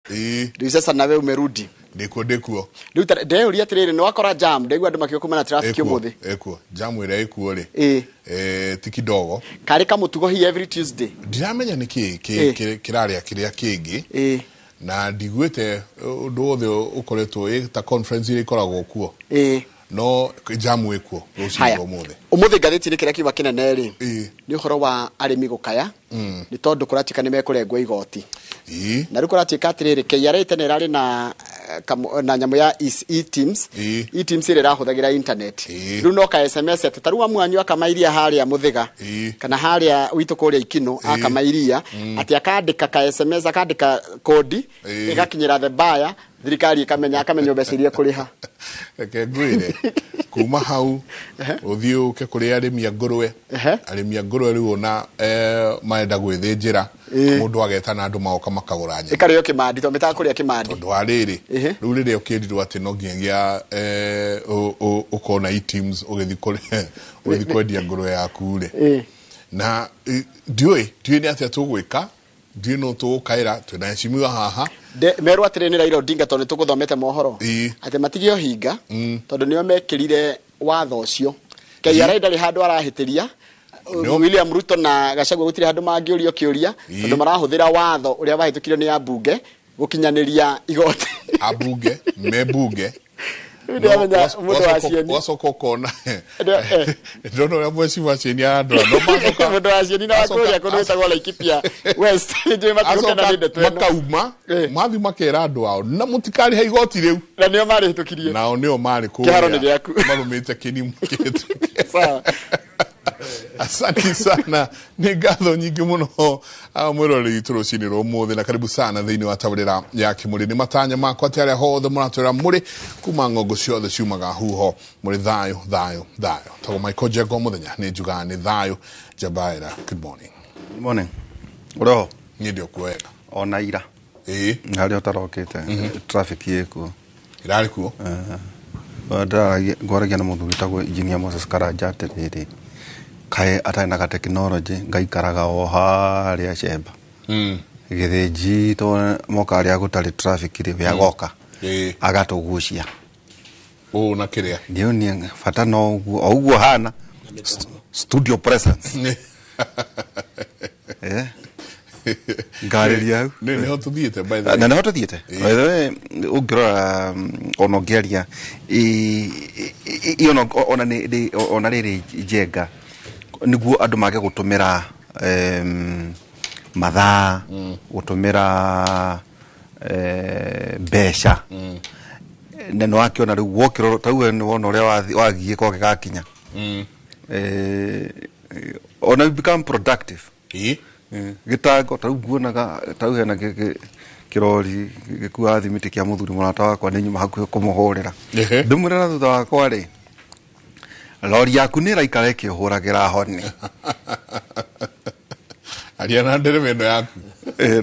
Ĩĩ. Rĩu sasa nawe umerudi. Ndĩkuo, ndĩkuo. Rĩu ndeyũria atĩrĩrĩ, nĩ wakora jam? Ndaigua andũ makiuga kuma na traffic Ĩkuo, ũmũthĩ. Ĩkuo jamu ĩrĩa ĩkuo rĩ, ti kidogo. Karĩ kamũtugo hi every Tuesday. Ndiramenya nĩ kĩ kĩrarĩa kĩrĩa kĩngĩ, na ndiguĩte ũndũ wothe ũkoretwo ĩ ta conference iria ikoragwo kuo, no jamu ĩkuo rũcinĩ Haya. rwa ũmũthĩ. Ũmũthĩ ngathĩti-inĩ kĩrĩa kiuga kĩnene rĩ, nĩ ũhoro wa arĩmi gũkaya nĩ tondũ kũratuĩka nĩ mekũrengwo igoti. Na rĩu kũratuĩka atĩrĩrĩ, KRA tene ĩrarĩ na na nyamũ ya eTIMS. eTIMS ĩrĩa ĩrahũthagĩra internet. Rĩu no ka SMS atĩ ta rĩu amu anyu akama iria harĩa Mũthĩga kana harĩa witũ kũrĩa Ikinũ, akama iria atĩ akandĩka ka SMS, akandĩka kodi, ĩgakinyĩra the buyer, thirikari ĩkamenya, akamenya mbeca iria kũrĩha. Reke ngwĩre, kuma hau ũthiĩ ũke kũrĩ arĩmi a ngũrwe. Arĩmi a ngũrwe rĩu ona marenda gwĩthĩnjĩra, mũndũ agetana andũ magoka makagũra nyama. Ĩkarĩo kĩmandi tondũ mĩtaga kũrĩa kĩmandi. Tondũ wa rĩrĩ, rĩu rĩrĩa ũkĩrirwo atĩ no nginyagia ũkorwo na eTIMS ũgĩthiĩ kwendia ngũrwe yaku rĩ, na ndiũĩ nĩ atĩa tũgwĩka, ndiũĩ no tũgũkaĩra twĩna heshimiwa haha. Merwo atĩrĩ nĩ Raila Odinga, tondũ nĩ tũgũthomete mohoro, atĩ matige ũhinga tondũ nĩo mekĩrire watho ũcio. KRA ndarĩ handũ arahĩtĩria. No. William Ruto na Gachagua gũtirĩ handũ mangĩũrio kĩũria, tondũ marahũthĩra watho ũrĩa wahĩtũkirio nĩ ambunge gũkinyanĩria igoti. Ambunge me bunge. Rĩu ndĩramenya mũndũ wa cieni. Wacoka ũkona Ndĩra- ndona ũrĩa mheshimiwa Cieni arandora no macoka Mũndũ wa cieni na wa kũrĩa kũndũ gwĩtagwo Laikipia West, njũĩ matigũkena acoka nĩ ndeto ĩno. Makauma mathiĩ makera andũ ao na mũtikarĩha igoti rĩu. Na nĩo marĩhĩtũkirie. Nao nĩo marĩ Kĩharo nĩ gĩaku. Marũmĩte kĩnimu kĩhĩtũke. Sawa. Asante sana, nĩ ngatho nyingĩ mũno, mwĩroreri witũ rũcinĩ rwa ũmũthĩ, na karibu sana thĩinĩ wa tabarĩra ya Kĩmũrĩ. Nĩ matanya makwa atĩ arĩa hothe mũratwĩra mũrĩ kuma ng'ongo ciothe ciumaga huho mũrĩ thayũ, thayũ, thayũ. Tagwo Michael Njengo mũthenya nĩ njugaga nĩ thayũ. Njabaĩra, good morning. Good morning. Ũroho? Niĩ ndĩ okuo wega. Ona ira. Harĩa ũtarokĩte traffic ĩkuo. Ĩrarĩ kuo. Ndĩraragia, ngwaragia na mũthuri wĩtagwo Engineer Moses Karanja atĩrĩrĩ, kaĩ atarĩ na ga tekinoronjĩ ngaikaraga o harĩa cemba gĩthĩnji to moka harĩa gũtarĩ traffic rĩ, we agoka agatũgucia. Ũũ na kĩrĩa. Nĩonie bata no ũguo o ũguo hana studio presence. Ngarĩria hau. Nĩ nĩho tũthiĩte, by the way. Na nĩho tũthiĩte. By the way, ũngĩrora ona ũngĩaria ona ona rĩrĩ njenga nĩguo andũ mage gũtũmĩra mathaa, gũtũmĩra mbeca, na nĩ wakĩona rĩu wokĩra ta rĩu nĩ wona ũrĩa wagiĩ koge gakinya. Ona you become productive. Gĩtango ta rĩu nguonaga ta rĩu hena kĩrori gĩkuaga thimiti kĩa mũthuri mũrata wakwa, nĩ nyuma hakuhĩ kũmũhũrĩra. Ndĩmwĩre na thutha wakwa rĩ, rori yaku nĩ ĩraikara ĩkĩhũragĩra honi. Aria na ndereba ĩno yaku.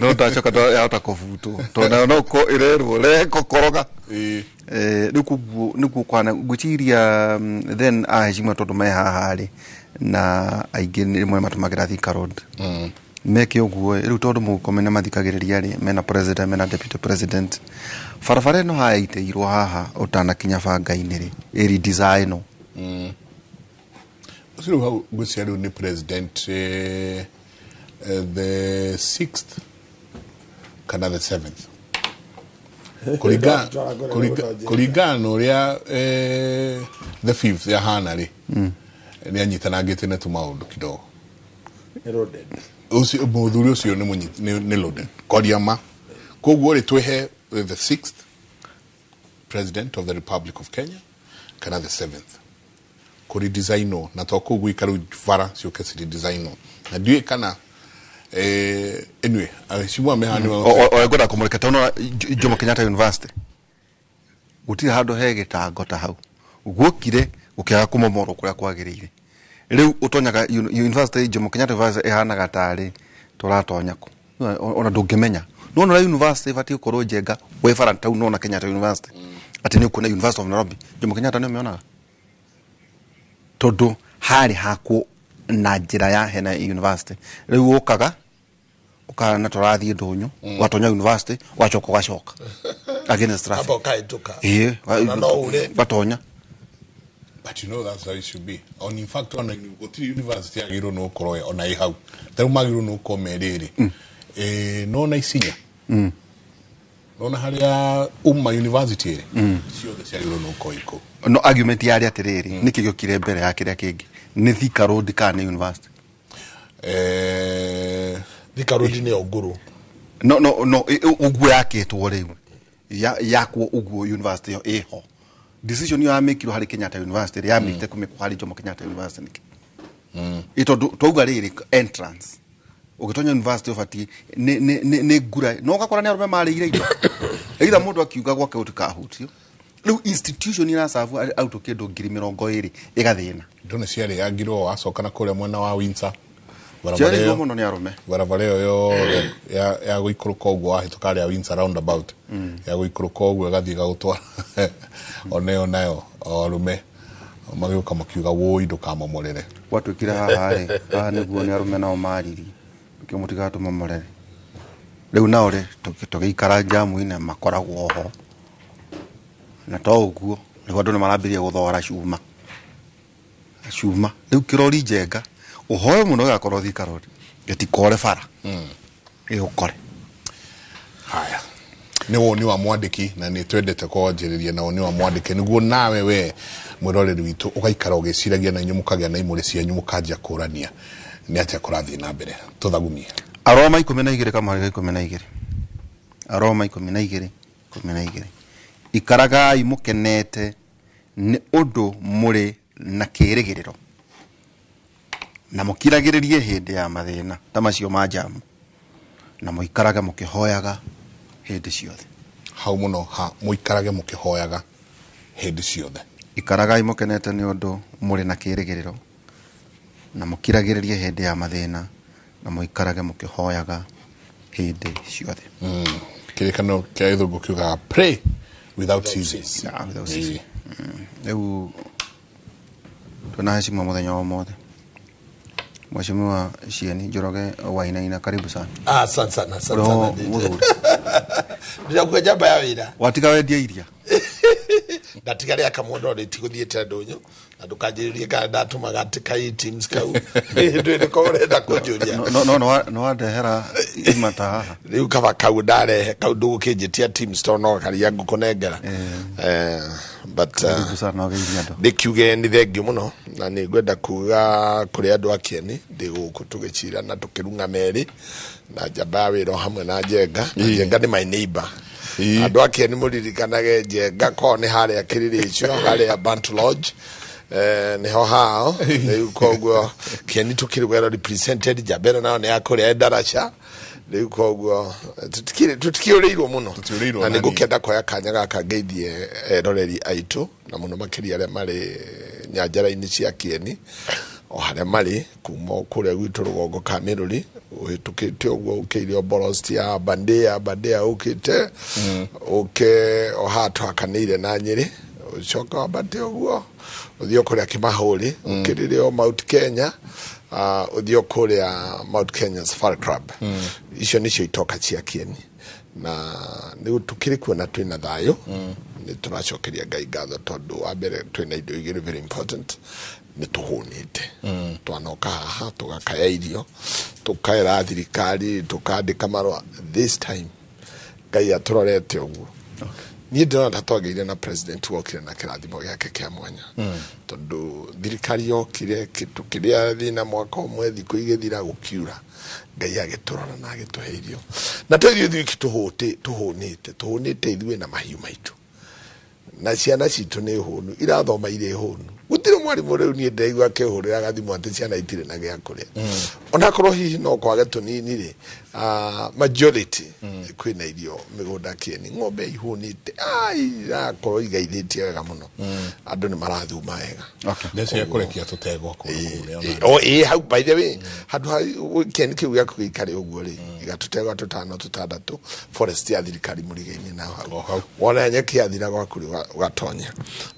No ndacoka yahota kũbutwo tondũ nayo no ko ĩrerwo rehe kũkoroga. Rĩu koguo nĩguo kwana ngwĩciria, then aheshimiwa tondũ me haha rĩ, na aingĩ rĩmwe matũmagĩra Thika Road meke ũguo rĩu tondũ Mũrkomen mathikagĩrĩria rĩ, mena president, mena deputy president, barabara ĩno haya ĩitĩirwo haha ũtanakinya banga-inĩ rĩ, ĩredesignwo. Ũcio rĩu hau ngwĩciria rĩu nĩ president the sixth kana the seventh, kũringana na ũrĩa the fifth yahana rĩ, nĩ anyitanangĩte na tũmaũndũ kidogo. Ũcio mũthuri ũcio nĩ nĩ loaded kwaria ma. Koguo rĩ, twĩhe the sixth president of the Republic of Kenya kana the seventh kũredesignwo, na to kũu gwika rĩu bara ciũke ciredesignwo, na ndiũĩ kana anyway aheshimiwa mehani. O ngwenda kũmũrĩka tondũ Jomo Kenyatta University gũtirĩ handũ he gĩtango ta hau, guokire gũkĩaga kũmomorwo kũrĩa kwagĩrĩire. Rĩu ũtonyaga university, Jomo Kenyatta University ĩhanaga tarĩ tũratonya kũ, ona ndũngĩmenya nona ũrĩa university ĩbatiĩ gũkorwo njenga wĩ bara tau nona Kenyatta University atĩ nĩ ũkuona University of Nairobi. Jomo Kenyatta nĩ ũmĩonaga tondũ harĩ hakwo na njĩra ya hena university, rĩu ũkaga Ũkahana tũrathiĩ ndũnyũ, ũgatonya university, ũgacoka ũgacoka against traffic. Amba ũkahĩtũka. Ĩĩ. Na no ure. Ũgatonya. But you know that's how it should be. On in fact, ona gũtirĩ university yagĩrĩirwo nĩ gũkorwo ona ĩ hau. Tarĩu magĩrĩirwo nĩ gũkorwo me rĩrĩ. Nona Isinya. Nona harĩa Umma University ĩrĩ. Ciothe ciagĩrĩirwo nĩ gũkorwo ikũu. No argument yarĩ atĩrĩrĩ, nĩkĩ gĩokire mbere ya kĩrĩa kĩngĩ, nĩ Thika Road kana nĩ university? Thika Road nĩyo ngũrũ. No, ũguo yakĩtwo rĩu yakwo ũguo university ĩyo ĩho, decision ĩyo yamĩkirwo harĩ Kenyatta University rĩ, yamĩte kũmĩkwo harĩ Jomo Kenyatta University nĩkĩ? Ĩ tondũ twauga rĩrĩ, entrance ũgĩtonya university ũbatiĩ nĩ ngura, no ũgakora nĩ arũme marĩire indo, either mũndũ akiuga gwake gũtikahutio. Rĩu institution iracabu arutwo kĩndũ 20,000 ĩgathĩna. Indo nĩ ciarĩangirwo wacoka na kũrĩa mwena wa Windsor. Barabara ciarĩirwo ĩyo mũno nĩ arũme. Barabara ĩyo yothe ya gũikũrũka ũguo wahĩtũka harĩa Windsor roundabout, ya gũikũrũka ũguo ĩgathiĩ ĩgagũtwara, ona ĩyo nayo o arũme magĩũka makiuga, "Wũi, ndũkamomorere." Gwatuĩkire haha rĩ, haha nĩguo nĩ arũme nao maririe kĩo, "Mũtigatũmomorere." Rĩu nao rĩ, tũgĩikara njamu-inĩ makoragwo ho, na to ũguo nĩguo andũ nĩ marambĩrĩria gũthora cuma cuma. Rĩu kĩrori njenga ũhoe mũno gĩgakorwo Thika Road gĩtikore bara gĩgũkore. Haya, nĩ woni wa mwandĩki, na nĩ twendete kwanjĩrĩria na woni wa mwandĩki nĩguo nawe we mwĩroreri witũ ũgaikara ũgĩciragia, na inyuĩ mũkagĩa na imũrĩ cianyu, mũkanjia kũrania nĩ atĩa kũrathiĩ na mbere. Tũthagumie. Aroma 12 kamũhari ga 12, Aroma 12:12: Ikaragai mũkenete nĩ ũndũ mũrĩ na kĩĩrĩgĩrĩro, na mũkiragĩrĩrie hĩndĩ ya mathĩna ta macio ma njamu, na mũikarage mũkĩhoyaga hĩndĩ ciothe. Hau mũno ha mũikarage mũkĩhoyaga hĩndĩ ciothe. Ikaragai mũkenete nĩ ũndũ mũrĩ na kĩĩrĩgĩrĩro, na mũkiragĩrĩrie hĩndĩ ya mathĩna, na mũikarage mũkĩhoyaga hĩndĩ ciothe. Kĩrĩkanĩro kĩa gĩthũngũ kiugaga, "Pray without ceasing." Yeah, without ceasing. Rĩu twĩna heshima mũthenya wa ũmũthĩ, Mheshimiwa Cieni Njoroge Wainaina, karibu sana. Ah, asante sana, asante Ũrĩho sana, DJ. mũthuri? Ndĩrakuga njamba ya wĩra. Watiga wendia iria? Ndatiga rĩa kamwe no rĩtigũthiĩte ndũnyũ, na ndũkanjĩrĩrie kana ndatũmaga atĩ ka teams kau ndwĩ nĩko ũrenda kũnjũria. No wandehera imata haha. Rĩu kaba kau ndarehe kau ndũgũkĩnjĩtia teams tondũ no karia ngũkũnengera. But Karibu sana, ũgeithia andũ. Ndĩkiuge nĩ thengio mũno, na nĩ ngwenda kuga kũrĩ andũ a Kĩeni ndĩ gũkũ tũgĩcira na tũkĩrung'a merĩ na njamba ya wĩra o hamwe na Njenga. Na Njenga nĩ my neighbor. Andũ a Kĩeni, mũririkanage Njenga ko nĩ harĩa Kĩrĩrĩcio, harĩa Bantu Lodge, nĩho hao. Rĩu koguo Kĩeni tũkĩrĩ well represented. Njamba ĩno nayo nĩ ya kũrĩa Ndaraca. Rĩu koguo tũtikĩũrĩirwo mũno. Tũtiũrĩirwo na na nĩ ngũkĩenda kuoya kanya gaka ngeithie eroreri aitũ, na mũno makĩria arĩa marĩ nyanjara-inĩ cia Kĩeni o harĩa marĩ, kuma o kũrĩa gwitũ rũgongo ka Mĩrũri, ũhĩtũkĩte ũguo ũkĩire o Borost ya Bandea Bandea, ũkĩte ũke o haha tũhakanĩire na Nyĩrĩ, ũcoke wambate ũguo ũthiĩ o kũrĩa Kĩmahũri, ũkĩrĩre o Mount Kenya, ũthiĩ o kũrĩa Mount Kenya Safari Club. Icio nĩcio itoka cia Kĩeni, na nĩ tũkĩrĩ kuona twĩna thayũ. Nĩ tũracokeria Ngai ngatho tondũ wa mbere twĩna indo igĩrĩ very important: nĩ tũhũnĩte, twanoka haha tũgakaya irio, tũkaĩra thirikari, tũkandĩka marũa. This time Ngai atũrorete ũguo. Niĩ ndĩrona ta twagĩire na president wokire na kĩrathimo gĩake kĩa mwanya, tondũ thirikari yokire kĩndũ kĩrĩa thĩna mwaka ũmwe, thikũ igĩthira gũkiura, Ngai agĩtũrora na agĩtũhe irio, na to irio ithuĩ tũhũnĩte, tũhũnĩte ithuĩ na mahiũ maitũ, na ciana citũ nĩ hũnu, irathoma irĩ hũnu. Gũtirĩ mwarimũ rĩu niĩ ndĩraigua akĩhũrĩra gathimũ atĩ ciana itirĩ na gĩa kũrĩa, onakorwo hihi no kwage tũnini rĩ, majority kwĩna irio mĩgũnda Kĩeni, ng'ombe ihũnĩte, irakorwo igaithĩtie wega mũno, andũ nĩ marathuma wega. Ndecia kũrekia tũtegwa kũndũ kũrĩa ona. O ĩ hau, by the way, handũ ha Kĩeni kĩu gĩaku gĩikare ũguo rĩ, iga tũtegwa tũtano tũtandatũ forest ya thirikari mũriga-inĩ nao O hau. Hau wona nyeki yathira gwaku rĩ, ũgatonya.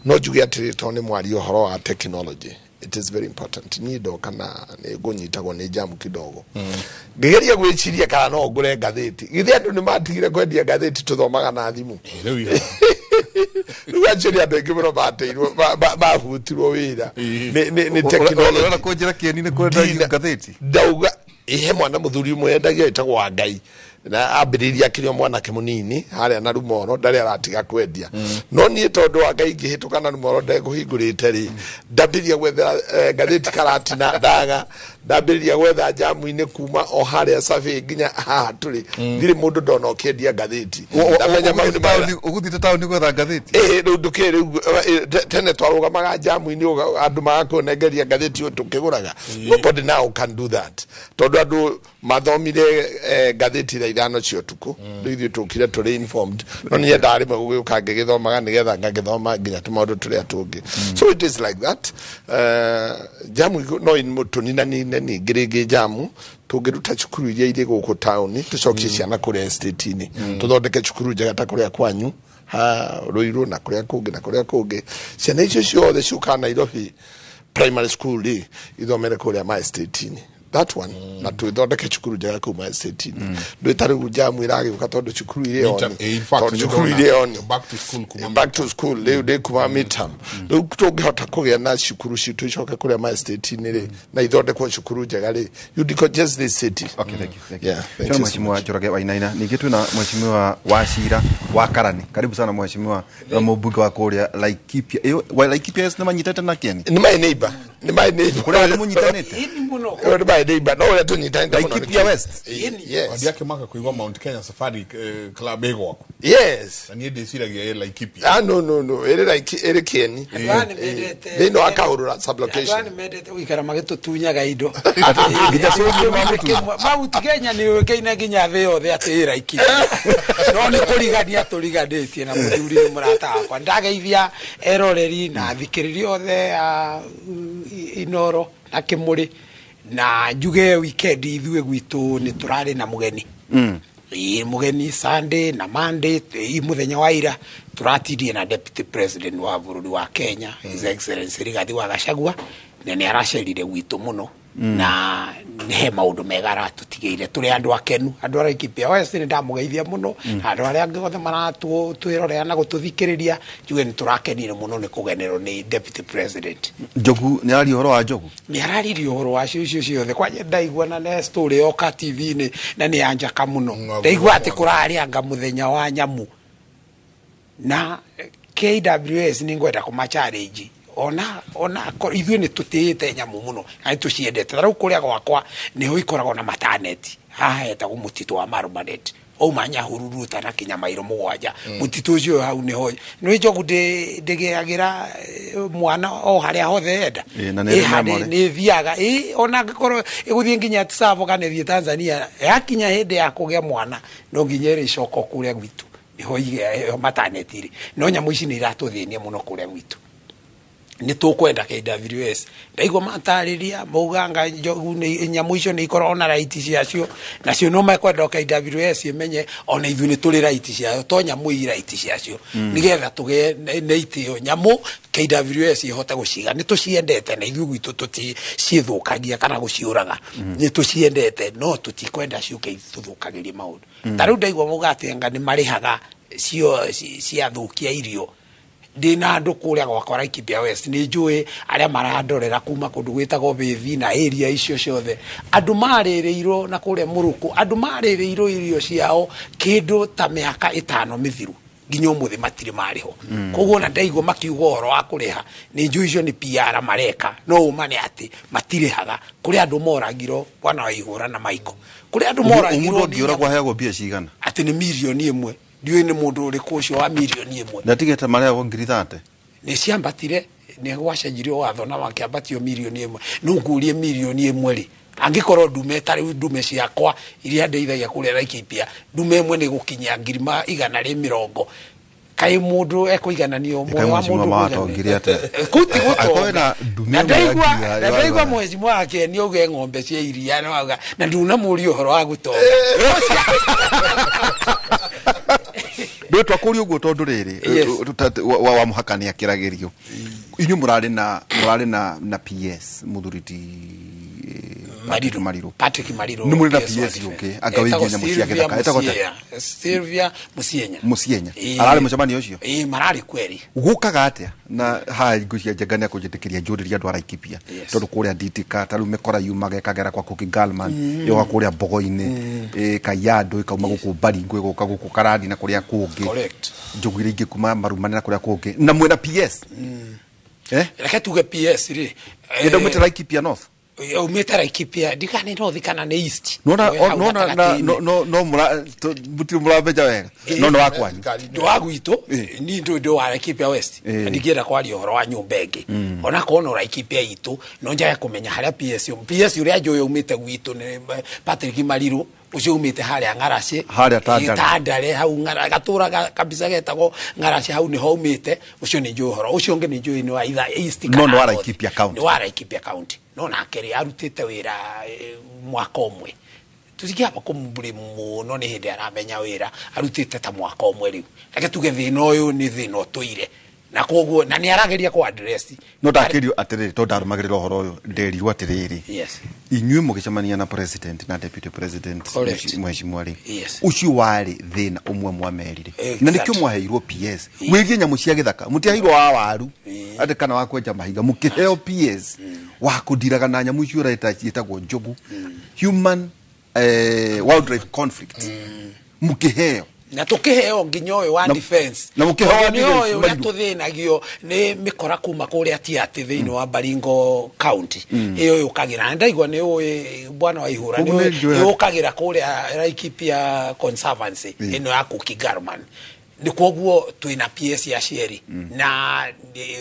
No njuge atĩrĩ, tondũ nĩ mwaria ũhoro wa technology. It is very important. Niĩ ndoka na nĩ ngũnyitagwo nĩ jamu kidogo, ngĩgeria gwĩciria kana no ngũre ngathĩti. Githĩ andũ nĩ matigire kwendia ngathĩti? Tũthomaga na thimũ. Rĩu Rĩu actually andũ aingĩ mũno mateirwo, mabutirwo wĩra nĩ technology. Ũrenda kũnjĩra Kĩeni nĩ kwenda ngathĩti? Ndauga ihe mwana mũthuri ũmwe endagia ĩtagwo wa Ngai, na ambĩrĩria akĩrĩ o mwanake mũnini harĩa na Rumoro, ndarĩ aratiga kwendia. No niĩ tondũ wa Ngai ngĩhĩtũka na Rumoro ndekũhingũrĩte rĩ, ndambĩrĩria gwethera ngathĩti karatina ndaga, ndambĩrĩria gwetha jamu-inĩ kuma o harĩa Survey nginya haha tũrĩ, ndirĩ mũndũ ndona ũkĩendia ngathĩti. Ndamenya mau nĩ mawĩra. Ũgũthiĩte taũni gwetha ngathĩti? Ĩĩ, rĩu ndũkĩrĩ rĩu tene twarũgamaga jamu-inĩ, andũ magakũnengeria ngathĩti ũyũ tũkĩgũraga. Nobody now can do that, tondũ andũ mathomire ngathĩti thaa 5 cia ũtukũ. Rĩu ithuĩ tũkire tũrĩ informed, no nĩ nyendaga rĩmwe gũgĩũka ngĩgĩthomaga nĩgetha ngagĩthoma nginya tũmaũndũ tũrĩa tũngĩ. So it is like that. Jamu no tũninanine ningĩ rĩngĩ jamu tũngĩruta cukuru iria irĩ gũkũ taũni, tũcokie ciana kũrĩa estate-inĩ, tũthondeke cukuru njega ta kũrĩa kwanyu ha Rũirũ na kũrĩa kũngĩ na kũrĩa kũngĩ. Ciana icio ciothe ciũkaga Nairobi primary school rĩ, ithomere kũrĩa ma estate-inĩ, that one, na twĩthondeke cukuru njega kũu ma estate-inĩ. Ndũĩ ta rĩu jamu ĩragĩũka tondũ cukuru irĩ oni, In fact, tondũ cukuru irĩ oni back to school kuma back to school rĩu ndĩ kuma midterm. Rĩu tũngĩhota kũgĩa na cukuru citũ icoke kũrĩa ma estate-inĩ rĩ, na ithondekwo cukuru njega rĩ, you decongest this city. Okay, thank you, thank you. Yeah, thank Tuna you so Mheshimiwa Njoroge Wainaina, ningĩ twĩna Mheshimiwa Wachira wa Karani. Karibu sana Mheshimiwa na mũmbunge wa kũrĩa Laikipia. Ĩyo wa Laikipia nĩ manyitĩte na Kĩeni? Nĩ my neighbor, nĩ my neighbor. Kũrĩa nĩ mũnyitanĩte? Ĩni mũno. Ĩyo nĩ my neighbor, no ũrĩa tũnyitanĩte mũno nĩ Laikipia West? Yes. Wandi akĩmaka kũigua Mount Kenya Safari Club ĩ gwaku. Yes. Na niĩ ndĩciragia ĩ Laikipia. Ah, no, no, no, ĩrĩ like ĩrĩ Kĩeni. Andũ aya nĩ mendete Thĩinĩ wa Kahũrũra Andũ aya sublocation. nĩ mendete gũikara magĩtũtunyaga indo. Nginya cũcũ mamũtunya. Mount Kenya nĩ yũĩkaine nginya thĩ yothe atĩ ĩ Laikipia, no nĩ kũrigania tũriganĩtie na mũthuri nĩ mũrata wakwa. Ndageithia eroreri na athikĩrĩria othe a Inoro na Kĩmũrĩ, na njuge weekend ithuĩ gwitũ nĩ tũrarĩ na mũgeni. Ĩĩ, mũgeni Sunday na Monday, ĩ mũthenya wa ira tũratirie na deputy president wa bũrũri wa Kenya, His Excellency Rigathi wa Gachagua, na nĩ aracerire gwitũ mũno, na nĩ he maũndũ mega aratũtigĩire. Tũrĩ andũ akenu, andũ a Laikipia West nĩ ndamũgeithia mũno, na andũ arĩa angĩ othe maratwĩrorera na gũtũthikĩrĩria, njuge nĩ tũrakenire mũno nĩ kũgenerwo nĩ deputy president. Njogu nĩ aria ũhoro wa njogu? Nĩ araririe ũhoro wacio icio ciothe. Kwanja ndaigua na ne story yoka TV-inĩ na nĩ yanjaka mũno. Ndaigua atĩ kũrarĩ anga mũthenya wa nyamu na KWS nĩ ngwenda kũma challenge ona ithuĩ nĩ tũtĩĩte nyamũ mũno na nĩ tũciendete. Ta rĩu kũrĩa gwakwa nĩho ikoragwo na mataneti, haha hetagwo mũtitũ wa Marumanet, wauma Nyahururu ũtanakinya mairo 7, mũtitũ ũcio hau nĩho nĩ njogu ndĩgĩagĩra mwana o harĩa hothe enda. Ĩ, na nĩ ĩrĩ memory. Nĩ ĩthiaga, ĩ, ona angĩkorwo ĩgũthiĩ nginya Tsavo kana ĩthiĩ Tanzania, yakinya hĩndĩ ya kũgĩa mwana no nginya ĩrĩcoka kũrĩa gwitũ nĩho mataneti rĩ. No nyamũ ici nĩ iratũthĩnia mũno kũrĩa gwitũ. Nĩ tũkwenda KWS, ndaigua matarĩria mauganga njogu nĩ nyamũ icio nĩ ikoragwo na right ciacio, nacio no mekwenda KWS ĩmenye ona ithuĩ nĩ tũrĩ right ciayo, to nyamũ i right ciacio, nĩgetha tũgĩe na itĩo nyamũ KWS ĩhote gũciga. Nĩ tũciendete na ithuĩ gwitũ tũticiĩthũkagia kana gũciũraga, nĩ tũciendete no tũtikwenda ciũke itũthũkagĩrie maũndũ. Ta rĩu ndaigua mauga atĩ anga nĩ marĩhaga cio ciathũkia irio. Ndĩna andũ kũrĩa gwakwa Laikipia West, nĩ njũĩ arĩa marandorera kuma kũndũ gwĩtagwo Bĩthi na area icio ciothe, andũ marĩrĩirwo na kũrĩa Mũrũkũ, andũ marĩrĩirwo irio ciao kĩndũ ta mĩaka 5 mĩthiru, nginya ũmũthĩ matirĩ marĩho. Koguo ona ndaigua makiuga ũhoro wa kũrĩha, nĩ njũĩ icio nĩ PR mareka, no ũma nĩ atĩ matirĩhaga. Kũrĩ andũ moragirwo, bwana wa Ihũra na Michael, kũrĩ andũ moragirwo Mũndũ nĩ angĩũragwo nyamũ. aheagwo mbia cigana? Atĩ nĩ mirioni 1. Ndiũĩ nĩ mũndũ ũrĩkũ ũcio wa mirioni 1. Ndatigĩte marehagwo ngiri 30. Nĩ ciambatire, nĩ gwacenjirio watho na makĩambatio mirioni 1. No ngũrie mirioni 1 rĩ, angĩkorwo ndume ta rĩu ndume ciakwa iria ndeithagia kũrĩa Laikipia, ndume ĩmwe nĩ gũkinyia ngiri 120, kaĩ mũndũ ekũigananio Kaĩ muoyo wa mheshimiwa mũndũ mawatongire kũiganania? atĩa? Kũu ti Angĩkorwo gũtonga. wĩna ndume Na ĩmwe ya ndaigua ngiri ya- na ndaigua ya- mheshimiwa wake nĩ auge ng'ombe cia iria na auga, na ndunamũria ũhoro wa gũtonga. Rĩu twakũria ũguo tondũ rĩrĩ Yes. wa mũhaka nĩ akĩragĩrio. Inyuĩ mũrarĩ na PS mũthuri ti Patrick Mariru. Patrick Mariru. Nĩ mũrĩ na PS wa PS defense. ũngĩ, anga wĩgiĩ Etagwo nyamũ cia Sylvia gĩthaka. Etagwo atĩa? Musienya. Sylvia Musienya. Musienya. Ĩĩ. Ararĩ mũcemanio ũcio? Ĩĩ, mararĩ kweri. Gũkaga atĩa na haha ngwĩciria Njenga nĩ akũnjĩtĩkĩria njũrĩrie andũ a Laikipia? Tondũ kũrĩa nditika ta rĩu mĩkora yumaga ĩkagera kwa Cookie Galman, ĩgoka kũrĩa Mbogo-inĩ, Kaiyandũ, ĩkauma gũkũ Baringo, ĩgoka gũkũ Karani na kũrĩa kũngĩ. Njogu iria ingĩ kuma Marumani na kũrĩa kũngĩ, na mwĩna PS, eh? Reke tuge PS rĩ, Ĩnda umĩte Laikipia North. Umĩte Laikipia, ndikana nĩ North kana nĩ East. Nona Wĩ hau nona na gatagatĩ-inĩ. No mũra mũtirĩ mũrambeja wega, no nĩ wa kwanyu. Ndũ wa gwitũ ni ndũ wa Laikipia West. Na ndingĩenda kwaria ũhoro wa nyũmba ĩngĩ, ona korwo no Laikipia itũ, no njage kũmenya harĩa PS PS ũrĩa njũĩ umĩte gwitũ nĩ Patrick Mariru, ũcio umĩte harĩa Ng'aracĩ. Harĩa Tandare. Tandare hau gatũra kabisa getagwo Ng'aracĩ, hau nĩho umĩte. Ũcio nĩ njũĩ ũhoro ũcio, ũngĩ nĩ njũĩ nĩ wa either East No kana nĩ wa North. Laikipia County. Nĩ wa Laikipia County, no nake rĩ arutĩte wĩra mwaka ũmwe. Tũtingĩamba kũmũblame mũno, nĩ hĩndĩ aramenya wĩra, arutĩte ta mwaka ũmwe rĩu. Reke tuge thĩna ũyũ nĩ thĩna ũtũire, na koguo na nĩ arageria kũ address. No ndakĩrio atĩrĩrĩ, tondũ ndarũmagĩrĩra ũhoro ũyũ, nderirwo atĩrĩrĩ, inyuĩ mũgĩcemania na president na deputy president, mheshimiwa rĩ, ũcio warĩ thĩna ũmwe mwamerire, na nĩkĩo mwaheirwo PS wĩgiĩ nyamũ cia gĩthaka. Mũtiaheirwo wa waru atĩ kana wa kwenja mahiga, mũkĩheo PS wa kũndiraga na nyamũ icio ũreta ciĩtagwo njogu, human wildlife conflict mũkĩheo. Na tukiheo nginya ũyũ wa defense. Na mũkĩheo wa Tondũ nĩ defense, ũyũ ũrĩa Mariru. tũthĩnagio nĩ mĩkora kuma kũrĩa Tiaty thĩinĩ wa Baringo County, ĩyo yũkagĩra, na ndaigua nĩ ũĩ bwana wa ihũra, nĩ Koguo nĩ ũĩ njũĩ. yũkagĩra kũrĩa Laikipia Conservancy ĩno ya Cookie Garman. Nĩ koguo twĩna PS ya cieri na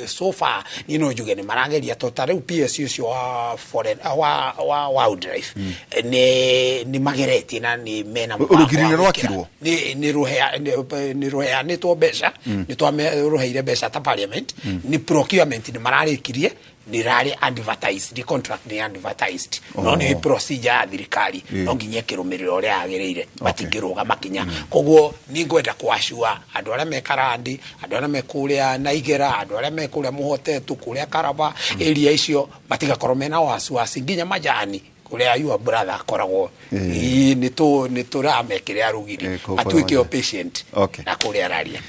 so far niĩ no njuge nĩ marageria, to ta rĩu PS ũcio wa foreign, wa wildlife nĩ mageretie na nĩ mena mũbango Rũgiri wa nĩ gwĩkĩra. rwakirwo? Nĩ rũheanĩtwo mbeca, nĩ twarũheire mbeca ta parliament. Nĩ procurement nĩ mararĩkirie, nĩ rarĩ advertised, nĩ contract nĩ advertised, no nĩ procedure ya thirikari, no nginya ĩkĩrũmĩrĩra ũrĩa yagĩrĩire, matingĩrũga makinya. Koguo nĩ ngwenda kwacua andũ arĩa me Karandi, andũ arĩa me kũrĩa Naigera, andũ arĩa me kũrĩa Mũhotetu, kũrĩa Karaba area icio, matigakorwo mena wasiwasi, nginya Majani kũrĩa your brother akoragwo. Ĩĩ, nĩ tũramekĩrĩa rũgiri, Kũu matuĩke o kũrĩa. patient na kũrĩa Rariak.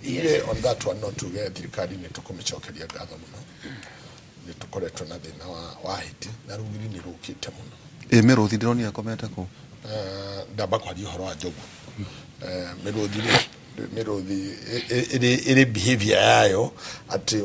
Ithuĩ on that one no tuge thirikari nĩ tũkũmĩcokeria ngatho mũno. Nĩ tũkoretwo na thĩna wa hiti na rũgiri nĩ rũkĩte mũno. Ĩ mĩrũthi ndĩronire akomete kũu. Ndamba kwaria ũhoro wa njogu. Mĩrũthi rĩ, mĩrũthi ĩrĩ behavior yayo atĩ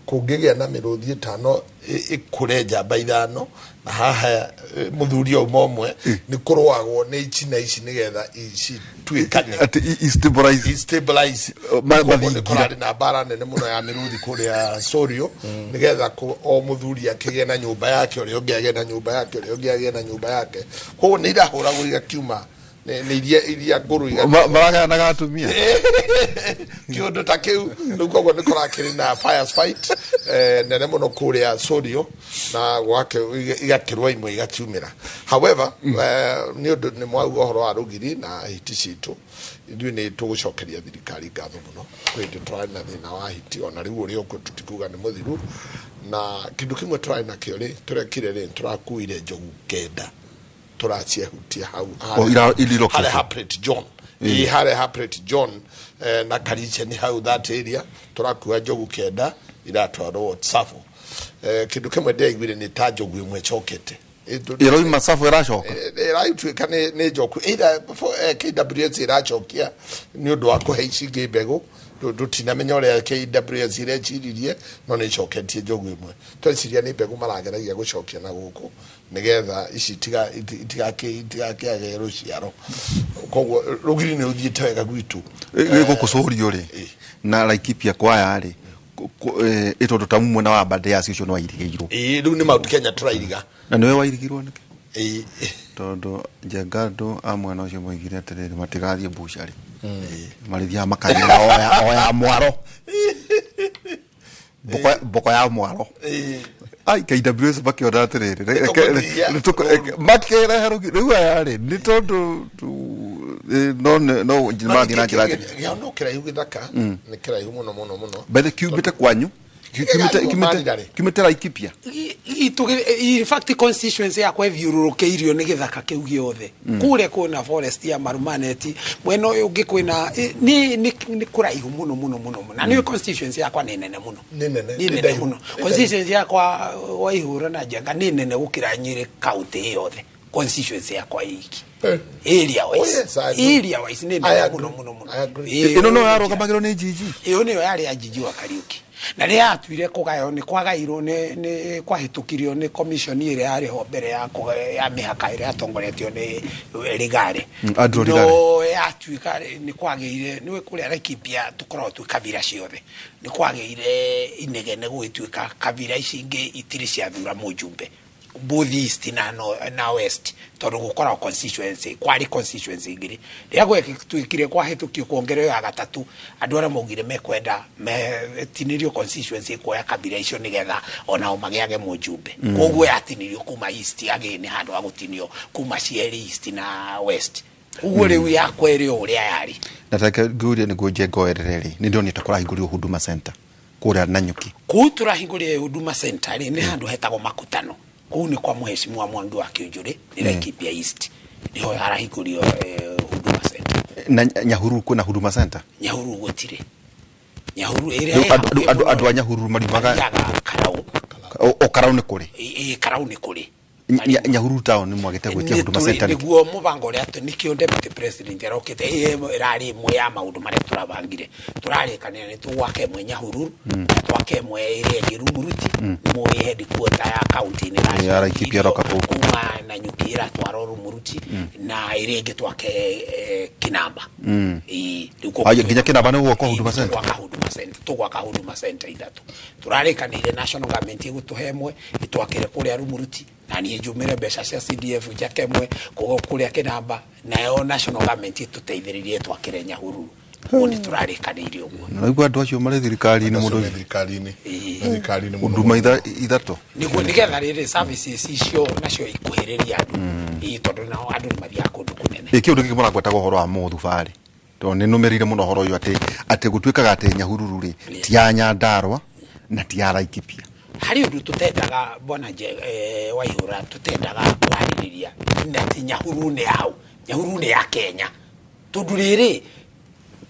kũngĩgĩa na mĩrũthi ĩtano ĩkũre njamba ithano, na haha mũthuri auma ũmwe, nĩ kũrũagwo nĩ ici na ici nĩgetha cituĩkane. Atĩ i stabilize. Stabilize. Koguo nĩ Mathingira. kũrarĩ na mbara nene mũno ya mĩrũthi kũrĩa Sorio, nĩgetha o mũthuri akĩgĩe na nyũmba yake, ũrĩa ũngĩ agĩe na nyũmba yake, ũrĩa ũngĩ agĩe na nyũmba yake. Koguo nĩ irahũragwo igakiuma nĩ iria ngũrũ Maragayanaga atumia. Kĩũndũ ta kĩu rĩu. Koguo nĩ kũrakĩrĩ na fires fight nene mũno kũrĩa Sorio, na gwake igakĩrwo imwe igakiumĩra. However, nĩ ũndũ nĩ mwauga ũhoro wa rũgiri na hiti citũ, ithuĩ nĩ tũgũcokeria thirikari ngatho mũno. Kwĩ hĩndĩ tũrarĩ na thĩna wa hiti, ona rĩu ũrĩa ũkuo tũtikuga nĩ mũthiru, na kĩndũ kĩmwe tũrarĩ nakĩo rĩ, tũrekire rĩ, tũrakuire njogu 9, tũraciehutia hau Oh, irilocate. harĩa Hapret John, ĩ harĩa Hapret John na Karicheni hau, that area, tũrakua njogu 9 iratwarwo Tsavo. Kĩndũ kĩmwe ndĩraiguire nĩ ta njogu ĩmwe ĩcokete. Ĩroima Tsavo ĩracoka. Ĩratuĩka nĩ njoku either KWS ĩracokia nĩ ũndũ wa kũhe ici ingĩ mbegũ. Tũtinamenya ũrĩa KWS ĩreciririe, no nĩ ĩcoketie njogu ĩmwe. Tweciria nĩ mbegũ marageragia gũcokia na gũkũ nĩgetha ici itigakĩage rũciaro. Koguo rũgiri nĩ rũthiĩte wega gwitũ. Gũkũ Sorio rĩ, na Laikipia kwaya rĩ, ĩ tondũ ta mwena wa Bandeas ũcio nĩ wairigĩirwo. Ĩĩ, rĩu nĩ Mount Kenya tũrairiga. Na nĩwe wairigirwo nĩkĩ? Ĩĩ. Tondũ Njenga andũ a mwena ũcio moigire atĩrĩrĩ, matigathiĩ mbucarĩ, marĩthiaga makanĩra oya mwaro, mboko ya mwaro. Ai KWS makĩona atĩrĩrĩ, Nĩtũkũnyihia makĩrehe rũgiri rĩu aya rĩ, nĩ tondũ No no marathiĩ na njĩra njega. Gĩao no kĩraihu, gĩthaka nĩ kĩraihu mũno mũno mũno. Bethe kiumĩte kwanyu, kiumĩte Laikipia. Itũ, in fact, constituency yakwa ĩthiũrũrũkĩirio nĩ gĩthaka kĩu gĩothe. Kũrĩa kwĩna forest ya Marumaneti, mwena ũyũ ũngĩ kwĩna nĩ kũraihu mũno mũno mũno mũno. Na nĩ constituency yakwa nĩ nene mũno. Nĩ nene, nĩ nĩ nene ndaihu. Mũno. Constituency yakwa, Waihũra na Njenga, nĩ nene gũkĩra Nyĩrĩ county ĩ yothe, constituency yakwa iki. Area Oh, wise, yes, I agree. area wise nĩ I nene agree. mũno mũno mũno. I agree. Ĩno no yarũgamagĩrwo nĩ Njiji. Ĩyo nĩyo yarĩ ya Njiji wa Kariuki, na rĩrĩa yatuire kũgaywo nĩ kwagairwo nĩ kwahĩtũkirio nĩ commission ĩrĩa yarĩ ho mbere ya ya mĩhaka ĩrĩa yatongoretio nĩ Rigare. Andrew Rigare. No yatuĩka nĩ kwagĩire nĩ kũrĩa Laikipia tũkoragwo twĩ kabira ciothe, nĩ kwagĩire inegene gũgĩtuĩka kabira ici ingĩ itirĩ ciathura mũjumbe both east na, no, na west, tondũ gũkoragwo constituency, kwarĩ constituency igĩrĩ. Rĩrĩa gwatuĩkire kwahĩtũkio kuongererwo ya gatatũ, andũ arĩa maugire mekwenda metinĩrio constituency kuoya kabira icio nĩgetha onao magĩage mũjumbe. Koguo yatinirio kuma east, yagĩrĩ nĩ handũ ha gũtinio kuma cierĩ, east na west. Ũguo rĩu yakwa ĩrĩ o ũrĩa yarĩ. Na take ngũrie nĩguo njengoerere rĩ, nĩ ndĩronire ta kũrahingũrirwo Huduma Center kũrĩa Nanyuki. Kũu tũrahingũrire Huduma Center rĩ, nĩ handũ hetagwo Makutano. Kũu nĩ kwa mũheshimiwa Mwangi wa Kĩũnjũrĩ, nĩ Laikipia East, nĩho harahingũrio Huduma Center. Na Nyahururu kwĩna Huduma Center? Nyahururu gũtirĩ. Nyahururu ĩrĩa Rĩu ĩ hakuhĩ andũ mũno andũ a Nyahururu mariumaga mathiaga Karau. O Karau nĩ kũrĩ? Ĩ, Karau nĩ kũrĩ. Nyahururu town nĩ mwagĩte gwĩtia Huduma Center nĩkĩ? Nĩguo mũbango ũrĩa nĩkĩo deputy president arokĩte, ĩyo ĩrarĩ ĩmwe ya maũndũ marĩa tũrabangire, tũrarĩkanĩra nĩ tũgwaka ĩmwe Nyahururu na twake ĩmwe ĩrĩa ĩngĩ Rumuruti. Mũĩ headquarter ya county nĩ Ya Laikipia ĩroka kũu. kuma Nanyuki ĩratwarwo Rumuruti, na ĩrĩa ĩngĩ twake Kinamba. Ĩĩ, rĩu koguo Aya, nginya Kinamba nĩ gũgwakwo Huduma Center? Tũgwaka Huduma Center, tũgwaka Huduma Center ithatũ. Tũrarĩkanĩire national government ĩgũtũhe ĩmwe ĩtwakĩre kũrĩa Rumuruti, na niĩ njumĩre mbeca cia CDF njake ĩmwe kũrĩa Kinamba, nayo national government ĩtũteithĩrĩrie twakĩre Nyahururu. Ũguo nĩ tũrarĩkanĩire ũguo. Naigua andũ acio marĩ thirikari-inĩ Acio mũndũ me thirikari-inĩ. Me thirikari-inĩ mũno huduma mũno. Ithatũ. Nĩguo nĩgetha rĩrĩ services icio nacio ikuhĩrĩria andũ. Ĩĩ, tondũ nao andũ nĩ mathiaga kũndũ kũnene. Ĩ kĩũndũ gĩkĩ mũragwetaga ũhoro wa mũthubarĩ, tondũ nĩ nũmĩrĩire mũno ũhoro ũyũ atĩ gũtuĩkaga atĩ Nyahururu rĩ ti ya Nyandarũa na ti ya Laikipia. Harĩ ũndũ tũtendaga, bwana Waihũra, tũtendaga kwarĩrĩria na ti Nyahururu nĩ yao, Nyahururu nĩ ya Kenya, tondũ rĩrĩ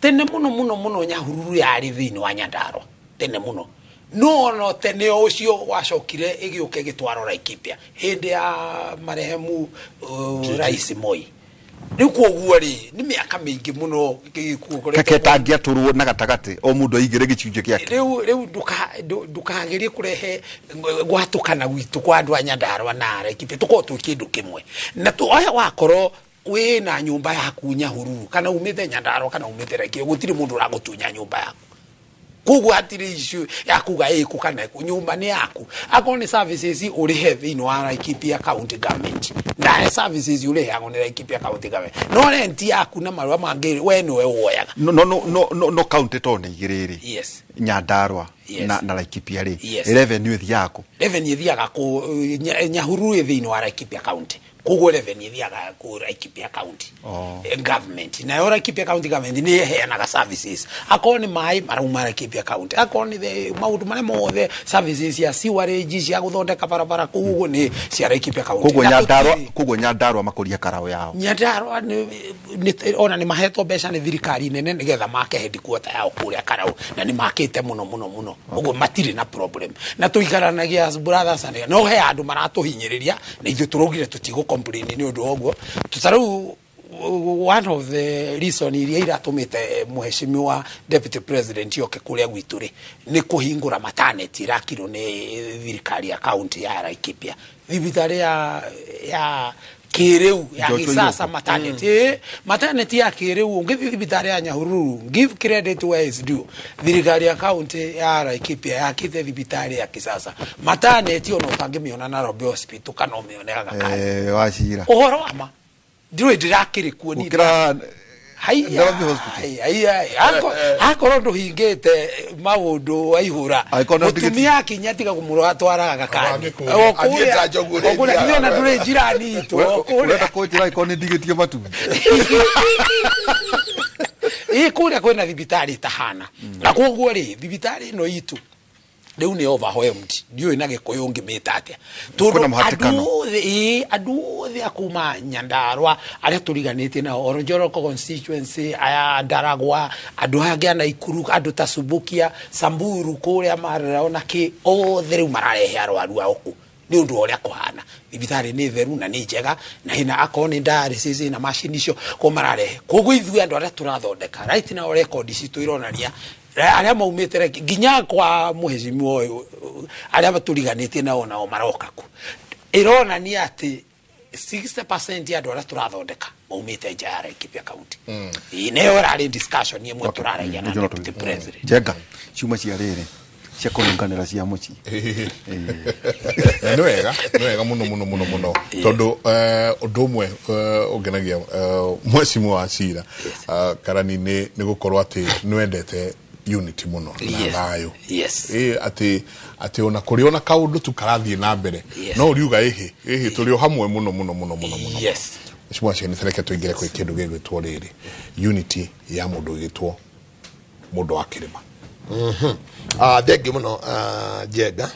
tene mũno mũno mũno Nyahururu yarĩ thĩinĩ wa Nyandarũa tene mũno, no tene o ũcio wacokire ĩgĩũka ĩgĩtwarwo Laikipia hĩndĩ ya marehemu Rais Moi. Rĩu koguo rĩ, nĩ mĩaka mĩingĩ mũno gĩkuũ. Kake tangĩatũrwo na gatagatĩ, o mũndũ aigĩre gĩcunjĩ gĩake. Rĩu ndũkagerie kũrehe gwatũkana gwitũ kwa andũ a Nyandarũa na Laikipia. Tũkorwo twĩ kĩndũ kĩmwe, na aya wakorwo wĩna nyũmba yaku Nyahururu kana umĩte Nyandarũa kana umĩte Laikipia, gũtirĩ mũndũ ũragũtunya nyũmba yaku. Koguo hatirĩ issue ya kuga ĩkũ kana ĩkũ, nyũmba nĩ yaku. Akorwo nĩ services ũrĩhe thĩinĩ wa Laikipia county government, na services ũrĩheagwo nĩ Laikipia county government, no rent yaku na marũa mangĩ we nĩwe woyaga. No county to nĩ igĩrĩ rĩ, Nyandarũa na Laikipia rĩ, revenue ĩthiaga kũ? Revenue ĩthiaga kũ Nyahururu ĩ thĩinĩ wa Laikipia county, koguo revenue ĩthiaga kũ Laikipia county government. Nayo Laikipia county government nĩ ĩheanaga services. Akorwo nĩ maĩ marauma Laikipia county, akorwo nĩ maũndũ marĩa mothe, services cia sewerage, cia gũthondeka barabara kũu ũguo, nĩ cia Laikipia county. Koguo Na Nyandarũa, koguo Nyandarũa makũria Karau yao. Nyandarũa ona nĩ mahetwo mbeca nĩ thirikari nene nĩgetha make headquarter yao kũrĩa Karau, na nĩ makĩte mũno mũno mũno. Ũguo matirĩ na problem, na tũikaranagia as brothers and no he andũ maratũhinyĩrĩria, na ithuĩ tũraugire tũtigũ complain nĩ ũndũ wa ũguo. Ta rĩu one of the reason iria iratũmĩte mũheshimiwa deputy president yoke kũrĩa gwitũ rĩ, nĩ kũhingũra maternity irakirwo nĩ thirikari ya county ya Laikipia, thibitarĩ ya kĩrĩu ya Njocho gĩsasa irĩkũ? Maternity. Maternity ya kĩrĩu. Ũngĩthiĩ thibitarĩ ya Nyahururu, give credit where is due, thirikari ya county ya Laikipia yakĩte thibitarĩ ya kisasa, maternity ona ũtangĩmĩona Nairobi Hospital kana ũmĩone Aga Khan. Wacira. Ũhoro wa ma, ndiũĩ ndĩrakĩrĩ kuo niĩ. Gũkĩra Akorwo ndũhingĩte maũndũ waihũra mũtumia akinya tiga kũmũrora gakani okũrĩa ona ndũrĩ njirani itũ ũrenda kũnjĩra angĩkorwo nĩ ndigĩtie matumbĩ ĩ kũrĩa kwĩna thibitarĩ ĩtahana na koguo rĩ thibitarĩ ĩno itũ rĩu nĩ overwhelmed ndiũĩ na Gĩkũyũ ngĩmĩta atĩa tondũ andũ othe akuma Nyandarua arĩa tũriganĩtie nao Oronjoroko constituency aya Ndaragwa andũ angĩ a Naikuru andũ ta Subukia Samburu kũrĩa Marera ona kĩ othe rĩu mararehe arwaru ao kũ nĩ ũndũ wa ũrĩa kũhana thibitarĩ nĩ theru na nĩ njega na hena akorwo nĩ dialysis na macini icio ko mararehe koguo ithuĩ andũ arĩa tũrathondeka right now record citũ ironania arĩa maumĩte nginya kwa mũhecimiwa ũyũ arĩa tũriganĩtie nao nao maroka ku ĩronania atĩ 60% ya andũ arĩa tũrathondeka maumĩte nja ya Laikipia County. Nĩyo ĩrarĩ discussion ĩmwe tũraragia na Deputy President. Njenga ciuma cia rĩrĩ cia kũnunganĩra cia mũciĩ. Nĩ wega, nĩ wega mũno mũno mũno mũno tondũ ũndũ ũmwe ũngenagia mwecimu wa Cira Karani nĩ gũkorwo atĩ nĩ wendete unity muno na thayũ. Ati ati ona kũrĩ ona kaũndũ tu karathiĩ na mbere no ũriuga ĩhĩ ĩhĩ tũrĩ o hamwe mũno mũno mũno mũno mũno. Mwecimu wa Cira nĩ tereke tũingĩre kwĩ kĩndũ gĩgwĩtwo rĩrĩ unity ya mũndũ ũgĩtwo mũndũ wa kĩrĩma. Thank you muno Njenga.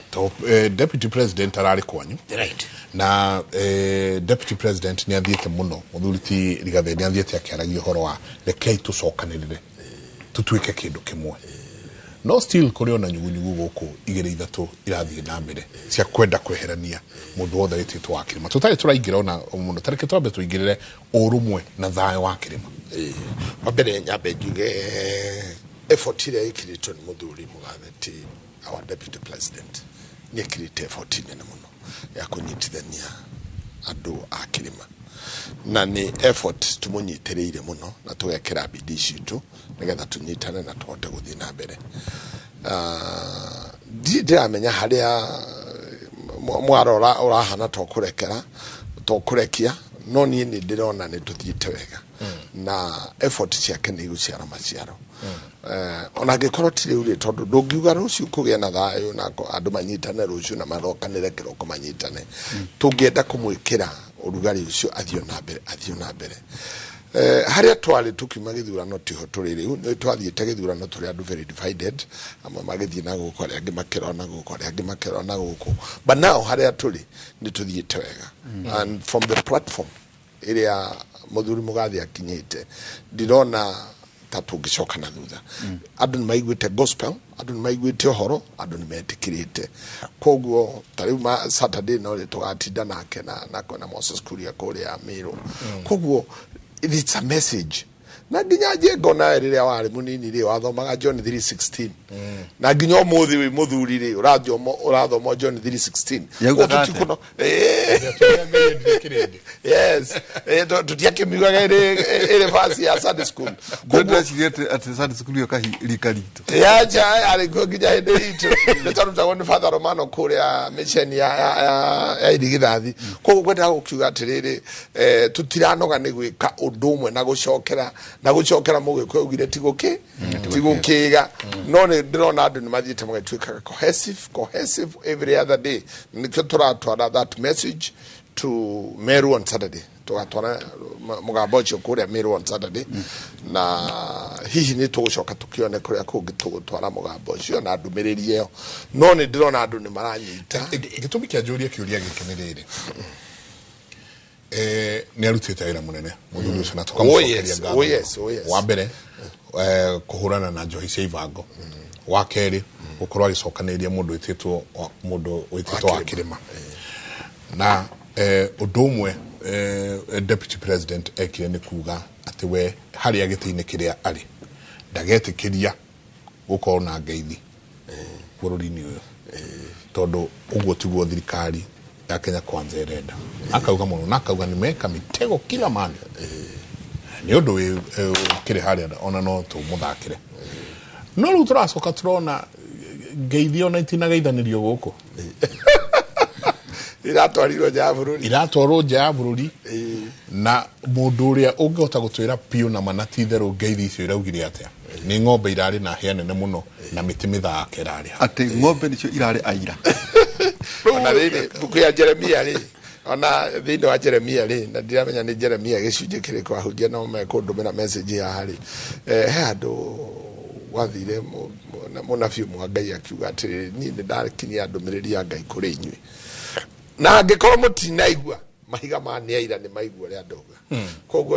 Deputy President ararĩ kwanyu. Right. Na Deputy President nĩ athiĩte mũno mũthuri ti Rigathĩ nĩ athiĩte akĩaragia ũhoro wa rekei tũcokanĩrĩre tutuike kindu kimwe no still kuri ona nyugunyugu guku igiri ithatu irathie na mbere cia kwenda kweherania mundu wothe wititwo wa kirima tutari turaingira ona muno tareke twambe tuingirire urumwe na thayo wa kirima. Wa mbere nyambe njuge effort iria ikiritwo ni muthuri Mugathe ti our Deputy President ni ekirite effort nene muno ya kunyitithania andu a kirima na ni effort tumunyitiriire muno na tugekera bidii citu nigetha tunyitane na tuhote guthii na mbere. Ndiramenya haria mwarora urahana to kurekera to kurekia no nie ni ndirona ni tuthiite wega na effort ciake ni iguciara maciaro. Ona angikorwo ti riu ri tondu ndungiuga ruciu kugia na thayo na andu manyitane ruciu na marokanire kiroko manyitane tungienda kumwikira urugari ucio athio na mbere athio na mbere. Haria twari tukiuma githurano tiho turi riu ni twathiite githurano turi andu very divided amwe magithie na guku aria angi makirona na guku aria angi makirona na guku but now haria turi ni tuthiite wega and from the platform iria muthuri Mugathe akinyite ndirona ta tungicoka na thutha. Andu ni maiguite gospel, andu ni maiguite uhoro, andu ni metikirite koguo ta riu Saturday no ri tugatinda nake na Moses Kuria kuria Meru. Koguo it's a message na nginya Njenga nawe riria wari munini ri wathomaga John 3:16 na nginya umuthi wi muthuri ri urathoma John 3:16 yes tutiakimiugaga iri verse ya Sunday school ndĩreciria atĩ Sunday school yo kahi rika ritũ yaja arĩ kuo nginya hĩndĩ itũ nĩ twarutagwo nĩ Father Romano kũrĩa mission ya irigithathi. Koguo ngwendaga gũkiuga atĩrĩrĩ tutiranoga nĩ gwĩka ũndũ ũmwe na gũcokera na gucokera mugikuyu ugire tigukiga no ni ndirona andu ni mathiite magituikaga cohesive every other day nikio turatwara that message to Meru on Saturday tugatwara mugambo ucio kuria Meru on Saturday na hihi ni tugucoka tukione kuria kungi tugutwara mugambo ucio na ndumiriri iyo no ni ndirona andu ni maranyita gitumi kia njurie kiuria giki ni riri nĩ arutĩte wĩra mũnene mũthuri ũcio na tũkamũcokeria ngatho. Wa mbere kũhũrana na njohi cia ibango, wa kerĩ gũkorwo agĩcokanĩrĩria mũndũ wĩtĩtwo wa kĩrĩma na ũndũ ũmwe Deputy President ekire nĩ kuga atĩ we harĩa gĩtĩ-inĩ kĩrĩa arĩ ndagetĩkĩria gũkorwo na ngeithi bũrũri-inĩ ũyũ tondũ ũguo tiguo thirikari ya Kenya Kwanza irenda. Akauga muno na akauga nimeka mitego kila mahali ni undu kire haria ona no tumuthakire no riu turacoka turona ngeithi ona itinagaithanirio guku iratwarirwo nja ya bururi iratwarwo nja ya bururi Na mũndũ ũrĩa ũngĩhota gũtwĩra piũ na mana ti itherũ ngeithi icio iraugire atĩa nĩ ng'ombe irarĩ na hĩa nene mũno na mĩtĩ mĩthake ĩrarĩ hau. Atĩ ng'ombe nĩcio irarĩ aira. Ona rĩrĩ mbuku ya Jeremia rĩ, ona thĩinĩ wa Jeremia rĩ, na ndiramenya nĩ Jeremia gĩcunjĩ kĩrĩkũ ahunjia no mekũndũmĩra message haha rĩ, he handũ gwathire mũnabii ũmwe wa Ngai akiuga atĩrĩrĩ, niĩ nĩ ndakinyia ndũmĩrĩri ya Ngai kũrĩ inyuĩ, na angĩkorwo mũtinaigua mahiga ma nĩ aira nĩ maigua ũrĩa ndauga. Koguo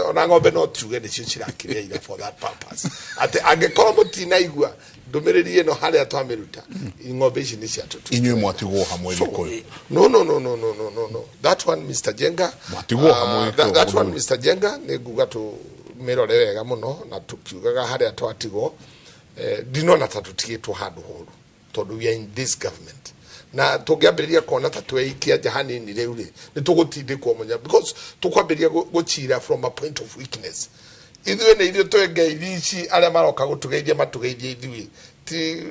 ona ng'ombe no tuge nĩcio cirakĩrĩa aira for that purpose, atĩ angĩkorwo mũtinaigua ndũmĩrĩri ĩno harĩa twamĩruta, ng'ombe ici nĩ ciatũtuĩte. Inyuĩ mwatigwo hamwe Gĩkũyũ. No, no, no, no, no, no, no, no. That one, Mr. Jenga. Mwatigwo hamwe That one, Mr. Jenga, nĩ nguga tũmĩrore wega mũno na tũkiugaga harĩa twatigwo, ndinona ta tũtigĩtwo handũ horu tondũ we are in this government. Na tũngĩambĩrĩria kuona ta tweikia nja hanini rĩu rĩ, nĩ tũgũtindĩkwo mũnya because tũkwambĩrĩria gũcira from a point of weakness. Ithuĩ nĩ ithuĩ twĩ ngeithi ici, arĩa maroka gũtũgeithia matũgeithie ithuĩ, ti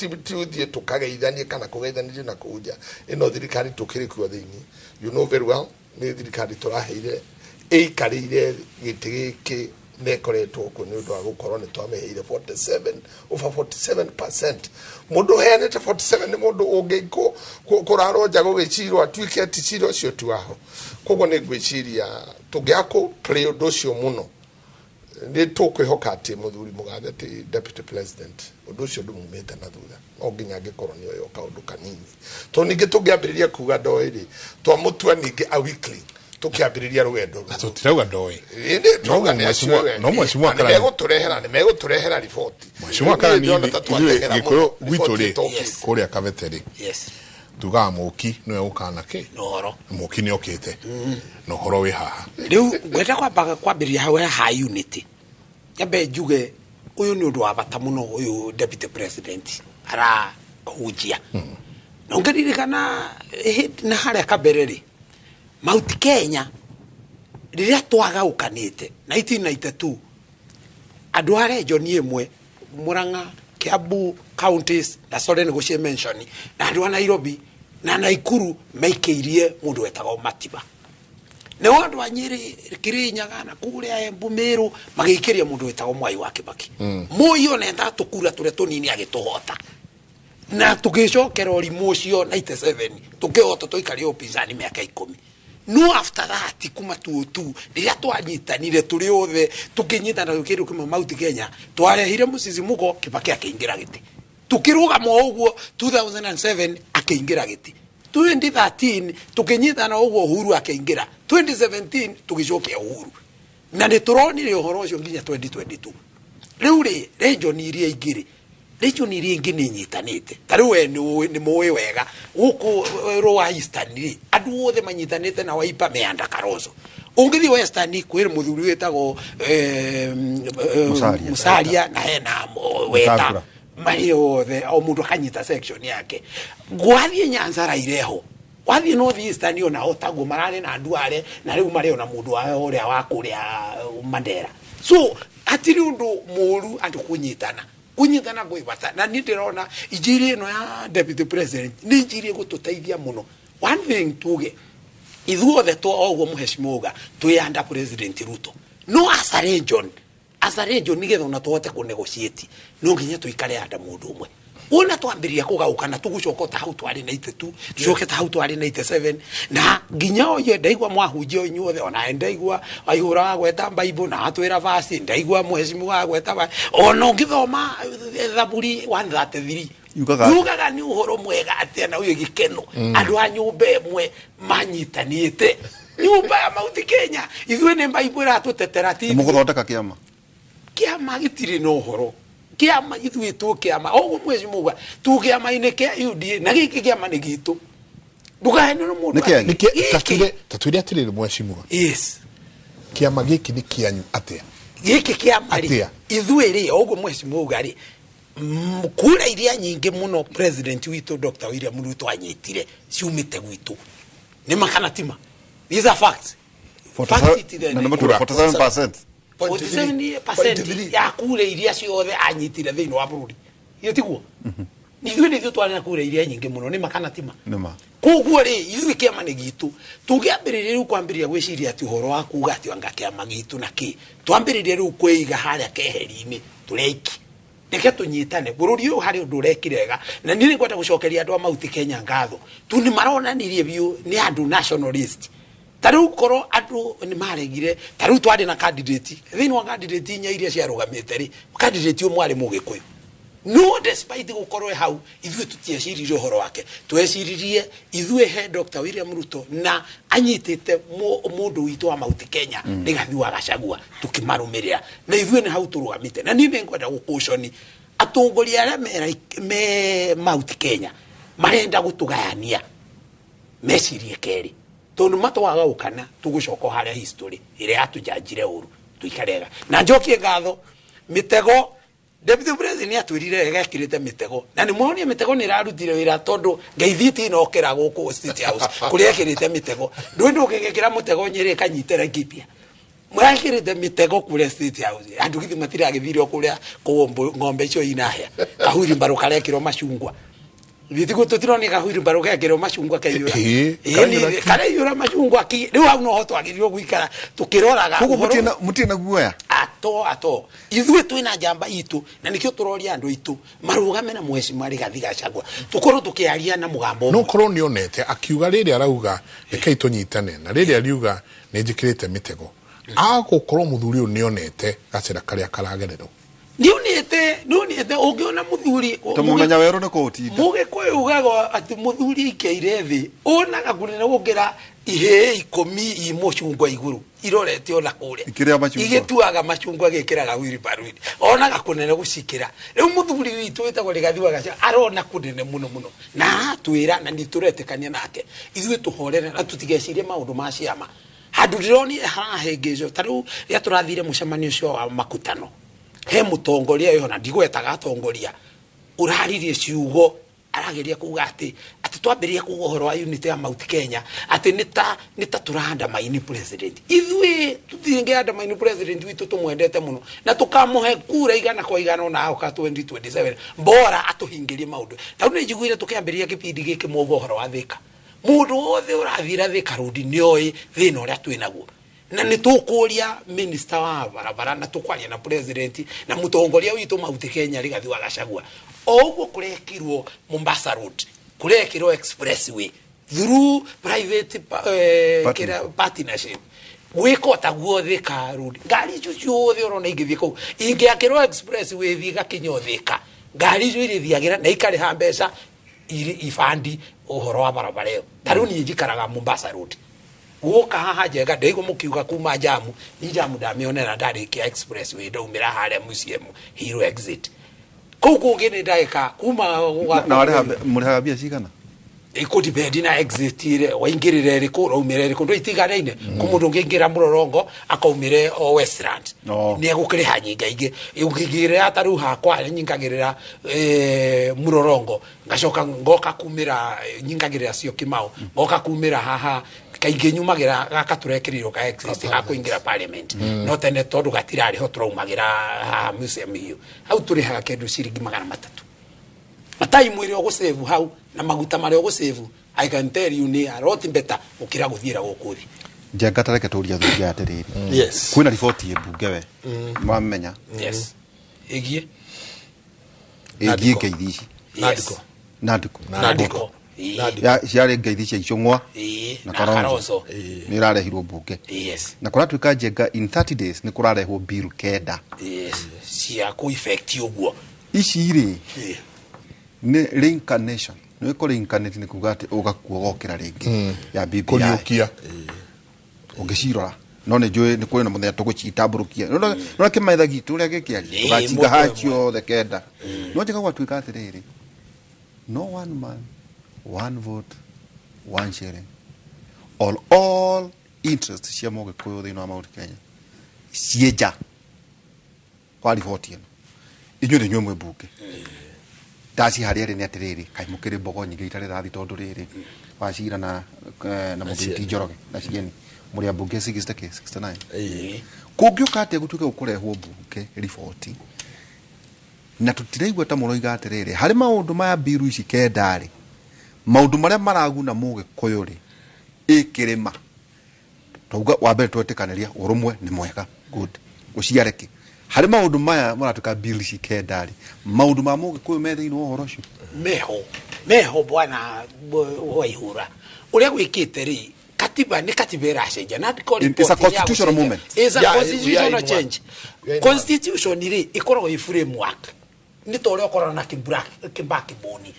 ũthiĩ tũkageithanie kana kũgeithanĩrio na kũu nja. Ĩno thirikari tũkĩrĩ kuo thĩinĩ, you know very well nĩ thirikari tũraheire ĩikarĩire gĩtĩ gĩkĩ na ĩkoretwo kuo nĩ ũndũ wa gũkorwo nĩ twamĩheire 47, over 47%. Mũndũ ũheanĩte 47 nĩ mũndũ ũngĩ kũrarwo nja gũgĩcirwo atuĩke ati cira ũcio ti waho. Koguo nĩ ngwĩciria tũngĩaga kũ play ũndũ ũcio mũno, nĩ tũkwĩhoka atĩ mũthuri mũgathe ti deputy president ũndũ ũcio ndũmumĩte na thutha, no nginya angĩkorwo nĩ oyo kaũndũ kanini. Tondũ ningĩ tũngĩambĩrĩria kuga ndoĩ rĩ, twamũtua ningĩ a weekly tũkĩambĩrĩria rũgendo Na tũtirauga ndoĩ. Ĩndĩ tũrauga nĩ acio we. No mheshimiwa Na Karani. nĩ megũtũrehera riboti. Mheshimiwa Karani, Niĩ ndĩrona ta ithuĩ twateng'era Gĩkũyũ mũno, gwitũ riboti rĩ, ĩtokĩte. kũrĩa Kabete rĩ, tugaga mũki nĩwe ũkana kĩ? Na ũhoro. Mũki nĩ okĩte. Na ũhoro wĩ haha. Rĩu ngwenda kwamba kwambĩrĩria hau ha unity. Nyambe njuge ũyũ nĩ ũndũ wa bata mũno ũyũ deputy president arahunjia. Na ũngĩririkana na harĩa kabere rĩ, Mount Kenya rĩrĩa twagaũkanĩte 1992, andũ a region ĩmwe Murang'a, Kiambu counties na sorry nĩ gũcie mention, na andũ a Nairobi na Naikuru maikĩirie mũndũ wetagwo Matiba. Nĩo andũ a Nyĩrĩ, Kĩrĩnyaga na kũrĩa Embu, Meru magĩikĩria mũndũ wetagwo Mwai wa Kibaki. Moi ona endaga tũkura tũrĩa tũnini agĩtũhota. Na tũgĩcokera ũrimũ ũcio 97, tũkĩhota tũikaria upinzani mĩaka 10. No after that kuma 2002 rĩrĩa twanyitanire tũrĩ othe tũkĩnyitana kĩndũ kĩmwe Mount Kenya, twarehire mũcicimuko, Kibaki akĩingĩra gĩtĩ. Tũkĩrũgama o ũguo 2007 akĩingĩra gĩtĩ. 2013 tũkĩnyitana ũguo Uhuru akĩingĩra. 2017 tũgĩcokia Uhuru. Na nĩ tũronire ũhoro ũcio nginya 2022. Rĩu rĩ, region iria ingĩ rĩ, region iria ingĩ nĩ inyitanĩte. Ta rĩu we nĩ mũĩ wega gũkũ Lower Eastern rĩ, andũ othe manyitanĩte na Wiper meanda Kalonzo. Ũngĩthiĩ Western kwĩ mũthuri wĩtagwo Musalia. Musalia na hena Weta. Mutakura. Marĩ othe o mũndũ akanyita section yake. Gwathiĩ Nyanza Raireho, wathiĩ North Eastern ona o taguo mararĩ na Duale na rĩu marĩ ona mũndũ wa ũrĩa wa kũrĩa Mandera. So hatirĩ ũndũ mũũru andũ kũnyitana. Kũnyitana gwĩ bata. Na niĩ ndĩrona injiri ĩno ya deputy president nĩ injiri ĩgũtũteithia mũno. One thing tuge, ithuothe o ũguo mũheshimiwa auga, twĩ under President Ruto. No as a region, as a region nĩgetha ona tũhote kũ negotiate, no nginya tũikare under mũndũ ũmwe. Wona twambĩrĩria kũgaũkana tũgũcoka ta hau twarĩ 92, tũcoke ta hau twarĩ 97, na nginya oye ndaigua mwahunjia inyuothe, ona ndaigua Waihura wa gweta Bible na atwĩra verse, ndaigua mũheshimiwa wa gweta verse, ona ũngĩthoma Thaburi 133 Yugaga atĩa? yugaga nĩ ũhoro mwega atĩa na ũyũ gĩkeno. Andũ a nyũmba ĩmwe manyitanĩte. Nyũmba ya Mount Kenya ithuĩ nĩ Bible ĩratũtetera ti Nĩ mũgũthondeka kĩama? Kĩama gĩtirĩ na ũhoro. Kĩama ithuĩ tũ kĩama. Oguo mwezi mũgwa, tũ kĩama-inĩ kĩa UDA, na gĩkĩ kĩama nĩ gitũ. Ndũkahenio nĩ mũndũ. Nĩ kĩanyu? Nĩ kĩa- Gĩkĩ. Ta twĩre atĩrĩrĩ mheshimiwa. Yes. Kĩama gĩkĩ nĩ kĩanyu atĩa? Gĩkĩ kĩama rĩ, Atĩa? ithuĩ rĩ, oguo mheshimiwa uga rĩ, kura iria nyingĩ mũno president witũ Dr. William Ruto anyitire ciumĩte gwitũ. Nĩ ma kana ti ma? These are facts. Facts it Na nĩ matũra 47%. 47% ya kura iria ciothe anyitire thĩinĩ wa bũrũri. Githĩ tiguo? Ithuĩ nĩ ithuĩ twarĩ na kura iria nyingĩ mũno nĩ makana tima. Nĩma. Koguo rĩ ithuĩ kĩama nĩ gitũ tũngĩambĩrĩria rĩu kwambĩrĩria gwĩciria atĩ ũhoro wa kuga atĩ anga kĩama gitũ na kĩ twambĩrĩrie rĩu kwĩiga harĩa keheri-inĩ tũrĩ aiki. Reke tũnyitane bũrũri ũyũ harĩ ũndũ ũrekire wega na niĩ nĩngwenda gũcokeria andũ a Mount Kenya ngatho tu nĩ maronanirie biũ nĩ andũ nationalist. Ta rĩu korwo andũ nĩ maregire ta rĩu twarĩ na candidate thĩinĩ wa candidate inya iria ciarũgamĩte rĩ candidate ũmwe arĩ Mũgĩkũyũ. No despite gũkorwo hau ithuĩ tũtieciririe ũhoro wake tweciririe ithuĩ he Dr. William Ruto na anyitĩte mũndũ witũ wa Mount Kenya Rigathi wa Gachagua tũkĩmarũmĩrĩra na ithuĩ nĩ hau tũrũgamĩte na niĩ nĩngwenda gũkũconi atongoria arĩa me Mount Kenya marenda gũtũgayania mecirie kerĩ tondũ matwagaũkana tũgũcoka harĩa history ĩrĩa yatũnjanjire ũru tũikarega na njokie ngatho mĩtego Deputy President atwirire wega ekirite mitego na nĩ muonie mitego nĩ ĩrarutire wĩra tondũ ngeithiti inokĩra gũkũ State House kũrĩa ekĩrĩte mitego ndũĩ ndũngĩgĩkĩra mũtego Nyĩrĩ ĩkanyite Laikipia mwekĩrĩte mitego kũrĩa State House andũ githi matiragĩthire kũrĩa kũu ng'ombe icio inahĩa kahuri mbaru karekĩrwo macungwa githĩ tũtironi kahuri mbaru gekĩrwo macungwa kaiyũra karaiyũra macungwa ki rĩu hau noho twagĩrĩirwo gũikara tũkĩroraga koguo mũtirĩ na guoya ato ithuĩ twĩna njamba itũ na nĩkĩo tũroria andũ aitũ marũgame na mheshimiwa Rigathi Gachagua tũkorwo tũkĩaria na mũgambo no korwo nĩonete akiuga rĩrĩa arauga rekei tũnyitane na rĩrĩa ariuga nĩ njĩkĩrĩte mĩtego agũkorwo mũthuri ũyũ nĩonete gacĩra karĩa karagererwo nĩonete ũngĩona mũthuri tũmũmenya werũ nĩ kũũtinda Mũgĩkũyũ ugaga atĩ mũthuri aikaire thĩ onaga kũnene gũkĩra ihĩĩ 10 i mũcungwa igũrũ irorete ona kũrĩa igĩtuaga macungwa gĩkĩraga wheelbarrow onaga kũnene gũcikĩra rĩu mũthuri witũ wĩtagwo Rigathi wa Gachagua arona kũnene mũno mũno na atwĩra na nĩtũretĩkania nake ithuĩ tũhorere na tũtigecirie maũndũ ma ciama handũ ndĩronire harahĩngĩcwo ta rĩu rĩrĩa tũrathire mũcemanio ũcio wa makutano he mũtongoria wĩho na ndigwetaga atongoria ũraririe ciugo arageria kuga atĩ twambĩrĩria kuga ũhoro wa unity ya Mount Kenya atĩ nĩ ta tũraandamaini president ithuĩ tũtingĩandamaini president witũ tũmwendete mũno na tũkamũhe kura 100 kwa 100 ona aoka 2027 bora atũhingĩrie maũndũ ta rĩu nĩnjiguire tũkĩambĩrĩria kĩbindi gĩkĩ mwauga ũhoro wa Thika mũndũ wothe ũrathira Thika Road nĩoĩ thĩna ũrĩa twĩnaguo na nĩ tũkũria minister wa barabara na tũkwaria na president na mũtongoria witũ Mount Kenya Rigathi wa Gachagua o ũguo kũrekirwo Mombasa Road kũrekirwo expressway through private partnership gwĩka taguo Thika Road ngari icio ciothe ũrona ingĩthiĩ kũu ingĩakĩrwo expressway thiĩ gakinya Thika ngari icio irĩthiagĩra na ikarĩha mbeca ibandi ũhoro wa barabara ĩyo ta rĩu niĩ njikaraga Mombasa Road guka haha njega ndaigua mũkiuga kuma jamu ni jamu ndamĩonera ndarĩkia expressway ndaumĩra harĩa museum Hero exit kũu kũngĩ nĩ ndagĩka kuma na mũrĩhaga mbia cigana ĩkũdipendi na exit ire waingĩrĩra ĩrĩkũ ũraumĩra ĩrĩkũ ndũ itiganaine kũ mũndũ ũngĩingĩra mũrorongo akaumĩre o Westland nĩ egũkĩrĩha nyingaingĩ ũngĩingĩrĩra ta rĩu hakwa nyingagĩrĩra mũrorongo ngacoka ngoka kumĩra nyingagĩrĩra Syokimau ngoka kumĩra haha kaingĩ nyumagĩra gaka tũrekĩrĩirwo ka exit ga kũingĩra parliament no tene tondũ gatirarĩ ho tũraumagĩra haha museum hiyo hau tũrĩhaga kĩndũ ciringi 300 na time ĩrĩa ũgũsave hau na maguta marĩa ũgũsave I can tell you nĩ a lot better gũkĩra gũthiĩra gũkũ thĩ Njenga tareke tũria thuri atĩrĩrĩ yes kwĩna riboti ĩ mbunge we mwamenya yes ĩgiĩ ngeithi ici Nandiko ciarĩ ngeithi cia Icũng'wa na Kalonzo nĩ ĩrarehirwo mbunge na kũratuĩka Njenga in 30 days nĩ kũrarehwo bill 9 yes cia kũ effect ũguo ici rĩ nĩ reincarnation nĩ kũ reincarnate nĩ kuga atĩ ũgakua ũgokĩra rĩngĩ ya BBI kũriũkia ũngĩcirora no nĩ njũĩ nĩ kũrĩ na mũthenya tũgũcitambũrũkia no kĩmaitha gitũ ũrĩa gĩkĩaria tũgacinga haha ciothe 9 no njega gwatuĩka atĩrĩrĩ no one man one vote one sharing all interest cia Mũgĩkũyũ thĩinĩ wa Mount Kenya ciĩ nja kwa riboti ĩno inyuĩ nĩ inyuĩ mwĩ mbunge ndaciharĩa rĩ nĩ atĩrĩrĩ kaĩ mũkĩrĩ mbogo nyingĩ itarĩ rathi tondũ rĩrĩ Wachira na Mũthuri Njoroge na Cieni mũrĩ ambunge 69 kũngĩũka atĩa gũtuĩke gũkũrehwo mbunge riboti Na tũtiraigua ta mũroiga atĩrĩrĩ harĩ maũndũ maya mbiru ici kenda rĩ maũndũ marĩa maraguna mũgĩkũyũ rĩ ĩkĩrĩma twauga wa mbere twetĩkanĩria ũrũmwe nĩ mwega good ũciare kĩ harĩ maũndũ maya maratuĩka mbiru ici kenda rĩ maũndũ ma mũgĩkũyũ me thĩinĩ wa ũhoro ũcio meho bwana Waihura uria gwikite ri katiba ni katiba iracenjia na It's a constitutional moment. It's a constitutional change. Constitution ri ikoragwo i framework ni ta uria ukoragwo na kibakiboni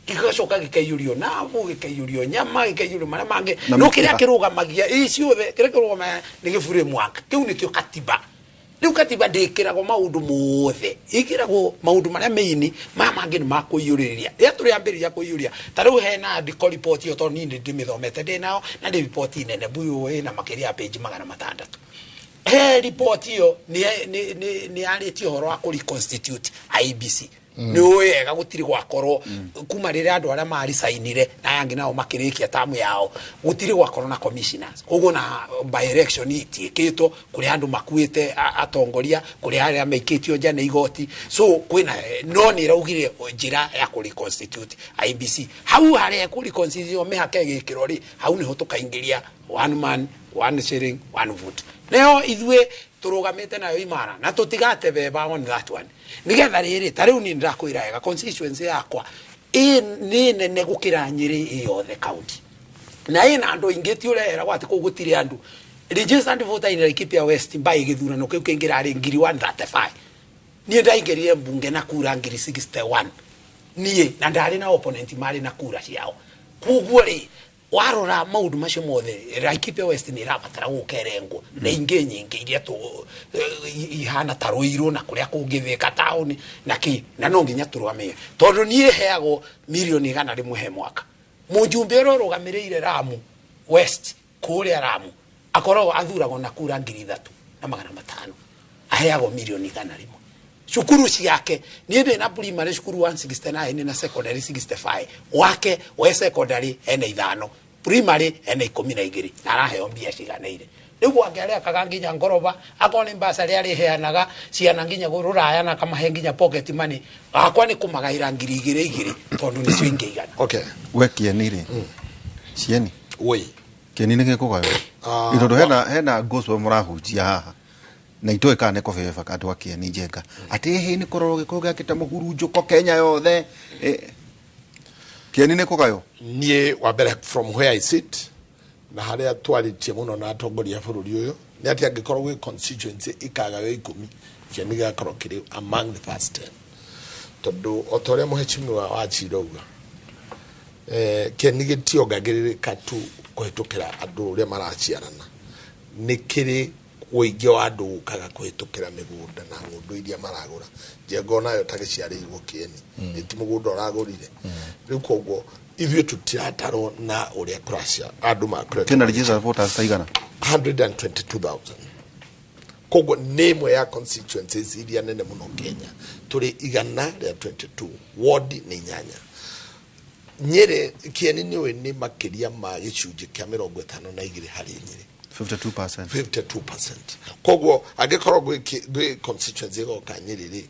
gigacoka gikaiyurio nabu gikaiyurio nyama gikaiyurio maria mangi no kiria kirugamagia i ciothe kiria kirugamagia ni gi framework kiu nikio katiba. Riu katiba ndikiragwo maundu mothe ikiragwo maundu maria meini ma mangi ni makuiyuriria ria turiambiriria kuiyuria ta riu hena andiko report yo tondu ni ndimithomete ndi nao na ndi report nene buyu ina makiria page 600 he report iyo ni aritie uhoro wa ku reconstitute IEBC ni wega gutiri gwakorwo kuma riria andu aria marisainire na yangi nao makirikia tamu yao gutiri gwakorwo na commissioners koguo na by election itiikitwo kuri andu makuite atongoria kuri aria meikitio nja ni igoti so kwina no ni raugire njira ya ku reconstitute IEBC hau haria ku reconstitute mihaka igikirwo ri hau niho tukaingiria one man one shilling one vote neo ithue turugamite nayo imara na tutigate beba on that one nigetha riri ta riu ni ndakwira wega constituency yakwa ni nene gukira Nyeri yothe county na ina andu ingi ti urera gwati kuu gutiri andu registered voter in Laikipia West mbai githurano kiu kingira ari 135 nie ndaingirire mbunge na kura 61 nie na ndari na opponent mari na kura ciao kuguo ri warora maundu macio mothe Laikipia West ni irabatara gukerengwo na ingi nyingi iria tu ihana ta Ruiru na kuria kungithika tauni na ki na no nginya turwamie tondu nie heagwo milioni 100 he mwaka mujumbe uria urugamiriire Lamu West kuria Lamu akoragwo athuragwo na kura 3500 aheagwo milioni 100 cukuru ciake nie ndĩ na primary cukuru 169 na secondary 65 wake we secondary ene 5 primary ene 12 na araheo mbia ciganaire riu gwake aria akaga nginya ngoroba akorwo ni mbasa aria heanaga ciana nginya ruraya na kamahe nginya pocket money akwa ni kumagaira 2000 tondu nicio ingĩigana. Okay, we Kieni ri Cieni woi Kieni nĩ gĩkũgaywo tondu hena gospel mũrahunjia haha na itoe kana nĩ kũbeba andũ a Kieni Njenga atĩ hĩ nĩ kũrorwo gĩkũyũ gĩakĩte mũhurunjũko Kenya yothe Kieni nĩ kũgaywo. Niĩ wa mbere from where I sit na harĩa twarĩtie mũno na atongoria bũrũri ũyũ nĩ atĩ angĩkorwo gwĩ constituency ikagaywo 10 Kieni gĩgakorwo kĩrĩ among the first 10 tondũ o ta ũrĩa mũhecimiwa Wachira auga Kieni gĩtiongagĩrĩrĩka tu kũhĩtũkĩra andũ ũrĩa maraciarana nĩ kĩrĩ ũingĩ wa andũ ũkaga kũhĩtũkĩra mĩgũnda na ng'ũndũ iria maragũra Njenga onayo ta gĩciarĩirwo Kieni ti mũgũnda ũragũrire rĩu koguo ithuĩ tũtiratarwo na ũrĩa kũracia andũ makoretwo Kena registered voters ta igana 122,000 koguo nĩ ĩmwe ya constituencies iria nene mũno Kenya tũrĩ 122 ward nĩ 8 Nyeri Kieni nĩũĩ nĩ makĩria ma gĩcunjĩ kĩa 52 harĩ Nyeri 52%. 52%. Koguo angĩkorwo gwĩ constituency ĩgoka Nyeri rĩ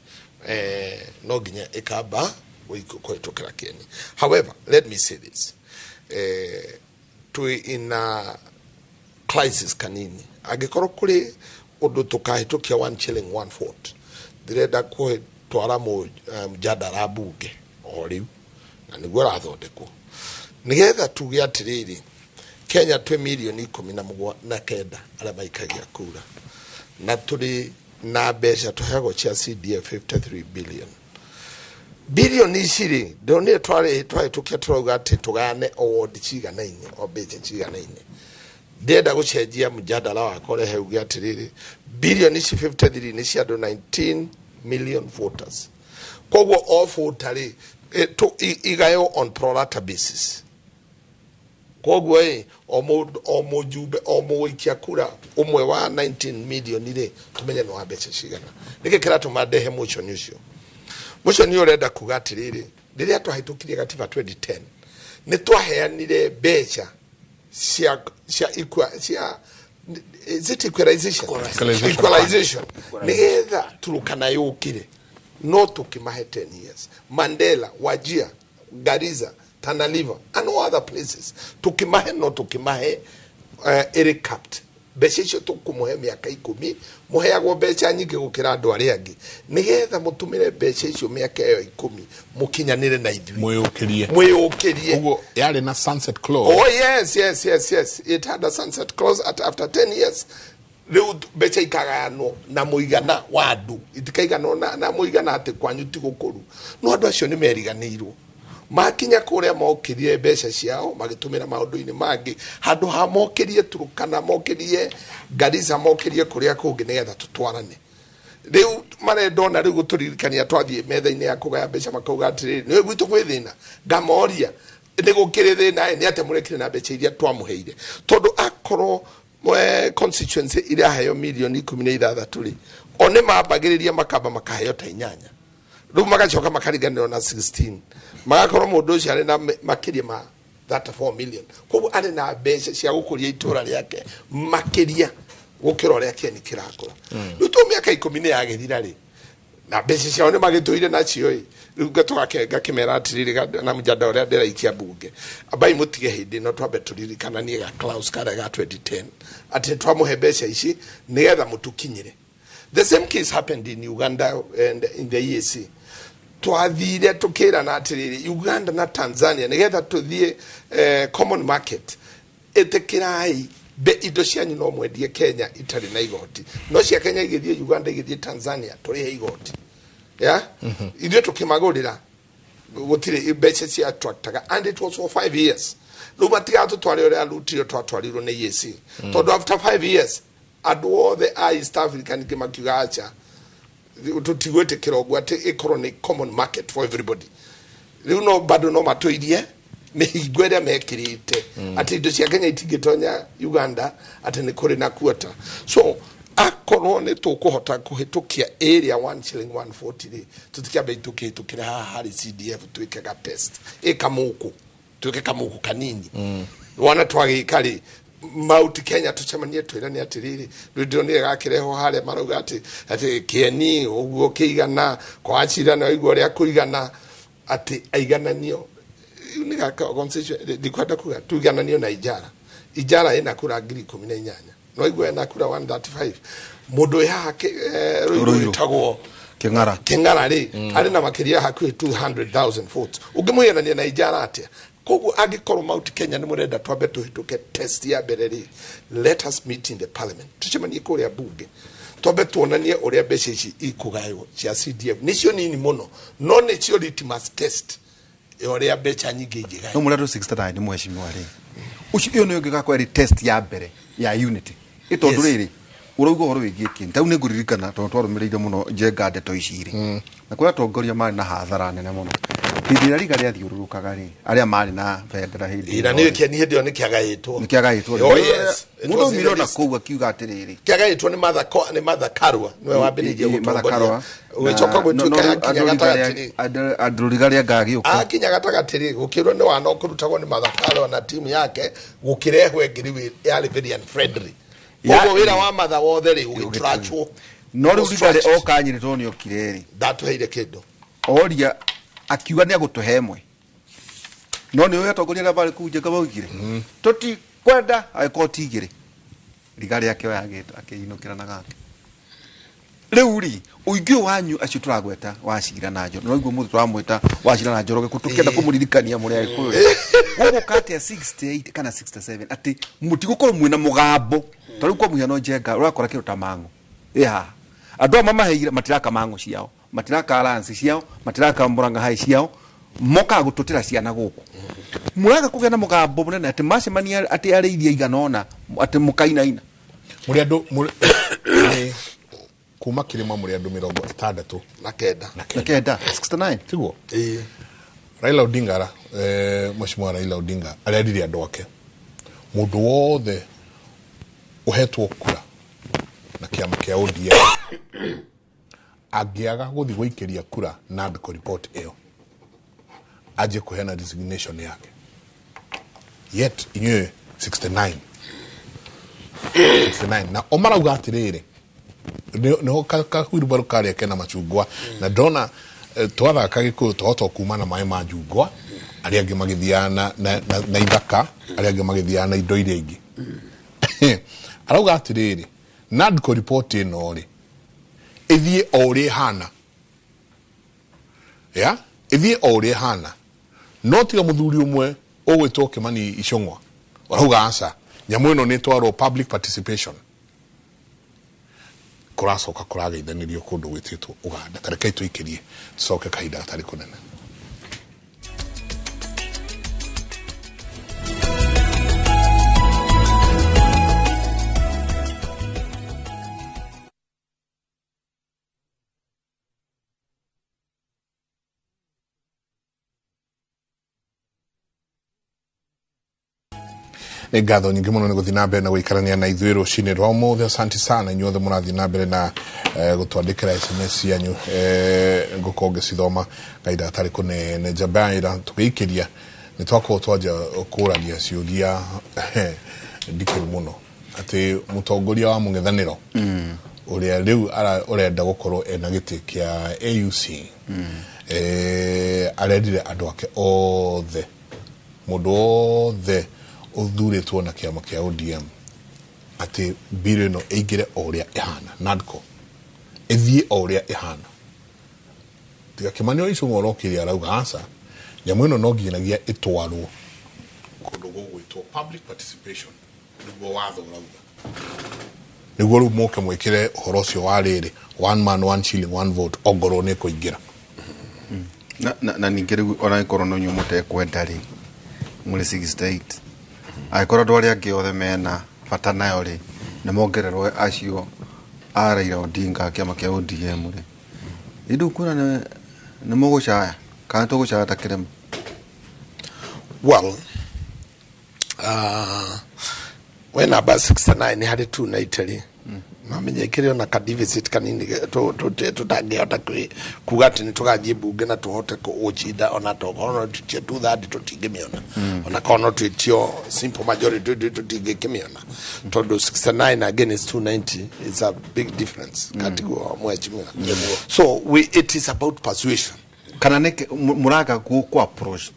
no nginya ĩkamba kũhĩtũkĩra Kieni. However, let me say this. Twĩ in a crisis kanini. Angĩkorwo kũrĩ ũndũ tũkahĩtũkia 1 shilling 1 vote ndĩrenda kũtwara mũjadara mbunge o rĩu na nĩguo ũrathondekwo nĩgetha tuge atĩrĩrĩ Kenya twĩ milioni 19 arĩa maikagia kura na tũrĩ na mbeca tũheagwo cia CDF 53 billion bilioni ici rĩ ndonire twahĩtũkia tũrauga atĩ tũgayane o ward ciganaine o mbeca ciganaine ndĩrenda gũcenjia mũjadara wakwa ũrehe uge atĩrĩrĩ bilioni ici 53 nĩ cia andũ 19 million voters koguo o voter rĩ igaywo on pro rata basis koguo ĩ o mũjumbe o mũikia kura ũmwe wa 19 million rĩ tumenye nĩ wa mbeca cigana nĩkĩ kĩratũma ndehe motion ũcio motion ũrenda kuga atĩrĩrĩ rĩrĩa twahĩtũkirie gatiba 2010 nĩ twaheanire mbeca cia is it equalization nĩgetha Turukana yũkire No tũkĩmahe 10 years. Mandela, Wajir, Garissa, Tana River and all other places tũkĩmahe, no tũkĩmahe ĩrĩ capped. Mbeca icio tũkũmũhe mĩaka 10, mũheagwo mbeca nyingĩ gũkĩra andũ arĩa angĩ, nĩgetha mũtũmĩre mbeca icio mĩaka ĩyo 10 mũkinyanĩre na ithuĩ, mwĩyũkĩrie, mwĩyũkĩrie. Ũguo yarĩ na sunset clause. Oh yes, yes, yes, yes, it had a sunset clause at after 10 years rĩu mbeca ikagayanwo na mũigana wa andũ, itikaiganwo na mũigana atĩ kwanyu ti gũkũru. No andũ acio nĩ meriganĩirwo, makinya kũrĩa mokĩrie mbeca ciao magĩtũmĩra maũndũ-inĩ mangĩ, handũ ha mokĩrie Turkana, mokĩrie Garissa, mokĩrie kũrĩa kũngĩ nĩgetha tũtwarane. Rĩu marenda ona rĩu gũtũririkania twathiĩ metha-inĩ ya kũgaya mbeca, makauga atĩrĩrĩ, nĩwe gwitũ gwĩ thĩna. Ngamoria, nĩ gũkĩrĩ thĩna ĩ, nĩ atĩa mũrekire na mbeca iria twamũheire? Tondũ akorwo constituency iraheo mirioni 16 rĩ, o nĩ mambagĩrĩria makamba makaheo ta 8, rĩu magacoka makariganĩrwo na 16, magakorwo mũndũ ũcio arĩ na makĩria ma 34 million. Koguo arĩ na mbeca cia gũkũria itũra rĩake makĩria gũkĩra ũrĩa kĩeni kĩrakũra. Rĩu to mĩaka 10 nĩ yagĩthira rĩ, na mbeca ciao nĩ magĩtũire nacio ĩ. Rĩu ngakĩmera atĩrĩrĩ, na mũjanda ũrĩa ndĩraikia mbunge, ambai mũtige hĩndĩ ĩno twambe tũririkananie ga Klaus karĩa ga 2010 atĩ twamũhe mbeca ici nĩgetha mũtũkinyĩre. The same case happened in Uganda and in the EAC. Twathire tukirana atiriri, Uganda na Tanzania nigetha tuthie common market, itikirai be indo cianyu no mwendie Kenya itari na igoti, no cia Kenya igithie Uganda, igithie Tanzania, turihe igoti ya ithuĩ tukimagurira gutire mbeca cia attractaga, and it was for 5 years. Rĩu matigatũtware ũrĩa rutire twatwarirwo nĩ EAC, tondũ after 5 years andũ othe a East Africa ningĩ makiuga acha, tũtigwĩtĩkĩra ũguo atĩ ĩkorwo nĩ common market for everybody. Rĩu no bado no matũirie mĩhingo ĩrĩa mekĩrĩte atĩ indo cia Kenya itingĩtonya Uganda, atĩ nĩ kũrĩ na quota. So akorwo nĩ tũkũhota kũhĩtũkia area 1 shilling 140 rĩ, tũtikĩambe tũkĩhĩtũkĩre haha harĩ CDF, twĩke ga test ĩkamũkũ, twĩke kamũkũ kanini. Wana twagĩka rĩ, Mount Kenya tucemanie twĩrane atĩrĩrĩ, rĩu ndĩronire gakĩrehwo harĩa marauga atĩ kĩeni ũguo kĩigana kwa Achira na ũguo ũrĩa kũigana, atĩ aigananio nĩ gaka constitution, ndikwenda kuga tuigananio na Ijara. Ijara ĩna kura 18,000, no igua ĩna kura 135. Mũndũ wĩ haha rũirũ rwĩtagwo Kĩng'ara, Kĩng'ara rĩ, arĩ na makĩria hakuhĩ 200,000 votes. Ũngĩmũiganania na Ijara atĩa? Koguo angĩkorwo Mount Kenya nĩ mũrenda twambe tũhĩtũke test ya mbere rĩ, let us meet in the parliament, tucemanie kũrĩa bunge, twambe tuonanie ũrĩa mbeca ici ikũgaywo cia CDF. Nĩcio nini mũno, no nĩcio litmus test ya ũrĩa mbeca nyingĩ ingĩgaywo. No mũrĩa 69 mheshimiwa rĩ, ũcio ĩyo nĩyo ĩngĩgakorwo ĩrĩ test ya mbere ya unity, ĩtondũ rĩrĩ ũrauga ũhoro wĩgiĩ kĩni tau nĩ ngũririkana tondũ twarũmĩrĩire mũno Njenga ndeto ici rĩ, na kũrĩa atongoria marĩ na hathara nene mũno hĩndĩ ĩrĩa riga rĩathiũrũrũkaga rĩ, arĩa marĩ na bendera hĩndĩ ĩyo nĩ kĩeni hĩndĩ ĩyo nĩkĩagaĩtwo, nĩkĩagaĩtwo. Oh yes, mũndũ aumire ona kũu akiuga atĩrĩrĩ, kĩagaĩtwo nĩ Martha Karua, nĩwe wambĩrĩirie gũtongoria, ũgĩcoka gũtuĩka yakinya gatagatĩ rĩ, andũ riga rĩa ngagĩũka akinya gatagatĩ rĩ, gũkĩrwo nĩ wana kũrutagwo nĩ Martha Karua na timu yake, gũkĩrehwo ĩngĩ yarĩ very unfriendly. Koguo wĩra wa Martha wothe rĩ ũgĩtrachwo. No rĩu riga rĩ oka Nyĩrĩ tondũ nĩokire rĩ, ndatũheire kĩndũ oria akiuga nĩ agũtũhe ĩmwe, no nĩ ũĩ atongoria arĩa marĩ kũu Njenga maugire tũtikwenda agĩkorwo ti igĩrĩ, riga rĩake oya akĩinũkĩra na gake. Rĩu rĩ ũingĩ ũyũ wanyu acio tũragweta Wachira na Njoroge, no iguo mũthĩ tũramwĩta Wachira na Njoroge tũkĩenda kũmũririkania mũrĩ Agĩkũyũ, gũgũka atĩa 68 kana 67 atĩ mũtigũkorwo mwĩna mũgambo? Ta rĩu kwa mũhiano Njenga ũrakora kĩndũ ta mang'ũ ĩ haha, andũ aya mamaheire matiraka mang'ũ ciao, matiraka alliance ciao, matiraka Murang'a High ciao, mokaga gũtũtĩra ciana gũkũ. Mũraga kũgĩa na mũgambo mũnene atĩ macemania atĩ arĩithia igana ũna atĩ mũkainaina. Mũrĩ andũ kuma kĩrĩma mũrĩ andũ 69 na kenda, 69 tiguo? Raila Odinga, Mheshimiwa Raila Odinga arerire andũ ake mũndũ wothe ũhetwo kura na kĩama kĩa ODM angĩaga gũthiĩ gũikĩria kura NADCO report ĩyo, anjie kũheana resignation yake. Yet inyuĩ 69 na o marauga atĩrĩrĩ, Niho ka wheelbarrow karĩa kena macungwa na ndona twathaka Gĩkũyũ twahota kuma na maĩ ma njungwa, arĩa angĩ magĩthiaga na ithaka, arĩa angĩ magĩthiaga na indo iria ingĩ. Arauga atĩrĩrĩ, NADCO report ĩno rĩ ĩthiĩ o ũrĩa ĩhana, ya ĩthiĩ o ũrĩa ĩhana, no tiga mũthuri ũmwe ũgwĩtwo Kimani Ichung'wa ũrauga aca, nyamũ ĩno nĩ ĩtwarwo public participation. Kũracoka kũrageithanĩrio kũndũ gwĩtĩtwo Uganda. Ta rekei tũikĩrie tũcoke kahinda gatarĩ kũnene. Nĩ ngatho nyingĩ mũno nĩ gũthiĩ na mbere na gũikarania na ithuĩ rũcinĩ rwa ũmũthĩ. Asante sana inyuothe mũrathiĩ na mbere na gũtwandĩkĩra SMS cianyu, ngũkorwo ngĩcithoma kahinda gatarĩ kũnene. Njabaira tũgĩikĩria nĩ twakorwo twanjia kũragia ciũria ndikĩru mũno atĩ mũtongoria wa mũng'ethanĩro ũrĩa rĩu ũrenda gũkorwo ena gĩtĩ kĩa AUC arendire andũ ake othe, mũndũ wothe ũthurĩtwo na kĩama kĩa ODM atĩ bill ĩno ĩingĩre o ũrĩa ĩhana, NADCO ĩthiĩ o ũrĩa ĩhana. Tiga Kimani Ichung'wa ũrokire arauga aca, nyamũ ĩno no nginyagia ĩtwarwo kũndũ gũgwĩtwo public participation, nĩguo watho ũrauga, nĩguo rĩu mũke mwĩkĩre ũhoro ũcio wa rĩrĩ one man one shilling one vote ongorwo nĩ kũingĩra. Na ningĩ rĩu ona ĩkorwo no inyuĩ mũtekwenda rĩ, mũrĩ 68, angĩkorwo andũ arĩa angĩ othe mena bata nayo rĩ, na mongererwo acio a Raila Odinga kĩama kĩa ODM rĩ, ĩndũ kuona nĩ mũgũcaya kana tũgũcaya ta kĩrĩma? Well, we namba 69 harĩ 290 rĩ, mamenya ĩkĩrĩ ona ka deficit kanini tũtangĩhota kuga atĩ nĩ tũgathiĩ mbunge na tũhote gũcinda, ona tokorwo no twĩtio 2/3 tũtingĩmĩona, ona korwo no twĩtio simple majority tũtingĩkĩmĩona, tondũ 69 against 290 is a big difference katiguo mheshimiwa. So it is about persuasion. Kana nĩkĩ mũraga ku approach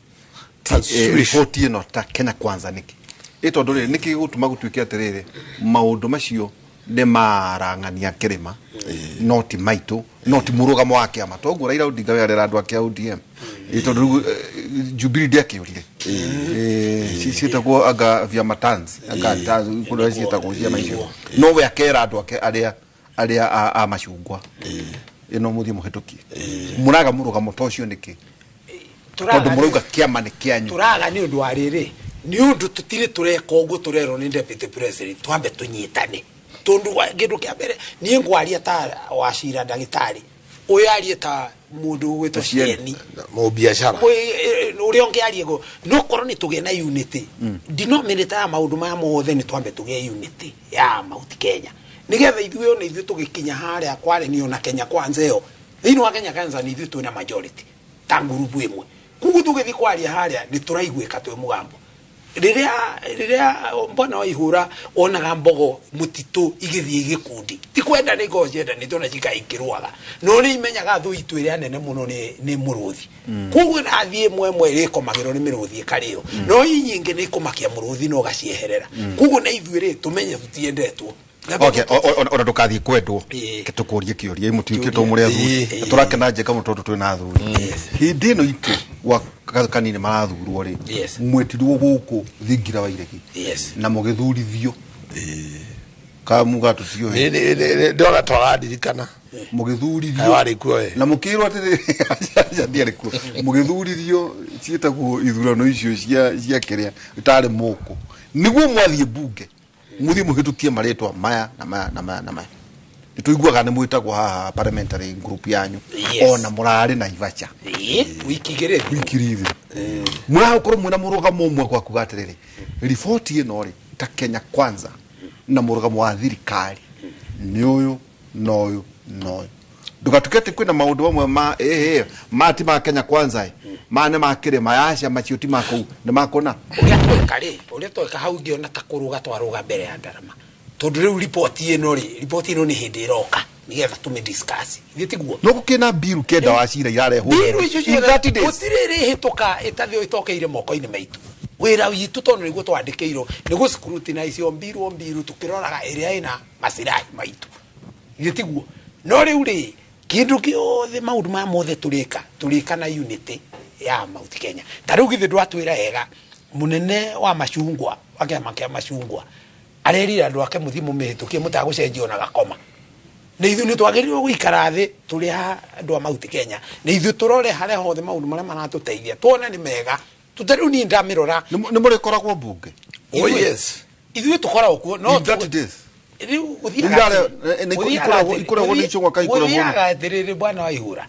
report ĩno ta Kenya Kwanza nĩkĩ? Ĩ tondũ rĩrĩ nĩkĩ gĩgũtũma gũtuĩke atĩrĩrĩ maũndũ macio nĩ marang'ania kĩrĩma no ti maitũ, no ti mũrũgamo wa kĩama, toguo Raila Odinga we arera andũ ake a ODM, tondũ rĩu Jubilee ndĩakĩũrire ciĩtagwo anga vyama tans anga kũrĩa ciĩtagwo ciama icio, no we akera andũ ake arĩa a macungwa ĩno mũthiĩ mũhĩtũkie. Mũraga mũrũgamo ta ũcio nĩkĩ? Tondũ mũrauga kĩama nĩ kĩanyu. Tũraga nĩ ũndũ wa rĩrĩ, nĩ ũndũ tũtirĩ tũreka ũguo tũrerwo nĩ deputy president twambe tũnyitane, tondũ kĩndũ kĩa mbere niĩ ngwaria ta Wachira ndagĩtarĩ, ũyũ arie ta mũndũ ũgwĩtwo Cieni mũbiacara ũrĩa ũngĩ arie go, no korwo nĩ tũgĩe na unity denominator ya maũndũ maya mothe, nĩ twambe tũgĩe unity ya Mount Kenya, nĩgetha ithuĩ ona ithuĩ tũgĩkinya harĩa kwaranio na Kenya Kwanza ĩyo, thĩinĩ wa Kenya Kwanza nĩ ithuĩ twĩna majority ta ngurubu ĩmwe, koguo tũgĩthiĩ kwaria harĩa nĩ tũraiguĩka twĩ mũgambo. Rĩrĩa mbona waihũra onaga mbogo mũtitũ igĩthiĩ gĩkundi, ti kwenda nĩ ikoragwo ciendanĩte ona cikaingĩrwaga, no nĩ imenyaga thũ itũ ĩrĩa nene mũno nĩ mũrũthi, koguo nathiĩ ĩmwe ĩmwe ĩrĩkomagĩrwo nĩ mĩrũthi ĩkarĩo, no i nyingĩ nĩ ikũmakia mũrũthi na ũgacieherera. Koguo na ithuĩ rĩ tũmenye tũtiendetwo. Okay, ona ndũkathiĩ kwendwo, tũkũrie kĩũria mũtuĩkĩtwo mũrĩ athuri, tũrakena njĩka mũno tondũ twĩna athuri. Hĩndĩ ĩno itũ gwa kanini marathurwo rĩ, mwetirwo gũkũ thingira wa iregi na mũgĩthurithio ka muga tũtiũĩ ndona twarandirikana mũgĩthurithio warĩ kuo we na mũkĩrwo atĩrĩrĩ, ndiarĩ kuo, mũgĩthurithio ciĩtagwo ithurano icio cia kĩrĩa itarĩ mũkũ, nĩguo mwathiĩ mbunge mũthiĩ mũhĩtũkie marĩtwa maya na maya na maya na maya. Nĩ tũiguaga nĩ mwĩtagwo haha parliamentary group yanyu, ona mũrarĩ na ibacha wiki igĩrĩ mũragũkorwo mwĩna mũrũgamo ũmwe kwa kuga atĩrĩrĩ, riboti ĩno rĩ ta Kenya Kwanza na mũrũgamo wa thirikari nĩ ũyũ na ũyũ na ũyũ. Ndũgatuĩke atĩ kwĩna maũndũ mamwe ma ma ti ma Kenya Kwanza ma nĩ ma kĩrĩma yacia macio ti ma kũu nĩ makũna. Ũrĩa tweka rĩ, ũrĩa tweka hau ngĩona ta kũrũga twarũga mbere ya ndarama, tondũ rĩu riboti ĩno rĩ, riboti ĩno nĩ hĩndĩ ĩroka. Nigetha tũmĩ discuss. Ithuĩ tiguo. No gũkĩna biru kenda wa cira irarehwo Biru icio in ciothe 30 days. Gũtirĩ ĩrĩhĩtũka ĩtathĩ ĩtokeire moko-inĩ maitũ. Wĩra witũ tondũ nĩguo twandĩkĩirwo nĩ gũ scrutinize o mbiru o mbiru tũkĩroraga ĩrĩa ĩna masirahi maitũ. Ithuĩ tiguo. No rĩu rĩ kĩndũ gĩothe maũndũ maya mothe tũrĩka tũrĩka na unity ya Mount Kenya. Ta rĩu githĩ ndwatwĩra wega mũnene wa macungwa wa kĩama kĩa macungwa arerire andũ ake mũthiĩ mũmĩhĩtũkie mũtagũcenjia ona gakoma. Na ithuĩ nĩ twagĩrĩirwo gũikara thĩ tũrĩ andũ a Mount Kenya na ithuĩ tũrore harĩa hothe maũndũ marĩa maratũteithia tuone nĩ mega. Tũta rĩu niĩ ndamĩrora. Nĩ mũrĩkoragwo mbunge? Oh, yes. Ithuĩ tũkoragwo kuo no In 30 days. Rĩu Ikoragwo nĩ icũng'wa kana ikoragwo nĩ- gũthiaga atĩrĩrĩ bwana wa Ihura.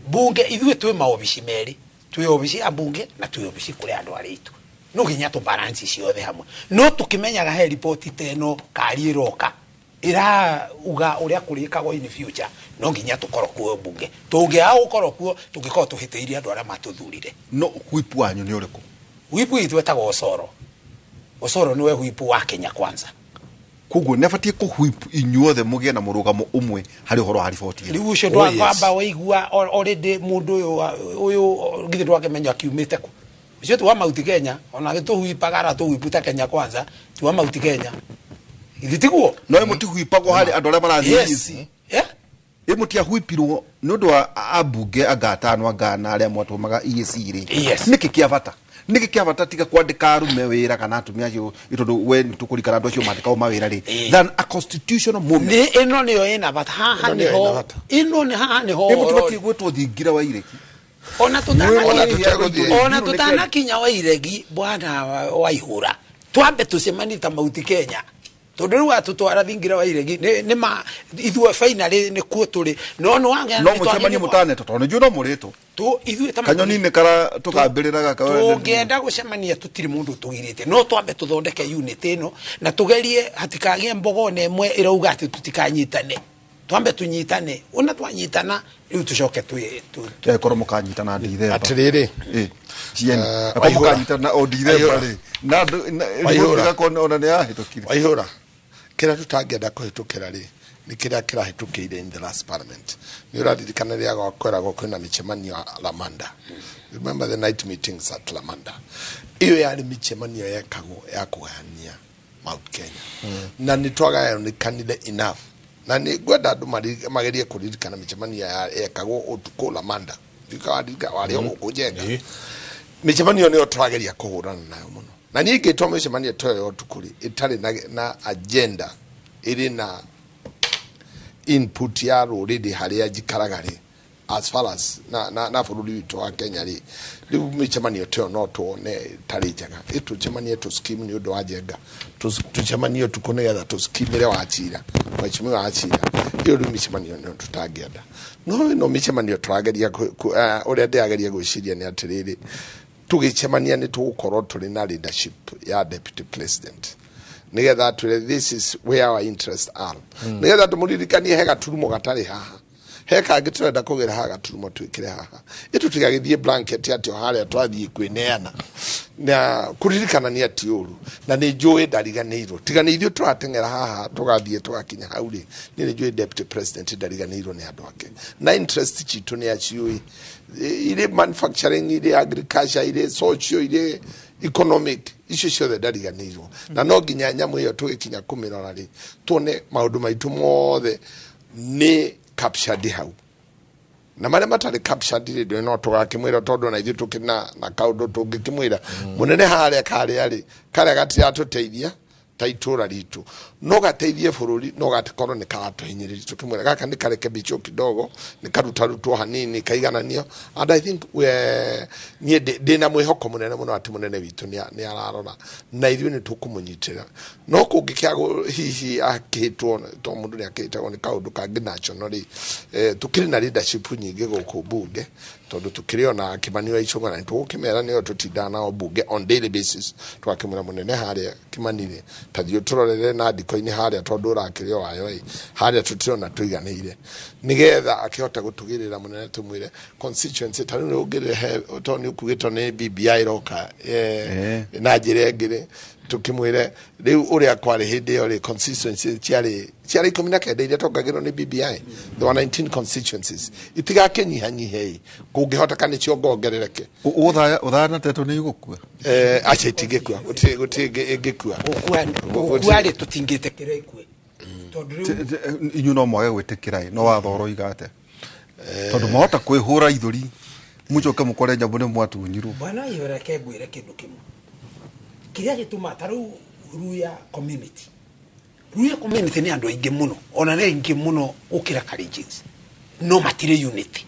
Bunge ithuĩ twĩ maobici merĩ, twĩ obici ya bunge na twĩ obici kũrĩ andũ arĩa aitũ. No nginya tũ balance ciothe hamwe. No tũkĩmenyaga he riboti ta ĩno kari ĩroka ĩrauga ũrĩa kũrĩkagwo in future, no nginya tũkorwo kuo bunge. Tũngĩaga gũkorwo kuo tũngĩkorwo tũhĩtĩirie andũ arĩa matũthurire. No whip wanyu nĩ ũrĩkũ? Whip witũ etagwo Osoro. Osoro nĩwe whip wa Kenya Kwanza. Koguo nĩ abatiĩ kũ-whip inyuothe mũgĩe na mũrũgamo ũmwe harĩ ũhoro wa riboti ĩno. Rĩu ũcio Oh, ndwakwamba yes. waigua already mũndũ ũyũ githĩ ndwakĩmenya akiumĩte kũ. Ũcio ti wa Mount Kenya, ona gĩtũhuipaga aratũhuipu ta Kenya Kwanza, ti wa Mount Kenya. Githĩ tiguo? No ĩ mũtihuipagwo harĩ andũ arĩa marathiĩ Yes. EAC? Yeah. Ĩ mũtiahuipirwo nĩ ũndũ wa ambunge anga atano anga ana arĩa mwatũmaga EAC rĩ? Yes. Nĩkĩ kĩa bata? Nĩkĩ kĩa bata tiga kwandĩka arume wĩra kana atumia acio tondũ we nĩ tũkũririkana andũ acio mandĩkagwo mawĩra rĩ, than a constitutional moment. Nĩ ĩno nĩyo ĩna bata. Haha Ĩno nĩyo nĩho ĩna bata. ĩno nĩ haha nĩho Ĩ ũhoro mũtibatiĩ ũrĩ. gwĩtwo thingira wa iregi. Ona Ona tũtegũthiĩ. ona tũtanakinya wa iregi bwana wa Ihura twambe tũcemanie ta Mount Kenya tondũ rĩu atũtwara thingira wa iregi nĩ ma ithuĩ finally nĩ kuo tũrĩ no nĩ wagĩa No mũcemanie mũtanetwo tondũ nĩnjũĩ no mũrĩtwo. tu ithuĩ ta Kanyoni-inĩ kara tũkambĩrĩra gaka tũngĩenda gũcemania tũtirĩ mũndũ tũgirĩte no twambe tũthondeke unit ĩno na tũgerie hatikagĩe mbogo ona ĩmwe ĩrauga atĩ tũtikanyitane. Twambe tũnyitane ona twanyitana rĩu tũcoke twĩ Korwo mũkanyitana Ndithemba. Atĩrĩrĩ. Cieni. Akorwo Waihũra. mũkanyitana o Ndithemba Waihũra. rĩ. Na andũ Waihũra. riboti ĩgakorwo ona nĩ yahĩtũkire. Waihũra. Kĩrĩa tũtangĩenda kũhĩtũkĩra rĩ nĩ kĩrĩa kĩrahĩtũkĩire in the last parliament. Nĩ ũraririkana rĩrĩa gwakoragwo kwĩna mĩcemanio ya Lamanda. Remember the night meetings at Lamanda. Ĩyo yarĩ mĩcemanio yekagwo ya kũgayania Mount Kenya. Na nĩ twagayanĩkanire enough. Na nĩ ngwenda andũ magerie kũririkana mĩcemanio yekagwo ũtukũ Lamanda. Ndikawaririkana warĩ o gũkũ Njenga. Mĩcemanio nĩyo tũrageria kũhũrana nayo mũno. Na niĩ ingĩtwo mĩcemanio ta ĩyo ya ũtukũ rĩ, ĩtarĩ na agenda ĩrĩ na input ya rũrĩrĩ harĩa njikaraga rĩ, as far as na bũrũri witũ wa Kenya rĩ, rĩu mĩcemanio ta ĩyo no tuone ĩtarĩ njega. Ĩ tũcemanie tũ scheme nĩ ũndũ wa Njenga, tũcemanie ũtukũ nĩgetha tũskimĩre Wachira, mheshimiwa Wachira. Ĩyo rĩu mĩcemanio nĩyo tũtangĩenda. No ĩno mĩcemanio tũrageria ũrĩa ndĩrageria gwĩciria nĩ atĩrĩrĩ, tũgĩcemania nĩ tũgũkorwo tũrĩ na leadership ya deputy president nĩgetha atwĩre this is where our interests are. Nĩgetha tũmũririkanie he gaturumo gatarĩ haha, he kangĩ tũrenda kũgĩra haha gaturumo twĩkĩre haha, ĩtũtigagĩthiĩ blanket atĩ o harĩa twathiĩ kwĩneana na kũririkanania ti ũru. Na nĩ njũĩ ndariganĩirwo, tiga nĩ ithuĩ tũrateng'era haha tũgathiĩ tũgakinya hau rĩ, niĩ nĩ njũĩ deputy president ndariganĩirwo nĩ andũ ake na interest citũ nĩ aciũĩ, irĩ manufacturing, irĩ agriculture, irĩ social, irĩ economic, icio ciothe ndariganĩirwo. Na no nginya nyamũ ĩyo tũgĩkinya kũmĩrora rĩ, tuone maũndũ maitũ mothe nĩ captured hau, na marĩa matarĩ captured rĩ, ndũĩ no tũgakĩmwĩra tondũ ona ithuĩ tũkĩrĩ na kaũndũ tũngĩkĩmwĩra mũnene harĩa karĩa rĩ, karĩa gatiratũteithia ta itũra ritũ, no gateithie bũrũri, no gatikorwo nĩ karatũhinyĩrĩria. Tũkĩmwĩra gaka nĩ karekebicwo kidogo, nĩ karutarutwo hanini kaigananio. And I think niĩ ndĩna mwĩhoko mũnene mũno atĩ mũnene witũ nĩ ararora na ithuĩ nĩ tũkũmũnyitĩra. No kũngĩkĩagwo hihi akĩhĩtwo, to mũndũ nĩ akĩhĩtagwo nĩ kaũndũ kangĩ national rĩ, tũkĩrĩ na leadership nyingĩ gũkũ mbunge, tondũ tũkĩrĩ ona Kĩmani wa Ichung'wa, na nĩ tũgũkĩmera nĩo tũtindaga nao mbunge on daily basis. Tũgakĩmwĩra mũnene harĩa Kĩmani rĩ, ta thiĩ ũtũrorere na ndiko-inĩ harĩa tondũ ũrakĩrĩ o wayo ĩ, harĩa tũtirona tũiganĩire, nĩgetha akĩhote gũtũgĩrĩra mũnene, tũmwĩre constituency ta rĩu nĩ ũngĩrehe, tondũ nĩ ũkugĩtwo nĩ BBI ĩroka na njĩra ĩngĩ rĩ, Tukimwire riu uria kwari hindi iyo ri constituency ciari 19 iria tongagirwo ni BBI. There were 19 constituencies. Itigakinyihanyihe kungihoteka ni ciongongerereke. Uthaya na teto ni igukua. Acha itingikua. Guti ingikua. Gukua ri tutingitikira ikue. Tondu riu inyu no mwage gwitikira no watho uroiga atia. Tondu mwahota kwihura ithuri mucoke mukore nyamũ nĩ mwatunyirwo. Bwana yoreke ngwire kindu kimwe. Kiria gituma ta riu Ruya community. Ruya community ni andu aingi muno, ona ni aingi muno gukira Kalenjins. No matire unity.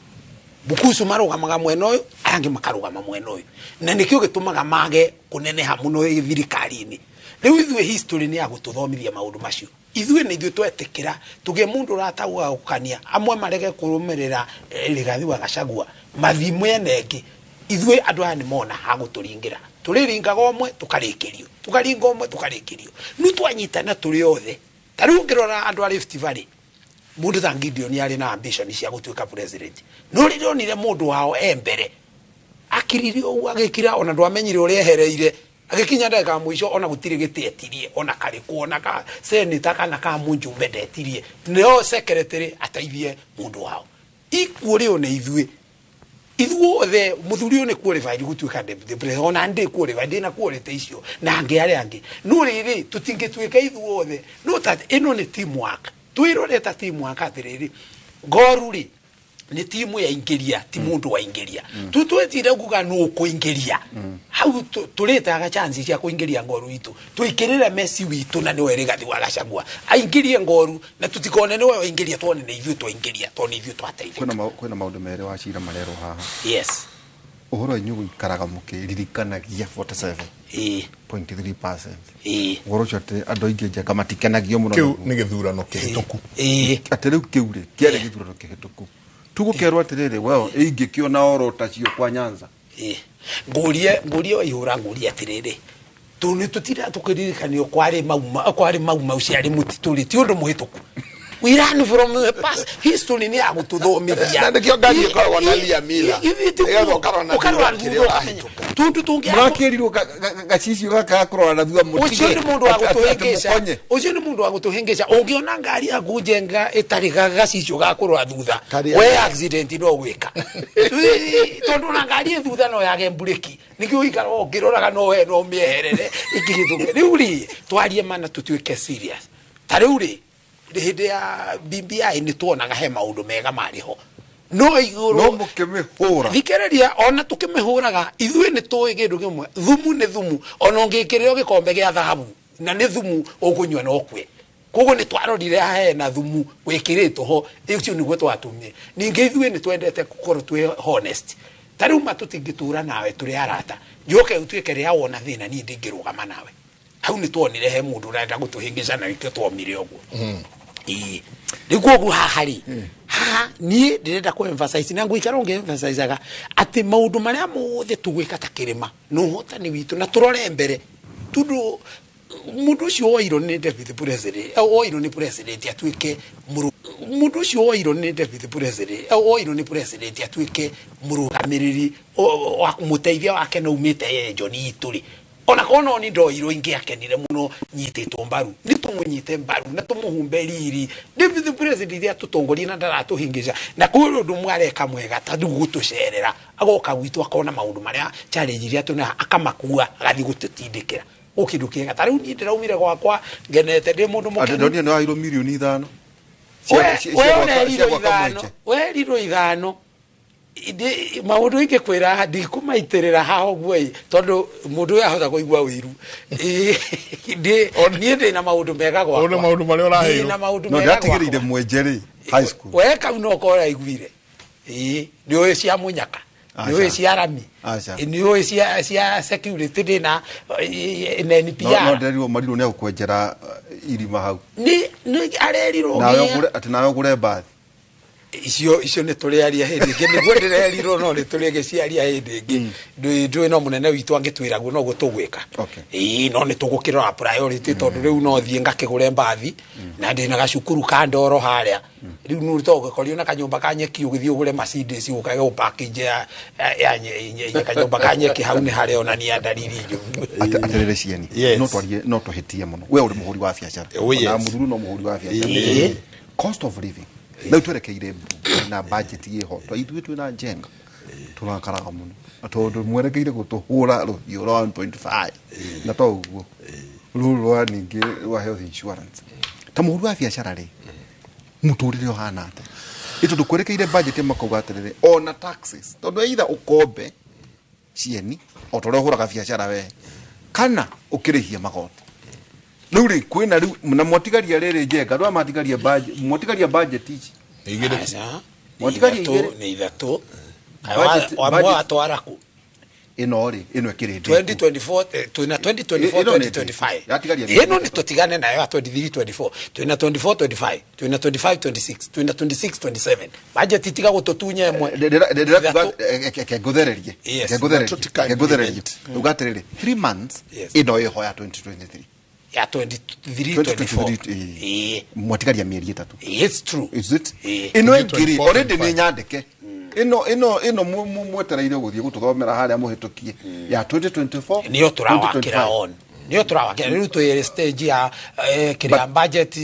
Bukusu marugamaga mwena uyu, ayangi makarugama mwena uyu. Na nikio gitumaga mage kuneneha muno thirikari-ini. Riu ithuĩ history ni ya gututhomithia maundu macio. Ithuĩ nĩ ithuĩ twetikira tugie mundu uratauga gukania amwe marege kurumirira Rigathi wa Gachagua mathi mwene ĩngĩ. Ithuĩ andu aya nĩ mona ha guturingira. Turiringaga ũmwe tukarikirio, tukaringa ũmwe tukarikirio. Nu twanyitana turi othe. Ta riu ngirora andu a Rift Valley, mundu ta Gideon arĩ na ambition cia gutuika president. No rĩrĩa onire mundu wao e mbere akiririe ũguo agĩkira ona ndwamenyire ũrĩa ehereire. Agĩkinya ndagĩka mũico ona gũtirĩ gĩtĩ etirie ona karĩkũ ona ka senator kana ka mũjumbe ndetirie. Nĩo secretary ateithie mũndũ wao. Ikuo rĩo nĩ ithuĩ. Ithuothe muthuri ũyũ nĩ qualified gũtuĩka deputy president ona ndĩ qualified ndĩna quality icio na angĩ arĩa angĩ. No rĩrĩ tũtingĩtuĩka ithuothe no ta ĩno nĩ teamwork. Twĩrore ta teamwork atĩrĩrĩ Ngoru rĩ nĩ timu yaingĩria ti mũndũ waingĩria. Tutwetire kuga nũ kũingĩria. Hau tũrĩtaga chance cia kũingĩria Ngoru itũ. Tũikĩrĩre Messi witũ na nĩwe Rigathi wa Gachagua. Aingĩrie Ngoru na tũtikone nĩwe waingĩria tuone nĩ ithuĩ twaingĩria tondũ nĩ ithuĩ twateithĩka. Kwĩna maũndũ merĩ wa cira marerwo haha. Yes. Ũhoro inyuĩ gũikaraga mũkĩririkanagia 47.3%. Ũhoro ũcio atĩ andũ aingĩ Njenga matikenagio mũno. Kĩu nĩ gĩthurano kĩhĩtũku. Atĩ rĩu kĩu rĩ kĩarĩ gĩthurano kĩhĩtũku. Tugukerwo atiriri well ingĩkĩona oro tacio kwa Nyanza. Ngurie waihũra ngurie atiriri tu nĩ tutira tukiririkanio kwari mau ciarĩ mũtitũ ti ũndũ mũhĩtũku. We run from the past. History ni ya gututhomithia. Na nikio ngari ikoragwo na Lia Miller. Nĩgetha ũkarora na thutha kĩrĩa ũrahĩtũka. Tundu tũngĩ mũrakĩrirwo gacicio gaka gakurora na thutha mũtige. Ũcio nĩ mũndũ wa gũtũhĩngĩca. Ũcio nĩ mũndũ wa gũtũhĩngĩca. Ũngĩona ngari yaku Njenga ĩtarĩ gacicio ga kũrora thutha, we accident no gwĩka. Tondũ na ngari thutha no yage mburĩki. Nĩkĩo ũikara ũkĩroraga no we no mĩeherere ĩkĩhĩtũke. Rĩu rĩ twarie mana tũtuĩke serious. Ta rĩu rĩ hĩndĩ ya BBI nĩ tuonaga he maũndũ mega marĩ ho. No igũrũ no mũkĩmĩhũra. Thikĩrĩria ona tũkĩmĩhũraga ithuĩ nĩ tũĩ kĩndũ kĩmwe. Thumu nĩ thumu ona ũngĩkĩrĩrwo gĩkombe gĩa thahabu na nĩ thumu ũkũnyua no ũkue. Koguo nĩ twarorire haha na thumu wĩkĩrĩtwo ho ũcio nĩguo twatumire. Ningĩ ithuĩ nĩ twendete gũkorwo twĩ honest. Ta rĩu ma tũtingĩtũra nawe tũrĩ arata. Njoke ũtuĩke rĩrĩa wona thĩna niĩ ndingĩrũgama nawe. Hau nĩ tuonire he mũndũ ũrenda gũtũhĩngĩca na nĩkĩo tuomire ũguo. Rĩu koguo haha rĩ haha niĩ ndĩrenda kũ emphasize na ngũikara ũngĩ emphasizeaga atĩ maũndũ marĩa mothe tũgwĩka ta kĩrĩma nĩ ũhotani witũ na tũrore mbere tondũ mũndũ ũcio woirwo nĩ deputy president woirwo nĩ president atuĩke mũndũ ũcio woirwo nĩ deputy president woirwo nĩ president atuĩke mũrũgamĩrĩri wa mũteithia wake na umĩte John itũ rĩ ona kono ni ndoirwo ingĩakenire mũno nyitĩtwo mbaru nĩ tũmũnyite mbaru na tũmũhumbe riri deputy president atũtongorie na ndaratũhĩngĩca na kwĩ ũndũ mwareka mwega ta rĩu gũtũcerera agoka gwitũ akona maũndũ marĩa challenge iria tũna akamakua agathiĩ gũtũtindĩkĩra o kĩndũ kĩega ta rĩu niĩ ndĩraumire gwakwa ngenete ndĩ mũndũ mũkenu. Andũ ndonire nĩ waheirwo mirioni 5 werirwo 5 maundu ingĩkwĩra ndikũmaitĩrĩra haha ũguo ĩ tondũ mũndũ ũyũ ahota kũigua ũiru. Niĩ ndĩna maũndũ mega gwakwa. Ũna maũndũ marĩa ũraheirwo. Ndĩna maũndũ No mega ndatigĩrĩire gwakwa. mwenje rĩ high school. We kau no korwo ũraiguire. Ĩĩ nĩ ũĩ cia mũnyaka. Nĩ ũĩ cia rami. Nĩ ũĩ cia security ndĩna NPR. No ndĩrerirwo marirwo nĩ agũkwenjera irima hau. Nĩ arerirwo Nawe ũgũre atĩ nawe ũgũre mbathi. Icio nĩ tũrĩaria hĩndĩ ĩngĩ, nĩguo ndĩrerirwo no nĩ tũrĩgĩciaria hĩndĩ ĩngĩ. Ndũĩ no mũnene witũ angĩtwĩra guo noguo tũgwĩka. Ĩĩ, no nĩ tũgũkĩrora priority tondũ rĩu no thiĩ ngakĩgũre mbathi na ndĩna gacukuru ka ndoro harĩa. Rĩu nĩ to ũgĩkorio na kanyũmba ka nyeki ũgĩthiĩ ũgũre Mercedes ũkage gũpaki nja ya kanyũmba ka nyeki hau nĩ harĩonania ndariri njũru. Atĩrĩrĩ cieni, no twarie no tũhĩtie mũno. We ũrĩ mũhũri wa biacara, na mũthuri no mũhũri wa biacara. Cost of living rĩu twerekeire na budget ĩho to ithuĩ twĩna njenga tũrakaraga mũno tondũ mwerekeire gũtũhũra rũhiũ rwa 1.5 na to ũguo rũrũ rwa ningĩ rwa health insurance. Ta mũhũri wa biacara rĩ, mũtũrĩre ũhana atĩa? Ĩ tondũ kwerekeire budget makauga atĩrĩrĩ, ona taxes, tondũ either ũkombe cieni o ta ũrĩa ũhũraga biacara we kana ũkĩrĩhie magoti. Rĩu rĩ kwĩna rĩu na mwatigaria rĩrĩ njenga andũ aya matigaria budget, mwatigaria budget ici igĩrĩ. Mwatigaria igĩrĩ. Nĩ ithatũ. Budget- Watwara kũ? Ĩno rĩ, ĩno ĩkĩrĩ ndĩku. 2024, twĩna 2024 Ĩno nĩ 2025. Yatigaria Ĩno nĩ tũtigane nayo ya 23 24. Twĩna 24 25, twĩna 25 26, twĩna 26 27. Budget tiga gũtũtunya ĩmwe. Ndĩrakuga reke ngũthererie. Yes. Reke ngũthererie. Tũtika Reke ngũthererie. implement. Uga atĩrĩrĩ, 3 months Yes. ĩno ĩho ya 2023. Ya 23 24. 2023, mwatigaria mĩeri 3. It's true. Is it? Ĩĩ. Ĩno ĩngĩ rĩ, 24, already nĩ 25. nyandĩke. Ĩno mwetereire gũthiĩ gũtũthomera harĩa mũhĩtũkie ya 2024 Nĩyo tũrawakĩra 2025. on, nĩyo tũrawakĩra rĩu twĩ stage ya kĩrĩa budget,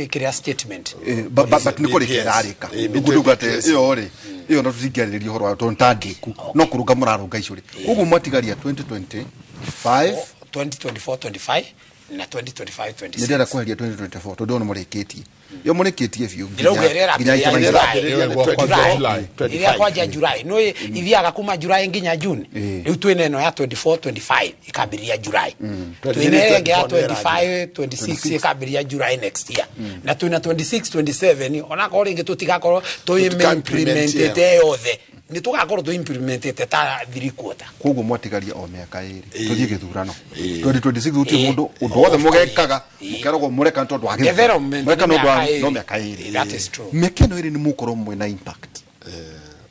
kĩrĩa statement. But nĩ kũrĩka ĩrarĩka. Ũguo ndauga atĩ ĩyo rĩ, ĩyo no tũtingĩarĩrĩria ũhoro wayo tondũ nĩ ta ndĩku, no kũrũnga mũrarũnga icio rĩ. Koguo mwatigaria 2025, 2024 25 na 2025 nĩ ndĩrenda 26. kweheria 2024 tondũ ĩyo nĩ mũrĩkĩtie, ĩyo mũrĩkĩtie biũ Ndĩrauga ĩrĩa nginya ĩrambĩrĩria ĩrambĩrĩria July. July. Ĩrĩa kwanjia July no ithiaga kuma July nginya June. Rĩu twĩna ĩno ya 24 25 ĩkambĩrĩria July, twĩna ĩrĩa ĩngĩ ya 25 26 ĩkambĩrĩria July next year, na twĩna 26 27 onakorwo rĩngĩ tũtigakorwo tũimplementĩte yothe, nĩ tũgakorwo tũimplementĩte ta 3 quarter. Koguo mwatigaria o mĩaka 2 tũthiĩ gĩthurano 2026. Gũtirĩ mũndũ ũndũ wothe mũgekaga mũkeragwo mũreka nĩ tondũ wa gĩthurano. Development Mũreka nĩ nĩ ũndũ wa mĩaka 2. no mĩaka 2. That is true. Mĩaka ĩno 2 nĩ mũgũkorwo mwĩna impact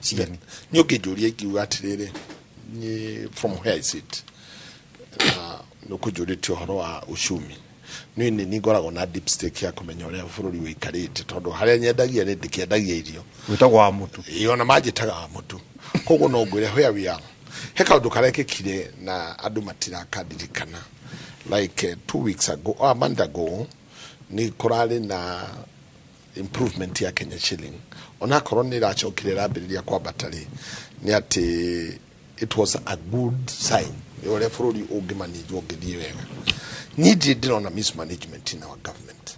cieni. Nĩ ũngĩnjũria ingiuga atĩrĩrĩ, ni from where I sit na nĩ ũkũnjũrĩtie ũhoro wa uchumi, niĩ nĩ nĩ ngoragwo na deep stake ya kũmenya ũrĩa bũrũri ũikarĩte tondũ harĩa nyendagia rĩ, ndĩkĩendagia irio. Wĩtagwo wa mũtu. Ĩĩ, ona manjĩtaga wa mũtu. Koguo no ngwĩre where we are, he kaũndũ karekĩkire na andũ matirakandirikana like 2 weeks ago or a month ago, nĩ kũrarĩ na improvement ya Kenya shilling, onakorwo nĩ ĩracokire ĩrambĩrĩria kwambata rĩ, nĩ atĩ it was a good sign nĩ ũrĩa bũrũri ũngĩmanĩjwo ũngĩthiĩ wega. Niĩ ndirĩ ndĩrona mismanagement in our government.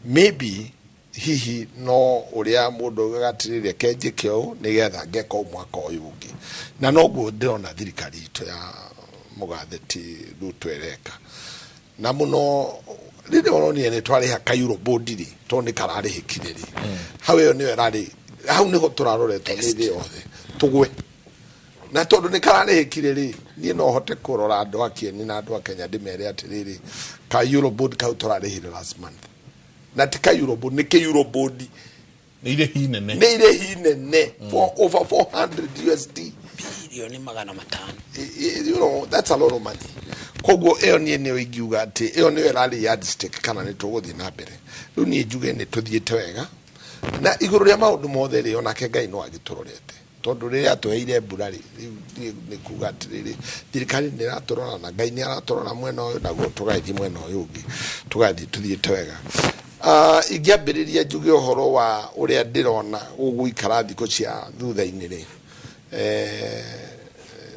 Maybe hihi no ũrĩa mũndũ augaga atĩrĩrĩ, reke njĩke ũũ nĩgetha ngeka ũũ mwaka ũyũ ũngĩ, na noguo ndĩrona thirikari itũ ya mũgathe ti Ruto ĩreka. Na mũno rĩrĩa ũronire nĩ twarĩha kaeuro bond rĩ, tondũ nĩ kararĩhĩkire rĩ, hau ĩyo nĩyo ĩrarĩ, hau nĩho tũraroretwo nĩ thĩ yothe tũgwe, na tondũ nĩ kararĩhĩkire rĩ, niĩ no hote kũrora andũ a kĩeni na andũ a Kenya ndĩmere atĩrĩrĩ, ka euro bond kau tũrarĩhire last month, na ti ka euro bond, nĩ kĩ euro bond. Nĩ irĩhi nene. Nĩ irĩhi nene for over 400 USD. Bilioni 500. That's a lot of money. Koguo ĩyo niĩ nĩyo ingiuga atĩ ĩyo nĩyo ĩrarĩ yardstick kana nĩ tũgũthiĩ na mbere. Rĩu niĩ njuge nĩ tũthiĩte wega na igũrũ rĩa maũndũ mothe rĩ, onake Ngai no agĩtũrorete tondũ rĩrĩa atũheire mbura rĩ, rĩu niĩ nĩ kuga atĩrĩrĩ, thirikari nĩ ĩratũrora na Ngai nĩ aratũrora mwena ũyũ, naguo tũgathiĩ mwena ũyũ ũngĩ, tũgathiĩ tũthiĩte wega. Ingĩambĩrĩria njuge ũhoro wa ũrĩa ndĩrona gũgũikara thikũ cia thutha-inĩ rĩ,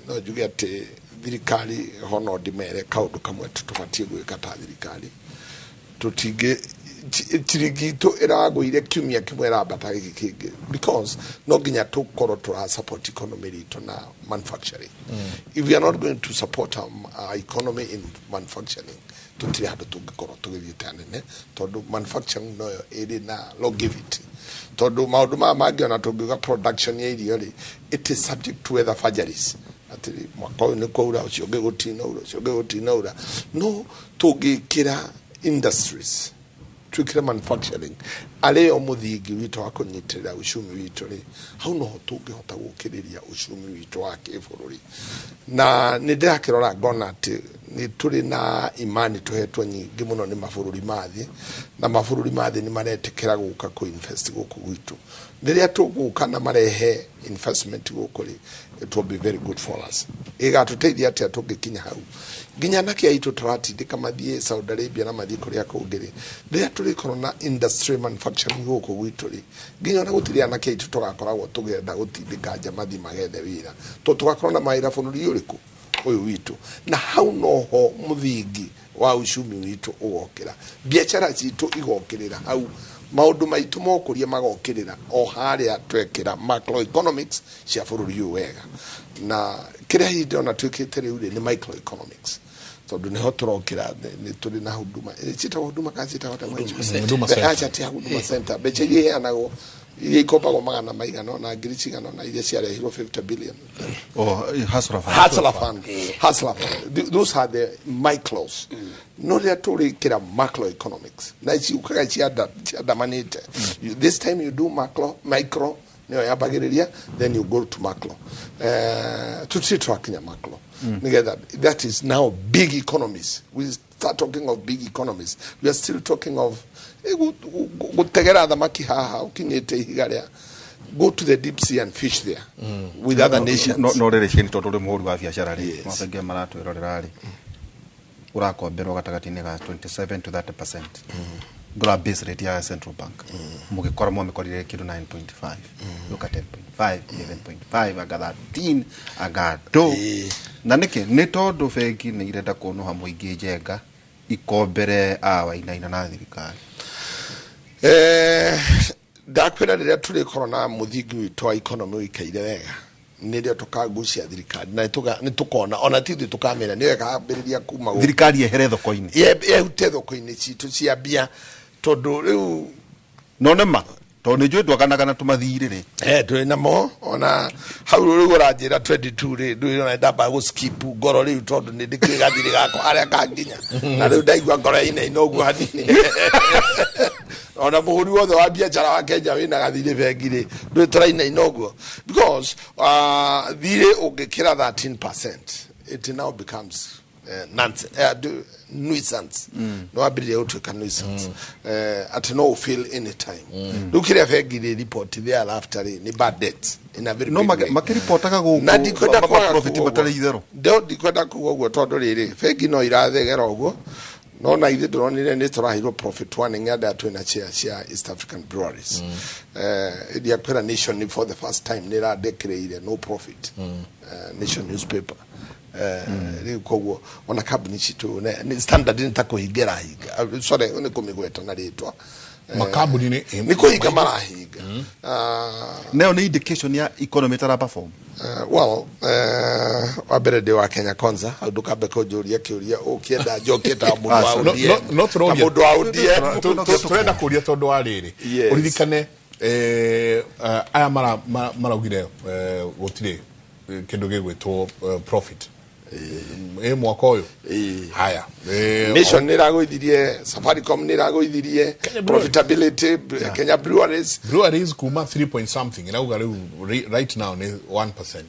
no njuge atĩ thirikari ho no ndĩmere kaũndũ kamwe tu tũbatiĩ gwĩka ta thirikari. Tũtingĩ ciringi itũ ĩragũire kiumia kĩmwe, ĩrambata gĩkĩ kĩngĩ, because no nginya tũkorwo tũra support economy ritũ na manufacturing. If we are not going to support our economy in manufacturing, tũtirĩ handũ tũngĩkorwo tũgĩthiĩte hanene, tondũ manufacturing noyo ĩrĩ na longevity, tondũ maũndũ maya mangĩ ona tũngiuga production ya irio rĩ, it is subject to weather vagaries, atĩ mwaka ũyũ nĩ kwaura, ũcio ũngĩ gũtinaura, ũcio ũngĩ gũtinaura. No tũngĩkĩra industries Twikire manufacturing arĩ yo mũthingi witũ wa kũnyitĩrĩra uchumi witũ rĩ, hau noho tũngĩhota gũkĩrĩria uchumi witũ wa kĩbũrũri. Na nĩ ndĩrakĩrora ngona atĩ nĩ tũrĩ na imani tũhetwo nyingĩ mũno nĩ mabũrũri ma thĩ, na mabũrũri ma thĩ nĩ maretĩkĩra gũka kũ invest gũkũ gwitũ. Rĩrĩa tũgũka na marehe investment gũkũ rĩ, it will be very good for us. Ĩgatũteithia atĩa tũngĩkinya hau? Nginya anake aitũ tũratindĩka mathiĩ Saudi Arabia na mathiĩ kũrĩa kũngĩ rĩ, rĩrĩa tũrĩkorwo na industry manufacturing gũkũ gwitũ rĩ, nginya ona gũtirĩ anake aitũ tũgakoragwo tũgĩenda gũtindĩka nja mathiĩ magethe wĩra, tondũ tũgakorwo na mawĩra bũrũri ũrĩkũ? Ũyũ witũ. Na hau noho mũthingi wa uchumi witũ ũgokĩra, biacara citũ igokĩrĩra hau, maũndũ maitũ mokũria magokĩrĩra o harĩa twekĩra macroeconomics cia bũrũri ũyũ wega. Na kĩrĩa hihi ndĩrona twĩkĩte rĩu rĩ, nĩ microeconomics, tondũ nĩho tũrokĩra. Nĩ tũrĩ na huduma, ciĩtagwo huduma kana ciĩtagwo atĩa? Huduma Center. Acha, ti Huduma Center. Mbeca iria iheanagwo, iria ikombagwo magana maigana na ngiri cigana na iria ciarehirwo 50 billion. Oh, Hustler Fund. Hustler Fund. Hustler Fund. Those are the micros. No rĩrĩa tũrĩkĩra macroeconomics na ciũkaga ciandamanĩte. This time you do macro, micro nĩyo yambagĩrĩria, then you go to macro. Tũtirĩ twakinya macro nĩgetha that is now big economies. We start talking of big economies. We are still talking of gũtegera thamaki haha ũkinyĩte ihiga rĩa go to the deep sea and fish there with other nations. No rĩrĩ cieni, tondũ ũrĩ mũhũri wa biacara rĩ, Yes. mabengi maratwĩrorera rĩ, ũrakomberwo gatagatĩ-inĩ ga 27 to 30%. Ngora base rate ya central bank mũgĩkora mwamĩkorire kĩndũ 9.5, yoka 10.5, 11.5, anga 13, anga 2. Na nĩkĩ? Nĩ tondũ bengi nĩ irenda kũnũha mũingĩ njenga ikombere awainaina na thirikari. Ndakwĩra, rĩrĩa tũrĩkorwo na mũthingi witũ wa economy ũikaire wega, nĩrĩo tũkagucia thirikari na nĩ tũkona ona ti ithuĩ tũkamĩra nĩyo ĩkambĩrĩria kuma gũkũ. Thirikari yehere thoko-inĩ. Yehute thoko-inĩ citũ cia mbia, tondũ rĩu No nĩ ma tondũ nĩ njũĩ ndwaganaga na tũmathirĩ rĩ. Twĩ namo ona hau rĩu ũranjĩra 22 rĩ, ndũĩ ona ndamba gũ skip ngoro rĩu, tondũ nĩ ndĩkĩũĩ gathirĩ gakwa harĩa kanginya, na rĩu ndaigua ngoro yainaina ũguo hanini. Ona mũhũri wothe wa biacara wa Kenya wĩna gathirĩ bengi rĩ, ndũĩ tũrainaina ũguo, because thirĩ ũngĩkĩra 13%, it now becomes nonsense, nuisance. No wambĩrĩria gũtuĩka nuisance, atĩ no fail anytime. Rĩu kĩrĩa bengi rĩ report thereafter rĩ, nĩ bad debt in a very No big way. Makĩripotaga gũkũ Na ndikwenda kwaga profit kuga matarĩ ũguo. itherũ. Ndikwenda kuga ũguo, tondũ rĩrĩ, bengi no irathegera ũguo, no na ithuĩ ndĩronire nĩ tũraheirwo profit warning anda twĩna share cia East African Breweries. Iria kwĩra Nation for the first time nĩ ĩradeclareire no profit. Nation newspaper. Rĩu koguo ona kambuni citũ nĩ Standard nĩ ta kũhinga ĩrahinga. Sorry, nĩ kũmĩgweta na rĩtwa. Makambuni nĩ Nĩ kũhinga marahinga. Nayo nĩ indication ya economy tara perform. Well, wa mbere ndĩ wa Kenya Kwanza, hau ndũkambe kũnjũria kĩũria ũkĩenda njokie ta mũndũ wa No, ODM. no Ta tũroria mũndũ wa ODM. Tũrenda kũria tondũ wa rĩrĩ, ũririkane aya maraugire gũtirĩ kĩndũ gĩgwĩtwo profit ĩ mwaka ũyũ. Haya. Nation nĩ ĩragũithirie, Safaricom nĩ ĩragũithirie Kenya Breweries. profitability, Kenya Breweries. Breweries kuma 3 point something ĩrauga rĩu right now nĩ 1%.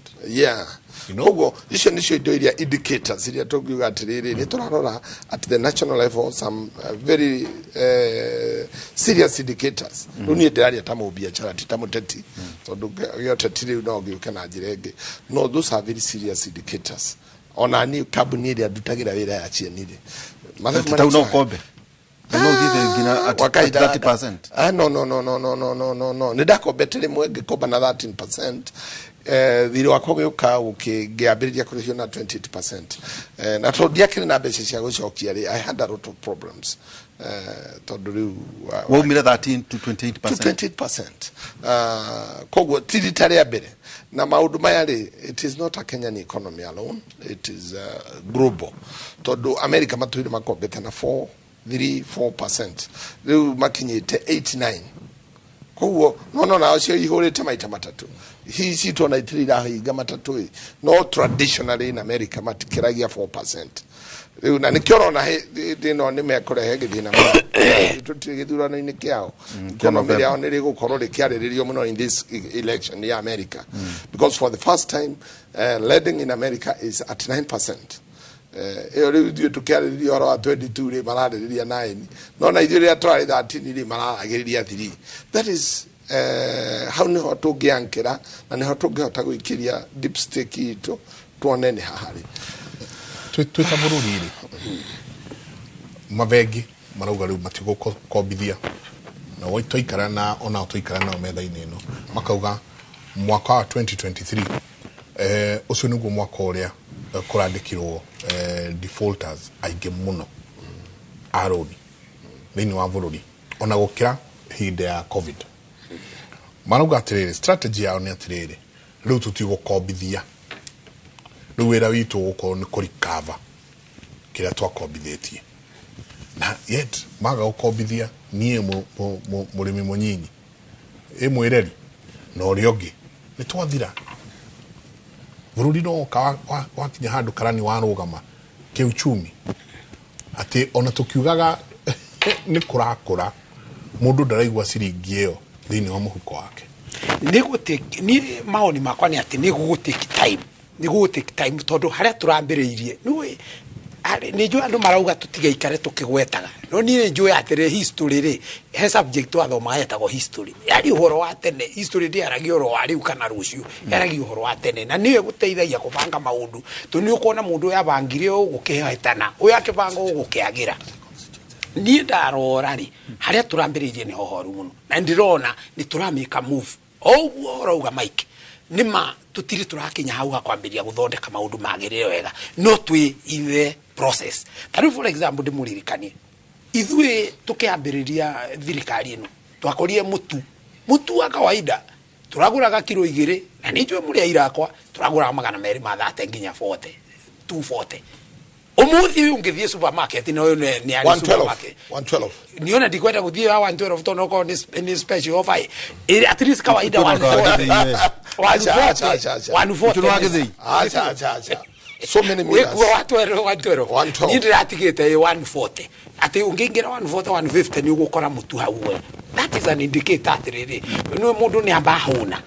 You know? Koguo icio nĩcio indo iria indicators iria tũngiuga atĩrĩrĩ, nĩ tũrarora at the national level some very serious indicators. Rĩu niĩ ndĩraria ta mũbiacara, ti ta mũteti, tondũ gĩoteti rĩu no gĩũke na njĩra ĩngĩ. No those are very serious indicators. Ona niĩ kambuni ĩrĩa ndutagĩra wĩra ya Chieni rĩ, mathabu Tau no marĩa ũkombe no ũthiĩ bengi na at Kwa kahinda gaka. 30%. Ah, no, no, no, no, no, no, no, no, no. Nĩ ndakombete rĩmwe, ngĩkomba na 13%. Thirĩ wakwa ũgĩũka ngĩambĩrĩria kũrĩhio na 28%. Na tondũ ndiakĩrĩ na mbeca cia gũcokia rĩ, I had a lot of problems. Tondũ rĩu waumire 13 to 28%. To 28%. Koguo ti rita rĩa mbere. Na maũndũ maya rĩ, it is not a Kenyan economy alone, it is global, tondũ America matũire makombete na 4 3 4%, rĩu makinyĩte 89. Koguo no nao cio ihũrĩte maita matatũ, hihi citũ ona itirĩ irahinga matatũ ĩ, no traditionally in America matikĩragia 4%. Rĩu na nĩkĩo ũrona hĩndĩ ĩno nĩ mekũrehe gĩthĩna mũno tũtirĩ gĩthurano-inĩ kĩao. Economy rĩao nĩ rĩgũkorwo rĩkĩarĩrĩrio mũno in this election ya America, because for the first time lending in America is at 9%. Ĩyo rĩu ithuĩ tũkĩarĩrĩria ũhoro wa 22 rĩ, mararĩrĩria 9, no na ithuĩ rĩrĩa tũrarĩ 13 rĩ, mararagĩrĩria 3. That is hau nĩho tũngĩankĩra na nĩho tũngĩhota gũikĩria deep stake itũ tuone nĩ haharĩ. Twĩ ta bũrũri rĩ, mabengi marauga rĩu matigũkombithia na twaikara na onao twaikara nao metha-inĩ ĩno makauga mwaka wa 2023 ũcio nĩguo mwaka ũrĩa kũrandĩkirwo defaulters aingĩ mũno a rũni thĩinĩ wa bũrũri ona gũkĩra hĩndĩ ya COVID. Marauga atĩrĩrĩ, strategy yao nĩ atĩrĩrĩ, rĩu tũtigũkombithia, rĩu wĩra witũ ũgũkorwo nĩ kũrikava kĩrĩa twakombithĩtie. Na yet maga gũkombithia niĩ mũrĩmi mũnyinyi ĩ mwĩreri na ũrĩa ũngĩ nĩ twathira. Bũrũri no woka wakinya handũ karani warũgama kĩuchumi atĩ ona tũkiugaga nĩ kũrakũra, mũndũ ndaraigua ciringi ĩyo thĩinĩ wa mũhuko wake. Nĩ maoni makwa nĩ atĩ nĩ gũgũtake time, nĩ gũgũtake time tondũ harĩa tũrambĩrĩirie nĩũĩ nĩ njũĩ andũ marauga tũtigaikare tũkĩgwetaga, no niĩ nĩ njũĩ atĩrĩ history rĩ, he subject twathomaga yetagwo history, yari ũhoro wa tene. History ndĩaragia ũhoro wa rĩu kana rũciũ, yaragia ũhoro wa tene na nĩyo ĩgũteithagia kũbanga maũndũ. Tondũ nĩ ũkuona mũndũ ũyũ abangire ũũ gũkĩhĩtana, ũyũ akĩbanga ũũ gũkĩagĩra. Niĩ ndarora rĩ, harĩa tũrambĩrĩirie nĩ hohoru mũno na ndĩrona nĩ tũramĩka move o ũguo ũrauga Mike. Nĩ ma tũtirĩ tũrakinya hau ha kwambĩrĩria gũthondeka maũndũ magĩrĩre wega, no twĩ in the process. Ta rĩu for example ndĩmũririkanie, ithuĩ tũkĩambĩrĩria thirikari ĩno twakorire mũtu wa kawaida tũragũraga kiro 2, na nĩ njũĩ mũrĩ aira akwa tũragũraga 230 nginya 40, 240. Ũmũthĩ ũyũ ũngĩthiĩ supermarket na ũyũ nĩ arĩ supermarket 112. Niona ndikwenda gũthiĩ wa 112 tondũ okorwo nĩ special offer ĩ, at least kawaida 140. Acha. 140. Acha. So many meters. Wĩkuo 112, 112. 112. Niĩ ndĩratigĩte ĩ 140. Atĩ ũngĩingĩra 140, 150 nĩ ũgũkora mũtu hau we. That is an indicator atĩrĩrĩ, nĩ mũndũ nĩ amba ahũna.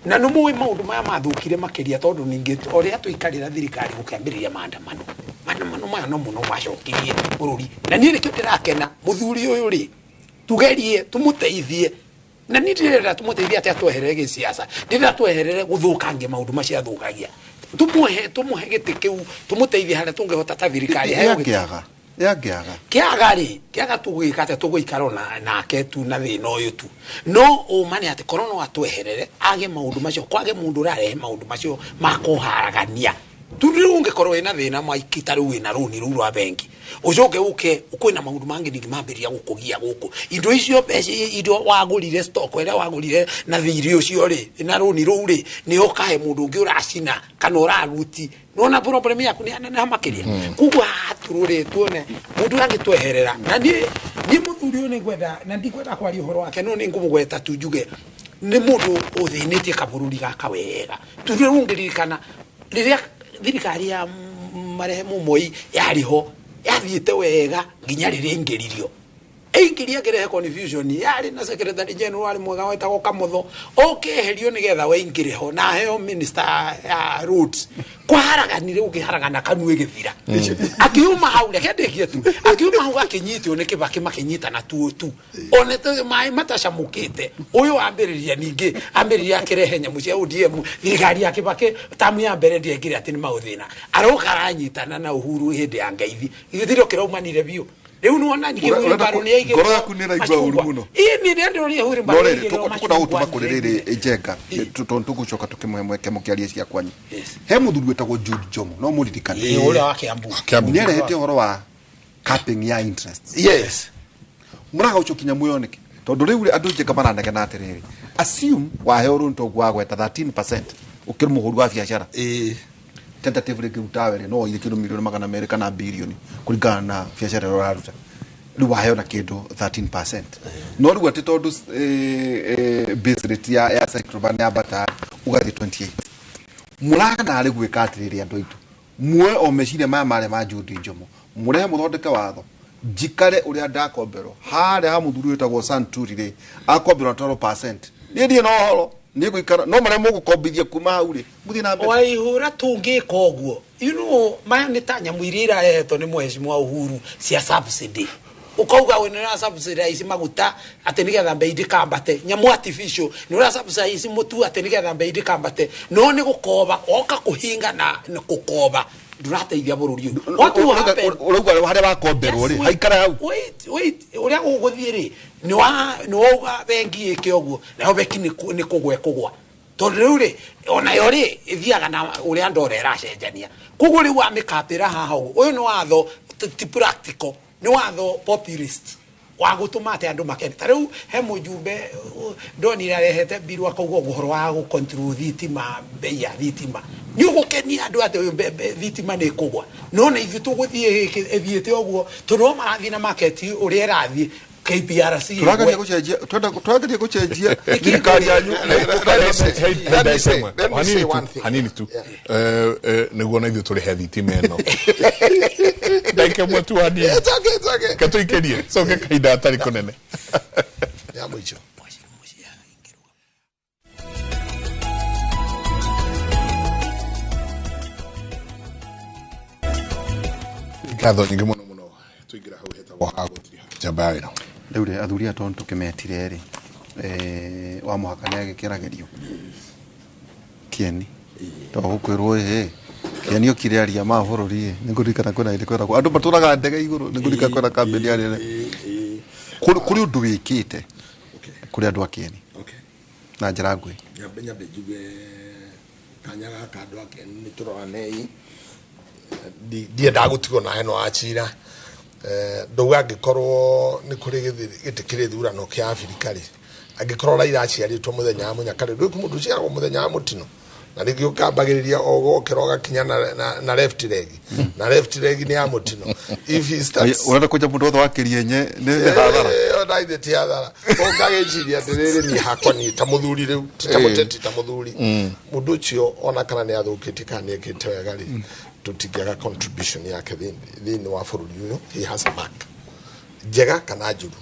Na nĩ mũĩ maũndũ maya mathũkire makĩria tondũ ningĩ ũrĩa tũikarĩra thirikari gũkĩambĩrĩria maandamano. Maandamano maya no mũno macokirie bũrũri. Na niĩ nĩkĩo ndĩrakena mũthuri ũyũ rĩ, tugerie tũmũteithie. Na niĩ ndĩrenda tũmũteithie atĩ atweherere gĩciaca, ndĩrenda tweherere gũthũkangia maũndũ macio athũkagia. Tũmũhe gĩtĩ kĩu, tũmũteithie harĩa tũngĩhota ta thirikari. Heo gĩtĩ. Yangĩaga. Yangĩaga. Kĩaga rĩ, kĩaga tũgwĩka atĩa, tũgũikara nake tu na thĩna ũyũ tu. No ũma nĩ atĩ korwo no atweherere, age maũndũ macio, kwage mũndũ ũrarehe maũndũ macio ma kũharagania. Tu rĩu ũngĩkorwo wĩna thĩna maiki ta rĩu wĩna rũni rũu rwa bengi, ũcoke ũke kwĩna maũndũ mangĩ ningĩ mambĩrĩria gũkũgia gũkũ. Indo icio mbeca indo wagũrire stock ĩrĩa wagũrire na thirĩ ũcio rĩ, na rũni rũu rĩ, nĩ ũkahe mũndũ ũngĩ ũracina kana ũraruti. Nĩwona problem yaku nĩ yaneneha makĩria. Koguo haha tũrũrĩ tuone mũndũ ũrĩa angĩtweherera. Na niĩ mũthuri ũyũ nĩngwenda, na ndikwenda kwaria ũhoro wake, no nĩngũmũgweta tu njuge nĩ mũndũ ũthĩnĩtie kabũrũri gaka wega. Tondũ rĩu ũngĩririkana rĩrĩa thirikari ya marehemu Moi yarĩ ho, yathiĩte wega nginya rĩrĩa aingĩririo. Aingĩria akĩrehe confusion, yarĩ na secretary general warĩ mwega wetagwo Kamotho, okeherio nĩgetha we aingĩre ho na aheo minister ya roads. Kwaharaganire gũkĩharagana kanua ĩgĩthira. Akiuma hau, reke ndĩkie tu. Akiuma hau akĩnyitwo nĩ Kibaki makĩnyitana tu tu. One maĩ matacamũkĩte. Ũyũ ambĩrĩria ningĩ, ambĩrĩria akĩrehe nyamũ cia ODM, thirikari ya Kibaki tamu ya mbere ndĩekire atĩ nĩ maũthĩna. Aroka aranyitana na Uhuru hĩndĩ ya ngeithi. Githĩ kĩraumanire biũ. Rĩu nĩwona ningĩ wheelbarrow nĩ yaigĩrĩrwo Ngoro yaku nĩ ĩraigua ũru machungwa. mũno. Ĩĩ, nĩ ndĩrona wheelbarrow No rĩrĩ, yaigĩrĩrwo tũkwenda gũtũma machungwa kũrĩ rĩrĩ nĩ Njenga, tondũ tũgũcoka tũkĩmũhe mweke mũkĩaria cia kwanyu. Yes. He mũthuri wĩtagwo Jude Jomo, no mũririkane. Ĩĩ, ũrĩa wa Kiambu. Kiambu. Nĩ arehete ũhoro wa capping ya interest. Yes. Mũraga ũcio kinya mwĩoneke. Tondũ rĩu andũ Njenga maranegena atĩrĩrĩ, assume waheo rũni toguo wagweta 13% ũkĩrĩ mũhũri wa biacara. Ĩĩ. Tentatively ngĩruta were no oire kĩndũ 200,000,000 kana bilioni kũringana na biacara ĩrĩa ũraruta. Rĩu waheo na kĩndũ 13%. No rĩu atĩ tondũ base rate ya central bank yambata ũgathiĩ 28. Mũraga narĩ gwĩka atĩrĩrĩ andũ aitũ, Muoe o meciria maya marĩa ma Jude Njomo mũrehe mũthondeke watho njikare ũrĩa ndakomberwo harĩa ha mũthuri wĩtagwo Santuri rĩ akomberwo 12% niĩ ndirĩ na ũhoro niĩ ngũikara no marĩa mũgũkombithia kuma hau rĩ mũthiĩ na mbere. Waihũra tũngĩka ũguo, you know, maya nĩ ta nyamũ iria irarehetwo nĩ mheshimiwa Uhuru cia subsidy. Ukauga we nĩ subsidize maguta atĩ nĩgetha mbei ndĩkambate, nyamũ artificial nĩ ũra subsidize mũtu atĩ nĩgetha mbei ndĩkambate, no nĩ gũkoba oka kũhinga na gũkoba ndũrateithia bũrũri ũyũ. What will happen? Ũrauga harĩa wakomberwo rĩ haikara hau. Wait, wait, ũrĩa gũgũthiĩ rĩ nĩ wauga bengi ĩke ũguo nayo bengi nĩ kũgwa ĩkũgwa tondũ rĩu rĩ onayo rĩ ĩthiaga na ũrĩa ndora ĩracenjania, koguo rĩu wamĩkapĩra haha ũguo ũyũ nĩ watho ti practical, nĩ watho populist wa gũtũma atĩ andũ makene. Ta rĩu he mũjumbe ndonire arehete mbiru akauga ũhoro wa gũ control thitima, mbei ya thitima nĩ ũgũkenia andũ atĩ thitima nĩ ĩkũgwa, no na ithuĩ tũgũthiĩ ĩthiĩte ũguo tondũ no marathiĩ na market ũrĩa ĩrathiĩ KPRC tũrageria gũcenjia tũrageria gũcenjia thirikari yanyu. Hanini tu nĩguo na ithuĩ tũrĩhe thitima ĩno ndagĩka ĩmwe tu hanini katũikĩrie coke kahinda gatarĩ kũnene ya mũico. Ngatho nyingĩ mũno mũno tũingĩra hau hetagwo ha gũtiriha njamba ya wĩra. Rĩu rĩ athuri aya tondũ tũkĩmetire rĩ wa mũhaka nĩ agĩkĩragerio Kieni tondũ gũkwĩrwo ĩ Kieni okire aria ma bũrũri ĩ nĩ ngũririkana kwĩna hĩndĩ kwĩragwo andũ matũraga ndege igũrũ nĩ ngũririkana kwĩna kambĩni yarĩ kũrĩ ũndũ wĩkĩte kũrĩ andũ a Kieni na njĩra nguhĩ. Nyambe njuge kanya gaka andũ a Kieni nĩ tũroranei ndiendaga gũtigwo na heno wa cira ndauga angĩkorwo nĩ kũrĩ gĩtĩ kĩrĩ thurano kĩa Afrika rĩ angĩkorwo Raila aciarĩtwo mũthenya wa mũnyaka rĩ ndũĩ mũndũ ũciaragwo mũthenya wa mũtino na rĩngĩ ũkambagĩrĩria o gokĩra ũgakinya na left leg na left leg nĩ ya mũtino if he starts ũrenda kũnja mũndũ wothe wa Kĩrienye nĩ hathara ĩyo na ithe ti hathara ũngagĩciria atĩrĩrĩ niĩ hakwa niĩ ta mũthuri rĩu ti ta mũteti ta mũthuri mũndũ ũcio ona kana nĩ athũkĩtie kana nĩ ekĩte wega rĩ tũtingĩaga contribution yake thĩinĩ wa bũrũri ũyũ. He has a mark njega kana njũru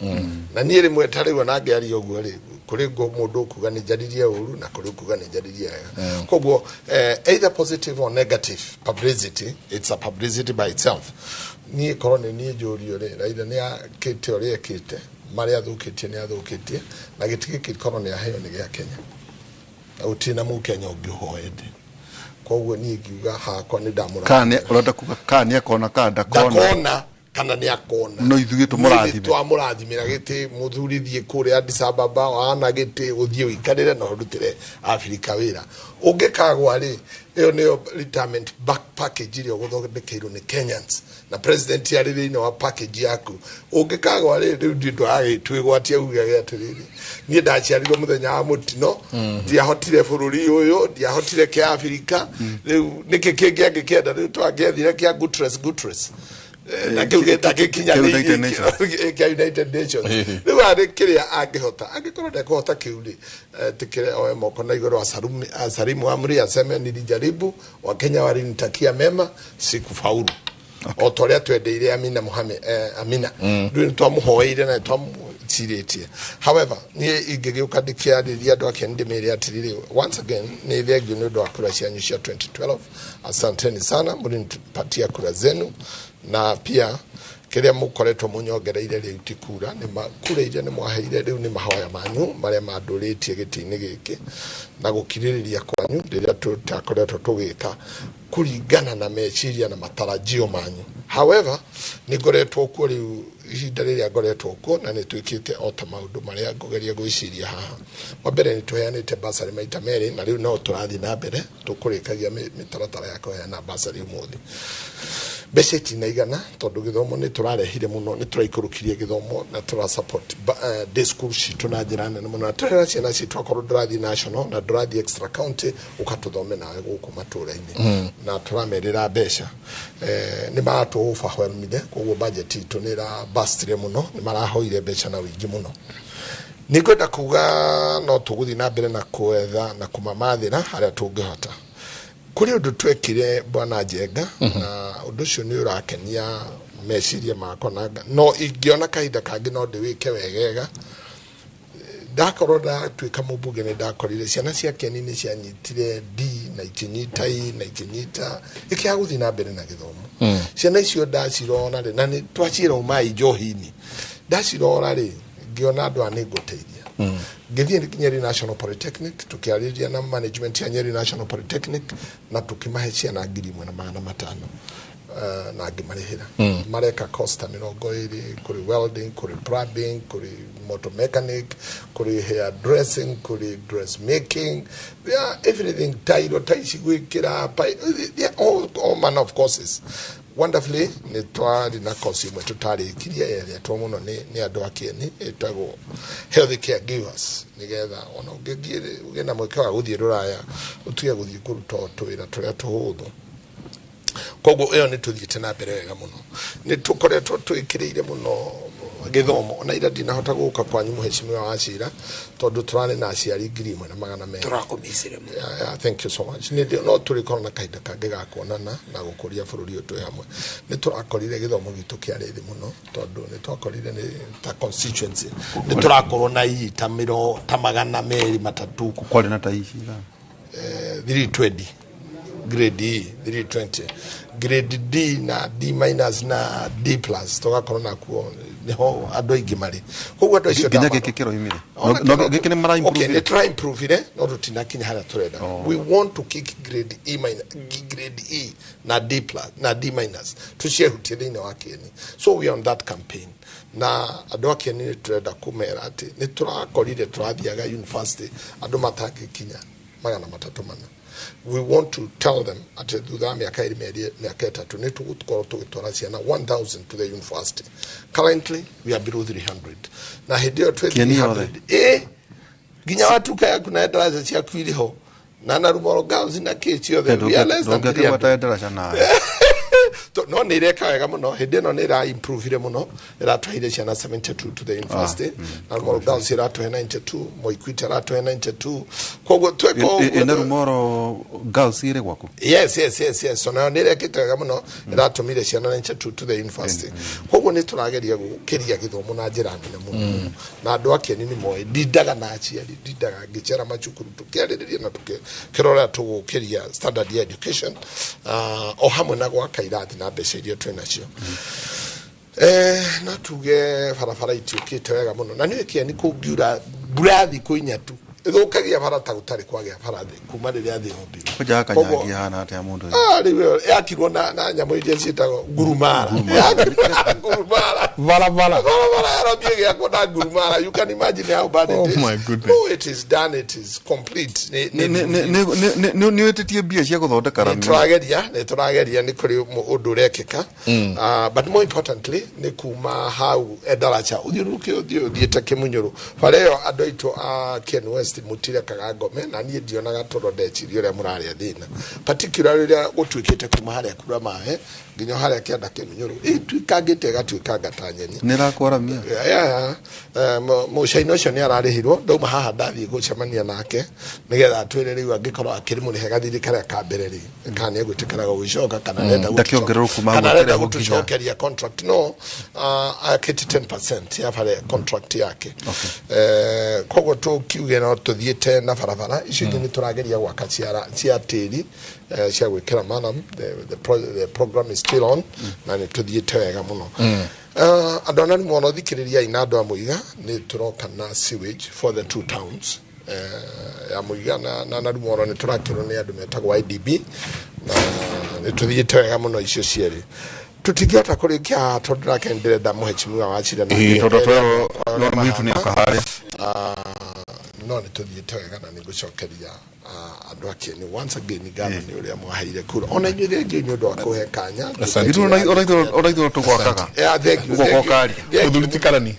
na niĩ rĩmwe ta rĩu ona ngĩaria ũguo rĩ kũrĩ mũndũ ũkuga nĩ njaririe ũru na kũrĩ ũkuga nĩ njaririe wega koguo either positive or negative publicity, it's a publicity by itself. Niĩ korwo nĩ niĩ njũrio rĩ Raila nĩ akĩte ũrĩa ekĩte marĩa athũkĩtie nĩ athũkĩtie na gĩtĩ gĩkĩ korwo nĩ aheo nĩ gĩa Kenya na gũtirĩ na mũkenya ũngĩ ũhoete koguo niĩ ngiuga hakwa nĩ ndamũra ũrenda kuga kana nĩ akona kana ndakona kana nĩ akona no ithuĩ tũmũrathime twamũrathimĩra gĩtĩ mũthuri thiĩ kũrĩa Addis Ababa wana gĩtĩ ũthiĩ ũikarĩre na ũrutĩre Afrika wĩra ũngĩkagwa rĩ ĩyo nĩyo retirement back package ĩrĩa ũgũthondekeirwo nĩ Kenyans na president arĩ thĩinĩ wa package yaku ũngĩkagwa rĩ rĩu ndiũ ndwagĩtwĩgwatia ugage atĩrĩrĩ niĩ ndaciarirwo mũthenya wa mũtino ndiahotire bũrũri ũyũ ndiahotire kĩa Afrika rĩu nĩkĩ kĩngĩ angĩkĩenda rĩu twangĩethire kĩa Guterres na kĩu gĩtangĩkinya kĩa United Nations rĩu arĩ kĩrĩa angĩhota angĩkorwo ndekũhota kĩu rĩ tikire oe moko na igũrũ asalimu amri aseme nilijaribu Wakenya walinitakia mema sikufaulu o ta ũrĩa twendeire Amina Mohamed Amina rĩu nĩ twamũhoeire na twamũcirĩtie. However niĩ ingĩgĩũka ndĩkĩarĩria andũ ake ndĩmĩre atĩrĩrĩ once again nĩ thengio nĩ ũndũ wa kura cianyu cia 2012 asanteni sana mlinipatia kura zenu na pia kĩrĩa mũkoretwo mũnyongereire rĩu ti kura nĩ kura iria nĩ mwaheire rĩu nĩ mahoya manyu marĩa mandũrĩtie gĩtĩ-inĩ gĩkĩ na gũkirĩrĩria kwanyu rĩrĩa tũtakoretwo tũgĩka kũringana na meciria na matarajio manyu. However nĩ ngoretwo kuo rĩu ihinda rĩrĩa ngoretwo kuo na nĩ twĩkĩte o ta maũndũ marĩa ngũgeria gwĩciria haha. Wa mbere nĩ tũheanĩte basarĩ maita merĩ na rĩu no tũrathiĩ na mbere tũkũrĩkagia mĩtaratara ya kũheana basarĩ ũmũthĩ. Mbeca itinaigana tondũ gĩthomo nĩ tũrarehire mũno nĩ tũraikũrũkirie gĩthomo na tũra support day school citũ na njĩra nene mũno na tũrera ciana citũ akorwo ndũrathiĩ national na ndũrathiĩ extra county ũkatũthome nawe gũkũ matũra-inĩ na tũramerĩra mbeca nĩ maratũ overwhelmire koguo budget itũ nĩ ĩrabastire mũno nĩ marahoire mbeca na ũingĩ mũno. Nĩ ngwenda kuga no tũgũthiĩ na mbere na kwetha na kũmamathĩra harĩa tũngĩhota. Kũrĩ ũndũ twekire bwana Njenga, na ũndũ ũcio nĩ ũrakenia meciria makwa, na no ingĩona kahinda kangĩ no ndĩwĩke wegega. Ndakorwo ndatuĩka mũmbunge, nĩ ndakorire ciana cia Keni nĩ cianyitire D na ikĩnyita E na ikĩnyita ikĩaga gũthiĩ na mbere na gĩthomo. Ciana icio ndacirora rĩ, na nĩ twaciĩra umai njohi-inĩ, ndacirora rĩ, ngĩona andũ aya nĩ ngũteithia. Ngĩthiĩ Nyeri National Polytechnic, tũkĩarĩria na management ya Nyeri National Polytechnic na tũkĩmahe ciana 1500, na ngĩmarĩhĩra. Mareka course ta 20, kũrĩ welding, kũrĩ plumbing, kũrĩ motor mechanic, kũrĩ hair dressing, kũrĩ dressmaking, yeah, everything, tairo ta ici gwĩkĩra, yeah, all manner of courses. Wonderfully, nĩ twarĩ na course ĩmwe tũtarĩkirie ĩrĩetwo mũno nĩ andũ a Kieni, ĩtagwo health care givers, nĩgetha ona ũngĩthiĩ ũgĩe na mweke wa gũthiĩ rũraya, ũtige gũthiĩ kũruta o tũwĩra tũrĩa tũhũthũ. Koguo ĩyo nĩ tũthiĩte na mbere wega mũno, nĩ tũkoretwo twĩkĩrĩire mũno gĩthomo. Ona ira ndinahota gũka kwanyu, mũhecimiwa wa Cira, tondũ tũrarĩ na aciari 1200. Tũrakũmicire mũno. Yeah, thank you so much. Nĩ no tũrĩkorwo na kahinda kangĩ ga kuonana na gũkũria bũrũri ũyũ twĩ hamwe. Nĩ tũrakorire gĩthomo gitũ kĩarĩ thĩ mũno, tondũ nĩ twakorire nĩ ta constituency nĩ tũrakorwo na ii ta mĩro ta 230. Kwarĩ na ta ici ra? 320 grade E, 320 grade D na D minus na D plus, tũgakorwo nakuo niho andũ aingĩ marĩ. Koguo andũ acio nginya gĩkĩ kĩroimire. No gĩkĩ nĩ mara Okay, improve. nĩ tũra improve, no tũtinakinya harĩa tũrenda. We want to kick grade E minus, grade E na D plus na D minus, tũciehutie thĩinĩ wa Kieni. So we are on that campaign, na andũ a Kieni nĩ tũrenda kũmera atĩ nĩ tũrakorire tũrathiaga university andũ matangĩkinya 304. We want to tell them atĩ thutha wa mĩaka 2, 2, mĩaka 3, nĩ tũgũkorwo tũgĩtwara ciana 1000 to the university. Currently we are below 300, na hĩndĩ ĩyo twĩ Kieni yothe? 300, ĩ nginya watuka yaku na ndaraca ciaku irĩ ho na Narumoro Girls na kĩ ciothe, we are less than 300. Ndũngĩkĩgweta ndaraca nawe. No nä ireka wega må no. Hä ndä ä no nä ĩra improvire mũno, ĩratwaire ciana 72 to the university, na Narumoro Girls ĩratũhe 92, Moikwiti ĩratũhe 92. Koguo tweka ũguo. Ĩna Rumoro Girls ĩrĩ gwaku? Yes, onayo nä ĩrekĩte wega mũno, ĩratũmire ciana 92 to the university. Koguo nĩ tũrageria gũkĩria gĩthomo na njĩra nene mũno, na andũ a Kieni nĩ moĩ ndindaga na aciari, ndindaga ngĩcera macukuru tũkĩarĩrĩria na tũkĩrora tũgũkĩria standard ya education, o hamwe na gwaka irathi na mbeca iria twĩ nacio. No tuge barabara itiũkĩte wega mũno, na nĩ Kieni kũngiura mbura thikũ 4 tu ĩthũkagia bara ta gũtarĩ kwagĩa bara thĩ kuma rĩrĩa thĩ yombirwo. Kwanja kanyangi hana atĩa mũndũ ũyũ? Ah, rĩu ĩyo yakirwo na nyamũ iria ciĩtagwo ngurumara. Yakirwo na ngurumara. Barabara. Barabara yarambie gĩakwo na ngurumara. You can imagine how bad it Oh is. my goodness. No, it is done, it is complete. Nĩ wĩtĩtie mbia cia gũthondeka Nĩ rami? tũrageria, nĩ tũrageria, nĩ kũrĩ ũndũ ũrekĩka. But more importantly, nĩ kuma hau Endaracha ũthiũrũrũke ũthiĩ ũthiĩte Kĩmunyũrũ, bara ĩyo andũ aitũ a Ken West mũtirekaga ngome na niĩ ndionaga, tondũ ndeciria ũrĩa mũrarĩa thĩna, particularly rĩrĩa gũtuĩkĩte kuma harĩa kura maĩ nginya harĩa kĩanda Kĩmunyũrũ ĩtuĩkangĩte ĩgatuĩkanga ta nyeni. Nĩ ĩrakwaramia? Yeah. Mũcaina ũcio nĩ ararĩhirwo. Ndauma haha ndathiĩ gũcemania nake nĩgetha atwĩre rĩu angĩkorwo akĩrĩ mũrĩhe gathirĩ karĩa ka mbere rĩ, kana nĩ egwĩtĩkĩra gũgĩcoka kana arenda Ndakĩongererwo kuma hau kana arenda akĩrĩhwo nginya. gũtũcokeria contract. No akĩti 10% ya bara contract yake. Koguo tũkiuge no tũthiĩte na barabara icio ingĩ nĩ tũrageria gwaka cia tĩri, cia gwĩkĩra manam. The program is still on na nĩ tũthiĩte wega mũno. Andũ a Narumoro, thikĩrĩriai, na andũ a Mũiga, nĩ tũroka na sewage for the two towns, ya Mũiga na Narumoro. Nĩ tũrakĩrwo nĩ andũ metagwo IDB na nĩ tũthiĩte wega mũno. Icio cierĩ tũtingĩhota kũrĩkia haha tondũ nake nĩ ndĩrenda mũhecimiwa wa Cira na Tondũ twerwo no mũitu nĩ oka harĩa. No nĩ tũthiĩte wega na nĩ ngũcokeria andũ a Kieni once again ngatho nĩ ũrĩa mwaheire kura, ona inyuĩ thengiũ nĩ ũndũ wa kũhe kanya. Asante. Ithuĩ ona ithuĩ tũgwakaga. Yeah, thank you, Ũguo thank you. gũkaria. Thank you. Mũthuri ti Karani,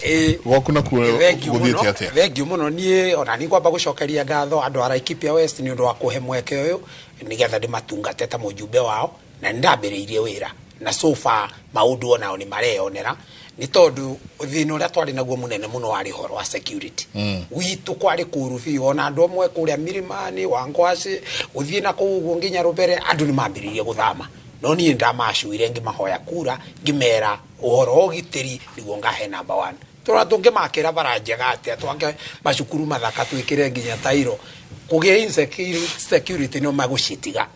gwaku nakuo Thengiũ gũthiĩte mũno, atĩa? Thengiũ mũno. Niĩ ona nĩ ngwamba gũcokeria ngatho andũ a Laikipia West nĩ ũndũ wa kũhe mweke ũyũ nĩgetha ndĩmatungate ta mũjumbe wao, na nĩ ndambĩrĩirie wĩra na so far maũndũ onao nĩ mareyonera. Nĩ tondũ thĩna ũrĩa twarĩ naguo mũnene mũno warĩ ũhoro wa security. Gwitũ kwarĩ kũũru biũ, ona andũ amwe kũrĩa Milimani, Wangwacĩ, gũthiĩ na kũu ũguo nginya Rũbere, andũ nĩ mambĩrĩirie gũthama. No niĩ ndamacuire ngĩmahoya kura, ngĩmera ũhoro wa ũgitĩri nĩguo ngahe number 1. Tũra tũngĩmakĩra bara njega atĩa, twange macukuru mathaka twĩkĩre nginya tairo, kũgĩa insecurity no magũcitiga.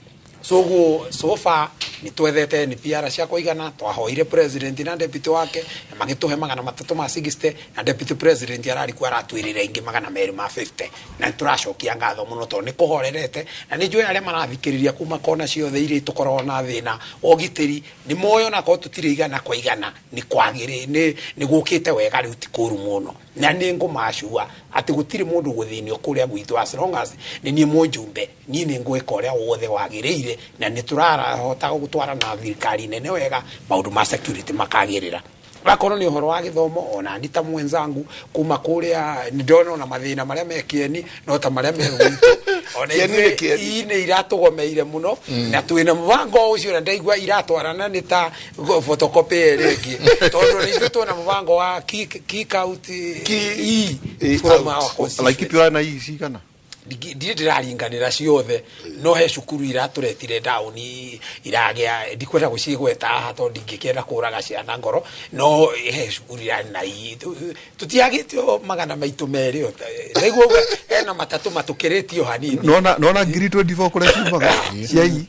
So guo so far nĩ twethete NPR cia kũigana, twahoire president na deputy wake na magĩtũhe 360, na deputy president ararĩ kuo aratwĩrĩra ingĩ 250, na nĩtũracokia ngatho mũno tondũ nĩ kũhorerete, na nĩ njũĩ arĩa marathikĩrĩria kuma kona ciothe iria tũkoragwo na thĩna wa ũgitĩri nĩ moĩ onakorwo tũtirĩ igana kwa igana nĩ kwagĩrĩ, nĩ gũkĩte wega rĩu ti kũũru mũno. Na nĩ ngũmacua atĩ gũtirĩ mũndũ gũthĩnio kũrĩa gwitũ, as long as nĩ niĩ mũjumbe, niĩ nĩ ngwĩka ũrĩa wothe wagĩrĩire, na nĩ tũrahota gũtwara na thirikari nene wega, maũndũ ma security makagĩrĩra. Akorwo nĩ ũhoro wa gĩthomo, ona ni ta mwenzangu kuma kũrĩa nĩ ndona ona mathĩna marĩa me Kieni no ta marĩa me gwitũ, ona Kieni nĩ ithuĩ Kieni. ii nĩ iratũgomeire mũno, na twĩna mũbango ũcio, na ndaigua iratwarana nĩ ta photocopy ĩrĩa ĩngĩ, tondũ nĩ ithuĩ twĩna mũbango wa kick out E E from out. our constituency. Laikipia ũrarĩ na ii cigana? Ndirĩ ndĩraringanĩra ciothe, no he cukuru iratũretire down iragĩa, ndikwenda gũcigweta haha tondũ ndingĩkĩenda kũraga ciana ngoro, no he cukuru irarĩ na ii tũtiagĩte 200 o ndaigua ũguo hena matatũ matũkĩrĩtio hanini. Nona ngiri 24 kũrĩa ciumaga cia ii.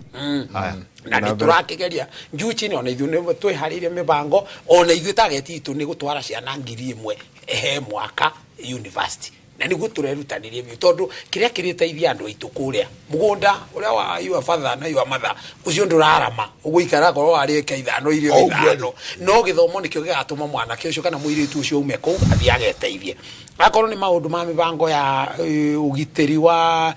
Haya. Na nĩ tũrakĩgeria njuu chini, ona ithuĩ nĩ twĩharĩirie mĩbango, ona ithuĩ target itũ nĩ gũtwara ciana 1000 he mwaka university, na nĩguo tũrerutanĩria biũ, tondũ kĩrĩa kĩrĩteithia andũ aitũ kũrĩa mũgũnda ũrĩa wa your father na your mother ũcio ndũrarama, ũgũikara korwo warĩ ĩka ithano irio Oh, ithano, no gĩthomo nĩkĩo gĩgatũma mwanake ũcio kana mũirĩtu ũcio aume kũu athiĩ ageteithie. Akorwo nĩ maũndũ ma mĩbango ya ũgitĩri wa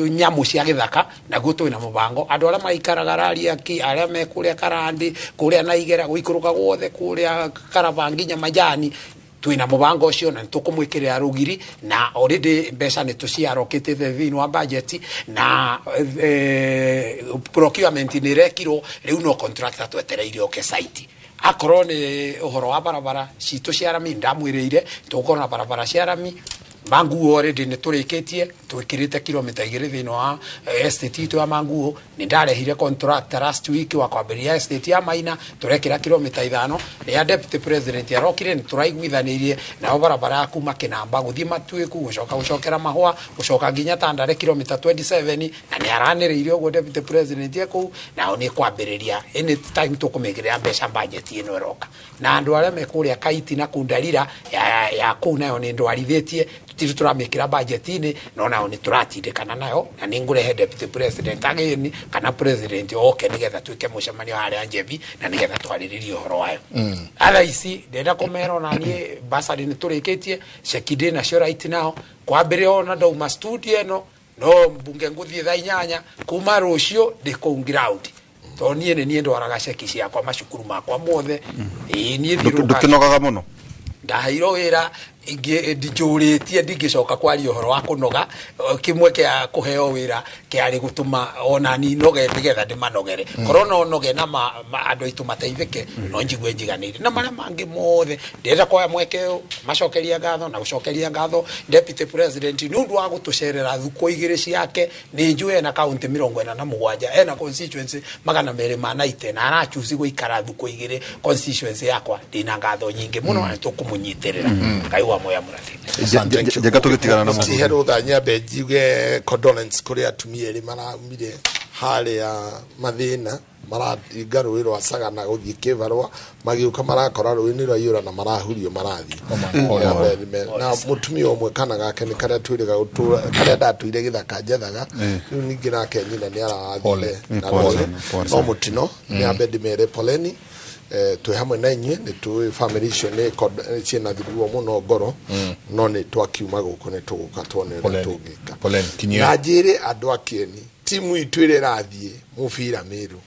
nyamũ cia gĩthaka, naguo twĩna mũbango. Andũ arĩa maikaraga Rariaki, arĩa me kũrĩa Karandi, kũrĩa Naigera, gũikũrũka guothe kũrĩa Karaba nginya Majani, twĩna mũbango ũcio na nĩtũkũmwĩkĩrĩra rũgiri, na already mbeca nĩtũciarokĩtĩte thĩinĩ wa budget, na procurement nĩ ĩrekirwo, rĩu no contractor twetereire oke site. Akorwo nĩ ũhoro wa barabara citũ cia rami, ndamwĩrĩire tũgũkorwo na barabara cia rami Manguo already nĩ tũrĩkĩtie, twĩkĩrĩte kilomita 2 thĩinĩ wa estate itũ ya Manguo. Nĩ ndarehire contractor last week wa kwambĩrĩria estate ya Maina, tũrekĩra kilomita 5. Rĩrĩa deputy president arokire nĩ tũraiguithanĩirie nao barabara ya kuma Kĩnamba gũthiĩ Matuĩku, gũcoka gũcokera Mahũa, gũcoka nginya Tandare kilomita 27, na nĩ aranĩrĩire ũguo deputy president e kũu, nao nĩ kwambĩrĩria any time tũkũmĩkĩrĩra mbeca budget ĩno ĩroka. Na andũ arĩa me kũrĩa Kaiti na Kundarira ya kũu nayo nĩ ndwarithĩtie, tũtirĩ tũramĩkĩra budget-inĩ, no nao nĩ tũratindĩkana nayo, na nĩ ngũrehe deputy president ageni kana president oke nĩgetha twĩke mũcemanio harĩa Njebi na nĩgetha twarĩrĩrie ũhoro wayo. Thaa ici ndĩrenda kũmera ona niĩ bursary nĩ tũrĩkĩtie, ceki ndĩ nacio right now, kwambĩrĩria ona ndauma studio ĩno no mbunge ngũthiĩ thaa 8 kuma rũciũ ndĩ kũu ground, tondũ niĩ nĩ niĩ ndwaraga ceki ciakwa macukuru makwa mothe. Ĩĩ, niĩ thiũrũrũkaga. Ndũkĩnogaga mũno? Ndaheirwo wĩra ndinjũrĩtie, ndingĩcoka kwaria ũhoro wa kũnoga. Kĩmwe kĩa kũheo wĩra kĩarĩ gũtũma ona ni noge nĩgetha ndĩmanogere. Korwo no noge na andũ aitũ mateithĩke, no njigue njiganĩire. Na marĩa mangĩ mothe ndĩrenda kuoya mweke ũyũ macokeria ngatho na gũcokeria ngatho deputy president nĩ ũndũ wa gũtũcerera thukũ igĩrĩ ciake. Nĩ njũĩ ena kaunti 47, ena constituency 290, na arachusi gũikara thukũ igĩrĩ constituency yakwa. Ndĩna ngatho nyingĩ mũno na nĩtũkũmũnyitĩrĩra. Ngai wa moya mũrathime. Njega tũgĩtigana na mũndũ. Tihe rũtha nyambe njiuge condolence kũrĩ atumia erĩ maraumire harĩa mathĩna, mararinga rũĩ rwa Sagana gũthiĩ kĩbarũa, magĩũka marakora rũĩ nĩ rwaiyũra na marahurio marathiĩ. Na mũtumia ũmwe kana gake nĩ karĩa twĩrĩga gũtũra, karĩa ndatũire gĩthaka njethaga, rĩu ningĩ nake nyina nĩ arathire na Pole rũĩ. sana, pole No sana. mũtino nyambe ndĩmere poleni. Twĩ hamwe na inyuĩ, nĩ tũĩ family icio nĩ ciĩna ruo mũno ngoro, no nĩ twakiuma gũkũ nĩ tũgũka tuone ũrĩa Poleni. tũngĩka. Poleni, kinyia. Na njĩre andũ a Kieni, timu itũ ĩrĩa ĩrathiĩ mũbira Mĩrũ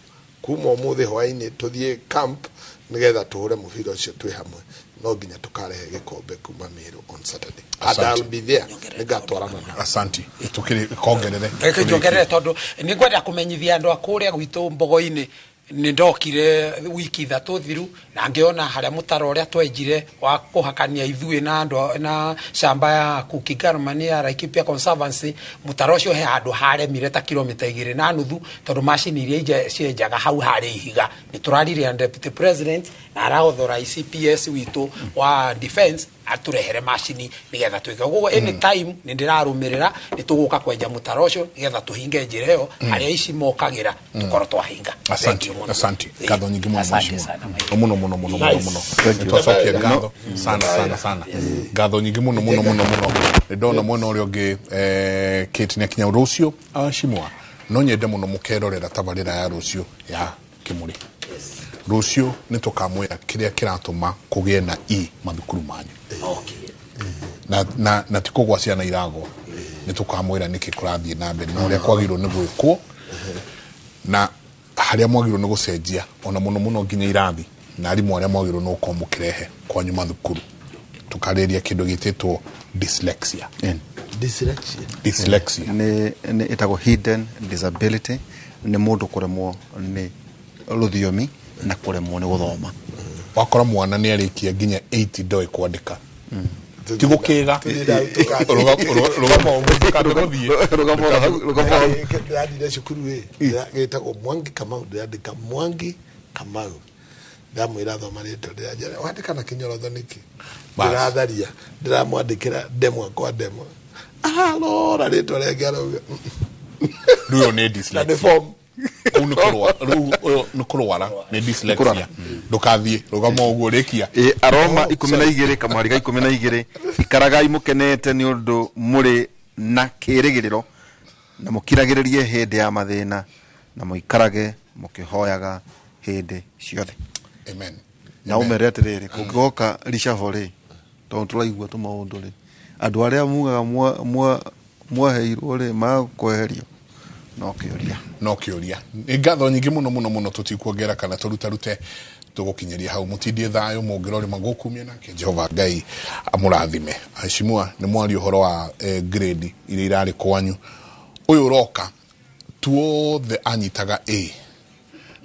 kuma ũmũthĩ hwainĩ tũthiĩ camp nĩgetha tũhũre mũbira ũcio twĩ hamwe, no nginya tũkarehe gĩkombe kuma Mĩrũ on Saturday. And Asante. I'll be there, nĩngatwarana nao. Asante. Tukiri kongerere. Reke njongerere tondũ nĩ ngwenda kũmenyithia andũ a kũrĩa gwitũ Mbogo-inĩ. Nĩ ndokire wiki 3 thiru na ngĩona harĩa mũtaro ũrĩa twenjire wa kũhakania ithuĩ na andũ na shamba ya Kuki Garman ya Laikipia Conservancy, mũtaro ũcio he handũ haremire ta kilomita 2.5 tondũ macini iria cienjaga hau harĩ ihiga. Nĩ tũraririe na Deputy President na araauthorize CPS witũ wa defense atũrehere macini nĩgetha twĩke ũguo. Anytime nĩ ndĩrarũmĩrĩra, nĩ tũgũka kwenja mũtaro ũcio nĩgetha tũhinge njĩra ĩyo harĩa ici mokagĩra, tũkorwo twahinga. Asante, asante. Ngatho nyingĩ mũno, mheshimiwa, mũno mũno mũno mũno mũno. Nĩtwacokia ngatho sana sana sana, ngatho nyingĩ mũno mũno mũno mũno. Nĩ ndona mwena ũrĩa ũngĩ Kate nĩ akinya rũciũ. Ashimwa, no nyende mũno mũkerorera tabarĩra ya rũciũ ya Kĩmũrĩ. Rũciũ nĩ tũkamwĩra kĩrĩa kĩratũma kũgĩe na e mathukuru manyu na ti kũgwa ciana iragwa. Nĩ tũkamwĩra nĩkĩ kũrathiĩ na mbere na ũrĩa kwagĩrĩirwo nĩ gwĩkwo na harĩa mwagĩrĩirwo nĩ gũcenjia, ona mũno mũno nginya irathi na arimũ arĩa mwagĩrĩirwo nĩ gũkorwo mũkĩrehe kwanyu mathukuru. Tũkarĩria kĩndũ gĩtĩtwo dyslexia. Dyslexia. Dyslexia nĩ ĩtagwo hidden disability, nĩ mũndũ kũremwo nĩ rũthiomi na kũremwo nĩ gũthoma. Wakora mwana nĩ arĩkia nginya 80 ndoĩ kwandĩka, ti gũkĩga rũgamo. Ndĩrathire cukuru ĩ gĩtagwo Mwangi Kamau, ndĩrandĩka Mwangi Kamau, ndamwĩra thoma rĩtwa ndĩranjĩra wandĩka na kĩnyorotho nĩkĩ, ndĩratharia, ndĩramwandĩkĩra ndemwa kwa ndemwa, ararora rĩtwa rĩake arauga rĩu ĩyo nĩ na nĩ dyslexia form. Kũu nĩ kũrwara, rĩu ũyũ nĩ kũrwara, nĩ dyslexia. Ndũkathiĩ, rũgama ũguo, rĩkia. Aroma 12 kamwari ga 12, ikaragai mũkenete nĩ ũndũ mũrĩ na kĩĩrĩgĩrĩro, na mũkiragĩrĩrie hĩndĩ ya mathĩna, na mũikarage mũkĩhoyaga hĩndĩ ciothe. Amen. Na ũmere atĩrĩrĩ, kũngĩgoka ricabo rĩ, tondũ tũraigua tũmaũndũ rĩ, andũ arĩa mugaga mwaheirwo rĩ, makweherio, no kĩũria. No kĩũria. Nĩ ngatho nyingĩ mũno mũno mũno, tũtikuongera kana tũrutarute, tũgũkinyĩria hau. Mũtindie thayũ, mũngĩrorĩma gũkumia nake Jehova Ngai amũrathime. Aheshimiwa, nĩ mwaria ũhoro wa grade iria irarĩ kwanyu. Ũyũ ũroka tuothe anyitaga A,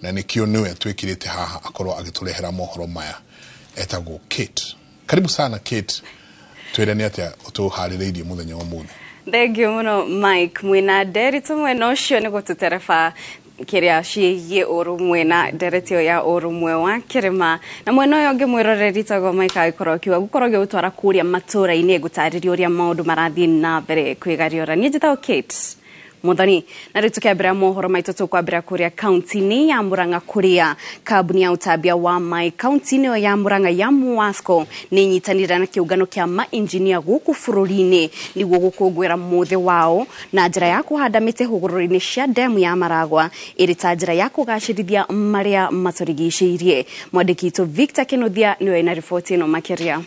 na nĩkĩo nĩwe twĩkĩrĩte haha akorwo agĩtũrehera mohoro maya. Etagwo Kate. Karibu sana Kate, twĩre nĩ atĩa ũtũharĩrĩirie mũthenya wa ũmũthĩ. Thank you mũno Mike. Mwĩna Nderitu mwena ũcio nĩ gũtũtereba kĩrĩa ciĩgiĩ ũrũmwe na ndereti ĩyo ya ũrũmwe wa kĩrĩma, na mwena ũyũ ũngĩ mwĩroreri tagwo Mike agĩkorwo akiuga gũkorwo gĩgũtwara kũrĩa matũra-inĩ gũtarĩria ũrĩa maũndũ marathiĩ na mbere kwĩgariũra. Niĩ njĩtagwo Kate Muthoni, na rĩu tũkĩambĩrĩria mohoro maitũ, tũkwambĩrĩria kũrĩa kaunti-inĩ ya Murang'a, kũrĩa kambuni ya ũtambia wa maĩ kaunti-inĩ ĩyo ya Murang'a ya Mwasco nĩ ĩnyitanĩire na kĩũngano kĩa mainjinia gũkũ bũrũri-inĩ nĩguo gũkũngũĩra mũthĩ wao na njĩra ya kũhanda mĩtĩ hũgũrũrũ-inĩ cia ndemu ya Maragwa, ĩrĩ ta njĩra ya kũgacĩrithia marĩa matũrigicĩirie. Mwandĩki witũ Victor Kinuthia nĩwe wĩna riboti ĩno makĩria.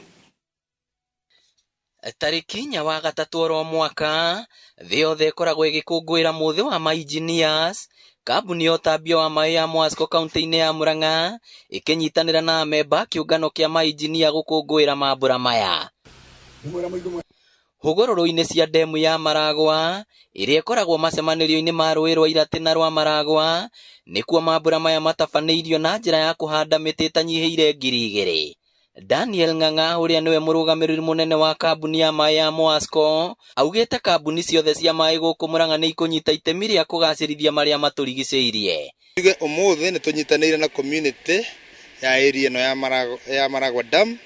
Tarĩki 4 wa gatatũ oro mwaka, thĩ yothe ĩkoragwo ĩgĩkũngũĩra mũthĩ wa ma-engineers. Kambuni ya ũtambia wa maĩ ya Mwasco kaunti-inĩ ya Murang'a ĩkĩnyitanĩra na amemba kĩũngano kĩa ma-engineer gũkũngũĩra mambũra maya hũgũrũrũ-inĩ cia ndemu ya Maragwa ĩrĩa ĩkoragwo macemanĩrio-inĩ ma rũĩ rwa Iratĩ na rwa Maragwa. Nĩkuo mambũra maya matabanĩirio na njĩra ya kũhanda mĩtĩ ĩtanyihĩire 2000. Daniel Ng'ang'a, ũrĩa nĩwe mũrũgamĩrĩri mũnene wa kambuni ya maĩ ya Mwasco, augĩte kambuni ciothe cia maĩ gũkũ Murang'a nĩ ikũnyita itemi rĩa kũgacĩrithia marĩa matũrigicĩirie. Tuge ũmũthĩ nĩ tũnyitanĩire na community ya area ĩno ya Maragwa Dam,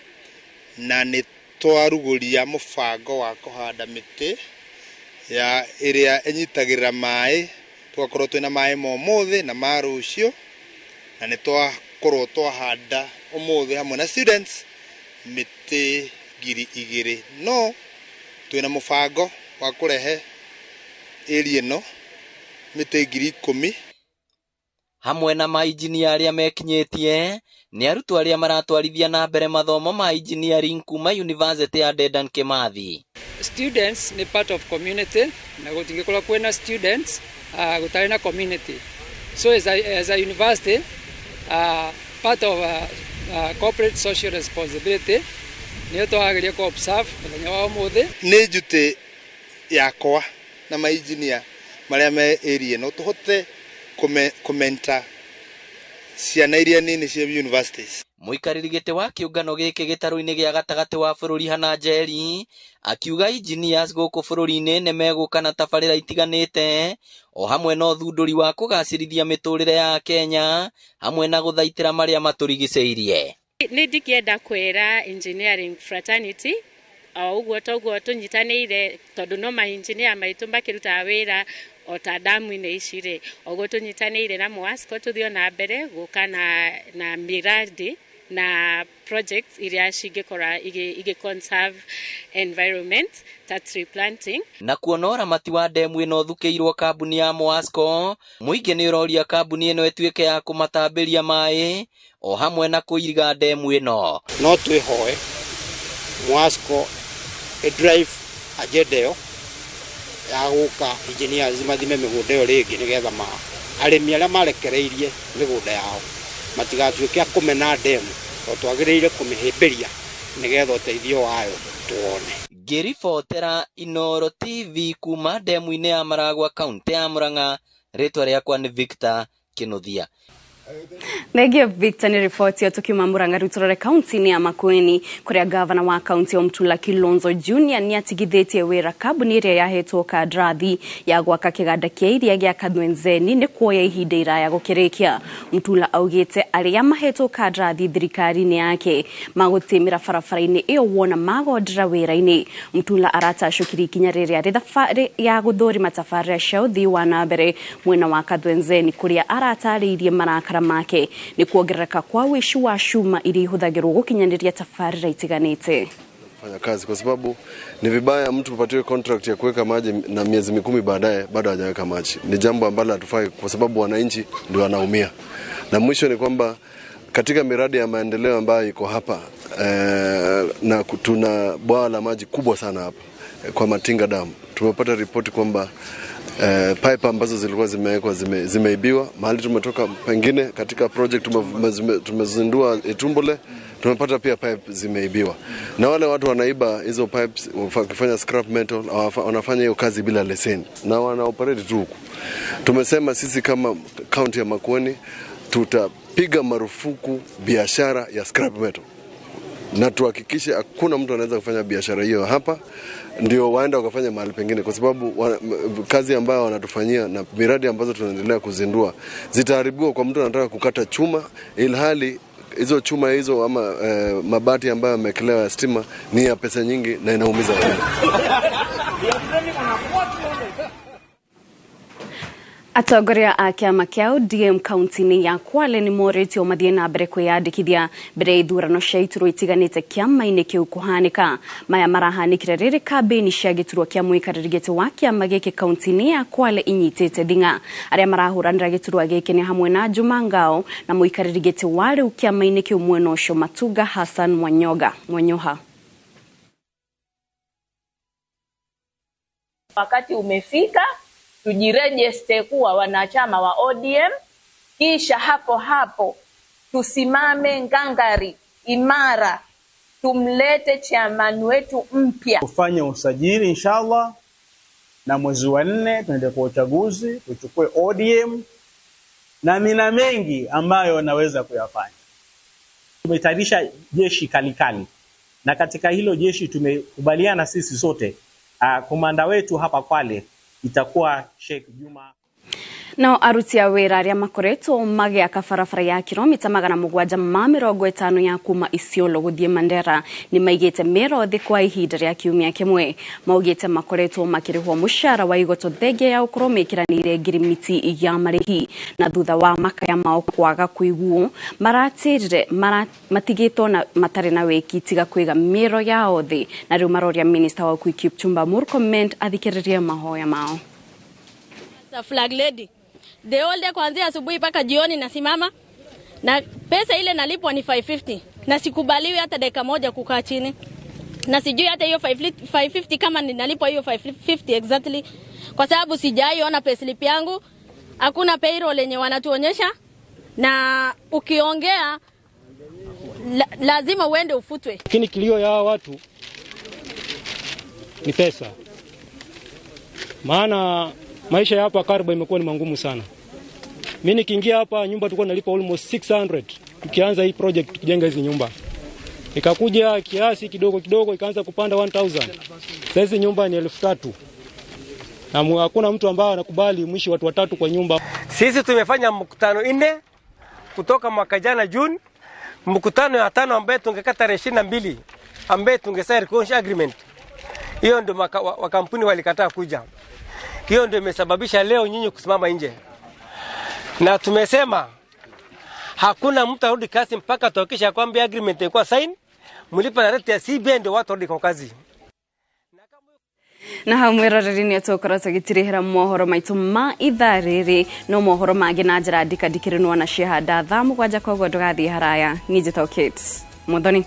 na nĩ twarugũria mũbango wa kũhanda mĩtĩ ya ĩrĩa ĩnyitagĩrĩra maĩ, tũgakorwo twĩna maĩ ma ũmũthĩ na ma rũciũ, na nĩ twakorwo twahanda ũmũthĩ hamwe na students mĩtĩ 2000. No twĩna mũbango wa kũrehe area ĩno mĩtĩ 10,000. Hamwe na mainjinia arĩa mekinyĩtie nĩ arutwo arĩa maratwarithia na mbere mathomo ma engineering kuma University ya Dedan Kimathi. Students ni part of community, na gũtingĩkorwo kwĩna students gũtarĩ na community. So as a university, part of corporate social responsibility nĩyo twagĩrĩire kũ observe mũthenya wa ũmũthĩ. Nĩ njutĩ yakwa na mainjinia marĩa me area ĩno tũhote kũmenta Ciana iria nini cia universities. Mũikarĩri gĩtĩ wa kĩũngano gĩkĩ gĩtarũ-inĩ gĩa gatagatĩ wa bũrũri Hannah Njeri akiuga engineers gũkũ bũrũri-inĩ nĩ megũka na tabarĩra itiganĩte o hamwe na ũthundũri wa kũgacĩrithia mĩtũrĩre ya Kenya hamwe na gũthaitĩra marĩa matũrigicĩirie. Nĩ ndingĩenda kwĩra engineering fraternity o ũguo toguo tũnyitanĩire tondũ no ma engineer maitũ makĩrutaga wĩra o ta damu-inĩ ici rĩ, ũguo tũnyitanĩire na MWASCO tũthiĩ na mbere gũka na miradi na projects iria cingĩkorwo igĩ conserve environment ta tree planting. Na kuona ũramati wa ndemu ĩno ũthukĩirwo kambuni ya MWASCO, mũingĩ nĩ ũroria kambuni ĩno ĩtuĩke ya kũmatambĩria maĩ o hamwe na kũiriga ndemu ĩno. No twĩhoe MWASCO ĩ drive agenda ĩyo ya gũka engineers mathime mĩgũnda ĩyo rĩngĩ nĩgetha arĩmi arĩa marekereirie mĩgũnda yao matigatuĩke a kũmena ndemu, tondũ twagĩrĩire kũmĩhĩmbĩria nĩgetha ũteithio wayo tuone. Ngĩribotera Inooro TV kuma ndemu-inĩ ya Maragwa kaunti ya Murang'a, rĩtwa rĩakwa nĩ Victor Kinuthia. Thengiũ Victor nĩ riboti ĩyo. Tukiuma Murang'a rĩu tũrore kaunti-inĩ ya Makueni kũrĩa gavana wa kaunti ya Mutula Kilonzo Junior nĩ atigithĩtie wĩra kambuni ĩrĩa yahetwo kandarathi ya gwaka kĩganda kĩa iria gĩa Kathwenzeni nĩ kuoya ihinda iraya gũkĩrĩkia. Mutula augĩte arĩa mahetwo kandarathi thirikari-inĩ yake magũtĩmĩra barabara-inĩ ĩyo wona magondera wĩra-inĩ. Mutula aratacũkirie ikinya rĩrĩa rĩ thabarĩ ya gũthũrima tabarĩra cia ũthii wa na mbere mwena wa Kathwenzeni kũrĩa aratarĩirie marakara make nĩ kuongerereka kwa ũici wa cuma iria ihũthagĩrwo gũkinyanĩria tabarĩra itiganĩte. Fanya kazi kwa sababu ni vibaya mtu upatiwe contract ya kuweka maji na miezi 10 baadaye bado hajaweka maji. Ni jambo ambalo hatufai kwa sababu wananchi ndio wanaumia. Na mwisho ni kwamba katika miradi ya maendeleo ambayo iko hapa na tuna bwawa la maji kubwa sana hapa kwa Matinga Dam. Tumepata ripoti kwamba pipe ambazo zilikuwa zimewekwa zimeibiwa. Mahali tumetoka pengine katika project tumezindua Itumbole, tumepata pia pipe zimeibiwa. Na wale watu wanaiba hizo pipes wakifanya scrap metal, wanafanya hiyo kazi bila leseni na wana operate tu huku. Tumesema sisi kama county ya Makueni tutapiga marufuku biashara ya scrap metal na tuhakikishe hakuna mtu anaweza kufanya biashara hiyo hapa, ndio waenda wakafanya mahali pengine, kwa sababu kazi ambayo wanatufanyia na miradi ambazo tunaendelea kuzindua zitaharibiwa kwa mtu anataka kukata chuma, ilhali hizo chuma hizo ama mabati ambayo yamekelewa ya stima ni ya pesa nyingi na inaumiza watu. Atongoria a kĩama kĩa ODM kaunti-inĩ ya Kwale nĩ morĩtio mathiĩ na mbere kwĩyandĩkithia mbere ya ithurano cia iturwa itiganĩte kĩama-inĩ kĩu kũhanĩka. Maya marahanĩkire rĩrĩ kambĩini cia gĩturwa kĩa mũikarĩri gĩtĩ wa kĩama gĩkĩ kaunti-inĩ ya Kwale inyitĩte thing'a. Arĩa marahũranĩra gĩturwa gĩkĩ nĩ hamwe na Juma Ngao na mũikarĩri gĩtĩ wa rĩu kĩama-inĩ kĩu mwena ũcio Matunga Hassan Mwanyoha. Wakati umefika tujirejeste kuwa wanachama wa ODM, kisha hapo hapo tusimame ngangari imara, tumlete chairman wetu mpya. Kufanya usajili inshallah, na mwezi wa 4 tunaenda kwa uchaguzi, tuchukue ODM na mina mengi ambayo naweza kuyafanya. Tumetayarisha jeshi kalikali, na katika hilo jeshi tumekubaliana sisi sote, komanda wetu hapa Kwale itakuwa Sheikh Juma. Nao aruti a wĩra arĩa makoretwo magĩaka barabara ya kilomita 750 ya kuma Isiolo gũthiĩ Mandera nĩ maigĩte mĩro thĩ kwa ihinda rĩa kiumia kĩmwe. Maugĩte makoretwo makĩrĩhwo mũcara wa igoto thengia ya gũkorwo mekĩranĩire ngirimiti ya marĩhi, na thutha wa makaya mao kwaga kũiguo maratĩrire matigĩtwo na matarĩ na wĩki tiga kũiga mĩro yao thĩ, na rĩu maroria minista wa ũkuui Kipchumba Murkomen athikĩrĩrie mahoya mao. Flag lady the whole day kuanzia asubuhi mpaka jioni nasimama, na pesa ile nalipwa ni 550 na sikubaliwi hata dakika moja kukaa chini, na sijui hata hiyo 550 kama ninalipwa hiyo 550 exactly, kwa sababu sijaiona payslip yangu, hakuna payroll yenye wanatuonyesha, na ukiongea lazima uende ufutwe. Lakini kilio ya watu ni pesa, maana maisha ya hapa Karba imekuwa ni mangumu sana. Mimi nikiingia hapa nyumba tulikuwa nalipa almost 600 tukianza hii project tukijenga hizi nyumba. Ikakuja kiasi kidogo kidogo ikaanza kupanda 1000. Sasa hizi nyumba ni 3000. Na hakuna mtu ambaye anakubali mwishi watu watatu kwa nyumba. Sisi tumefanya mkutano 4 kutoka mwaka jana June, mkutano ya 5 ambaye tungekaa tarehe 22 ambaye tungesign reconciliation agreement. Hiyo ndio wakampuni walikataa kuja. Hiyo ndio imesababisha leo nyinyi kusimama nje. Na tumesema hakuna mtu arudi kazi mpaka tuhakikisha kwamba agreement ilikuwa sign, mlipa na rate ya CBA ndio watu warudi kwa kazi. Na hau mwiroreri nä tåkorwo tå gä tirä hä ra mohoro maitå ma ithaa rä rä no mohoro mangä na njä ra ndikandikärä nwo na ciahanda thaa 7 koguo ndå gathiä haraya niä njä Kate Muthoni.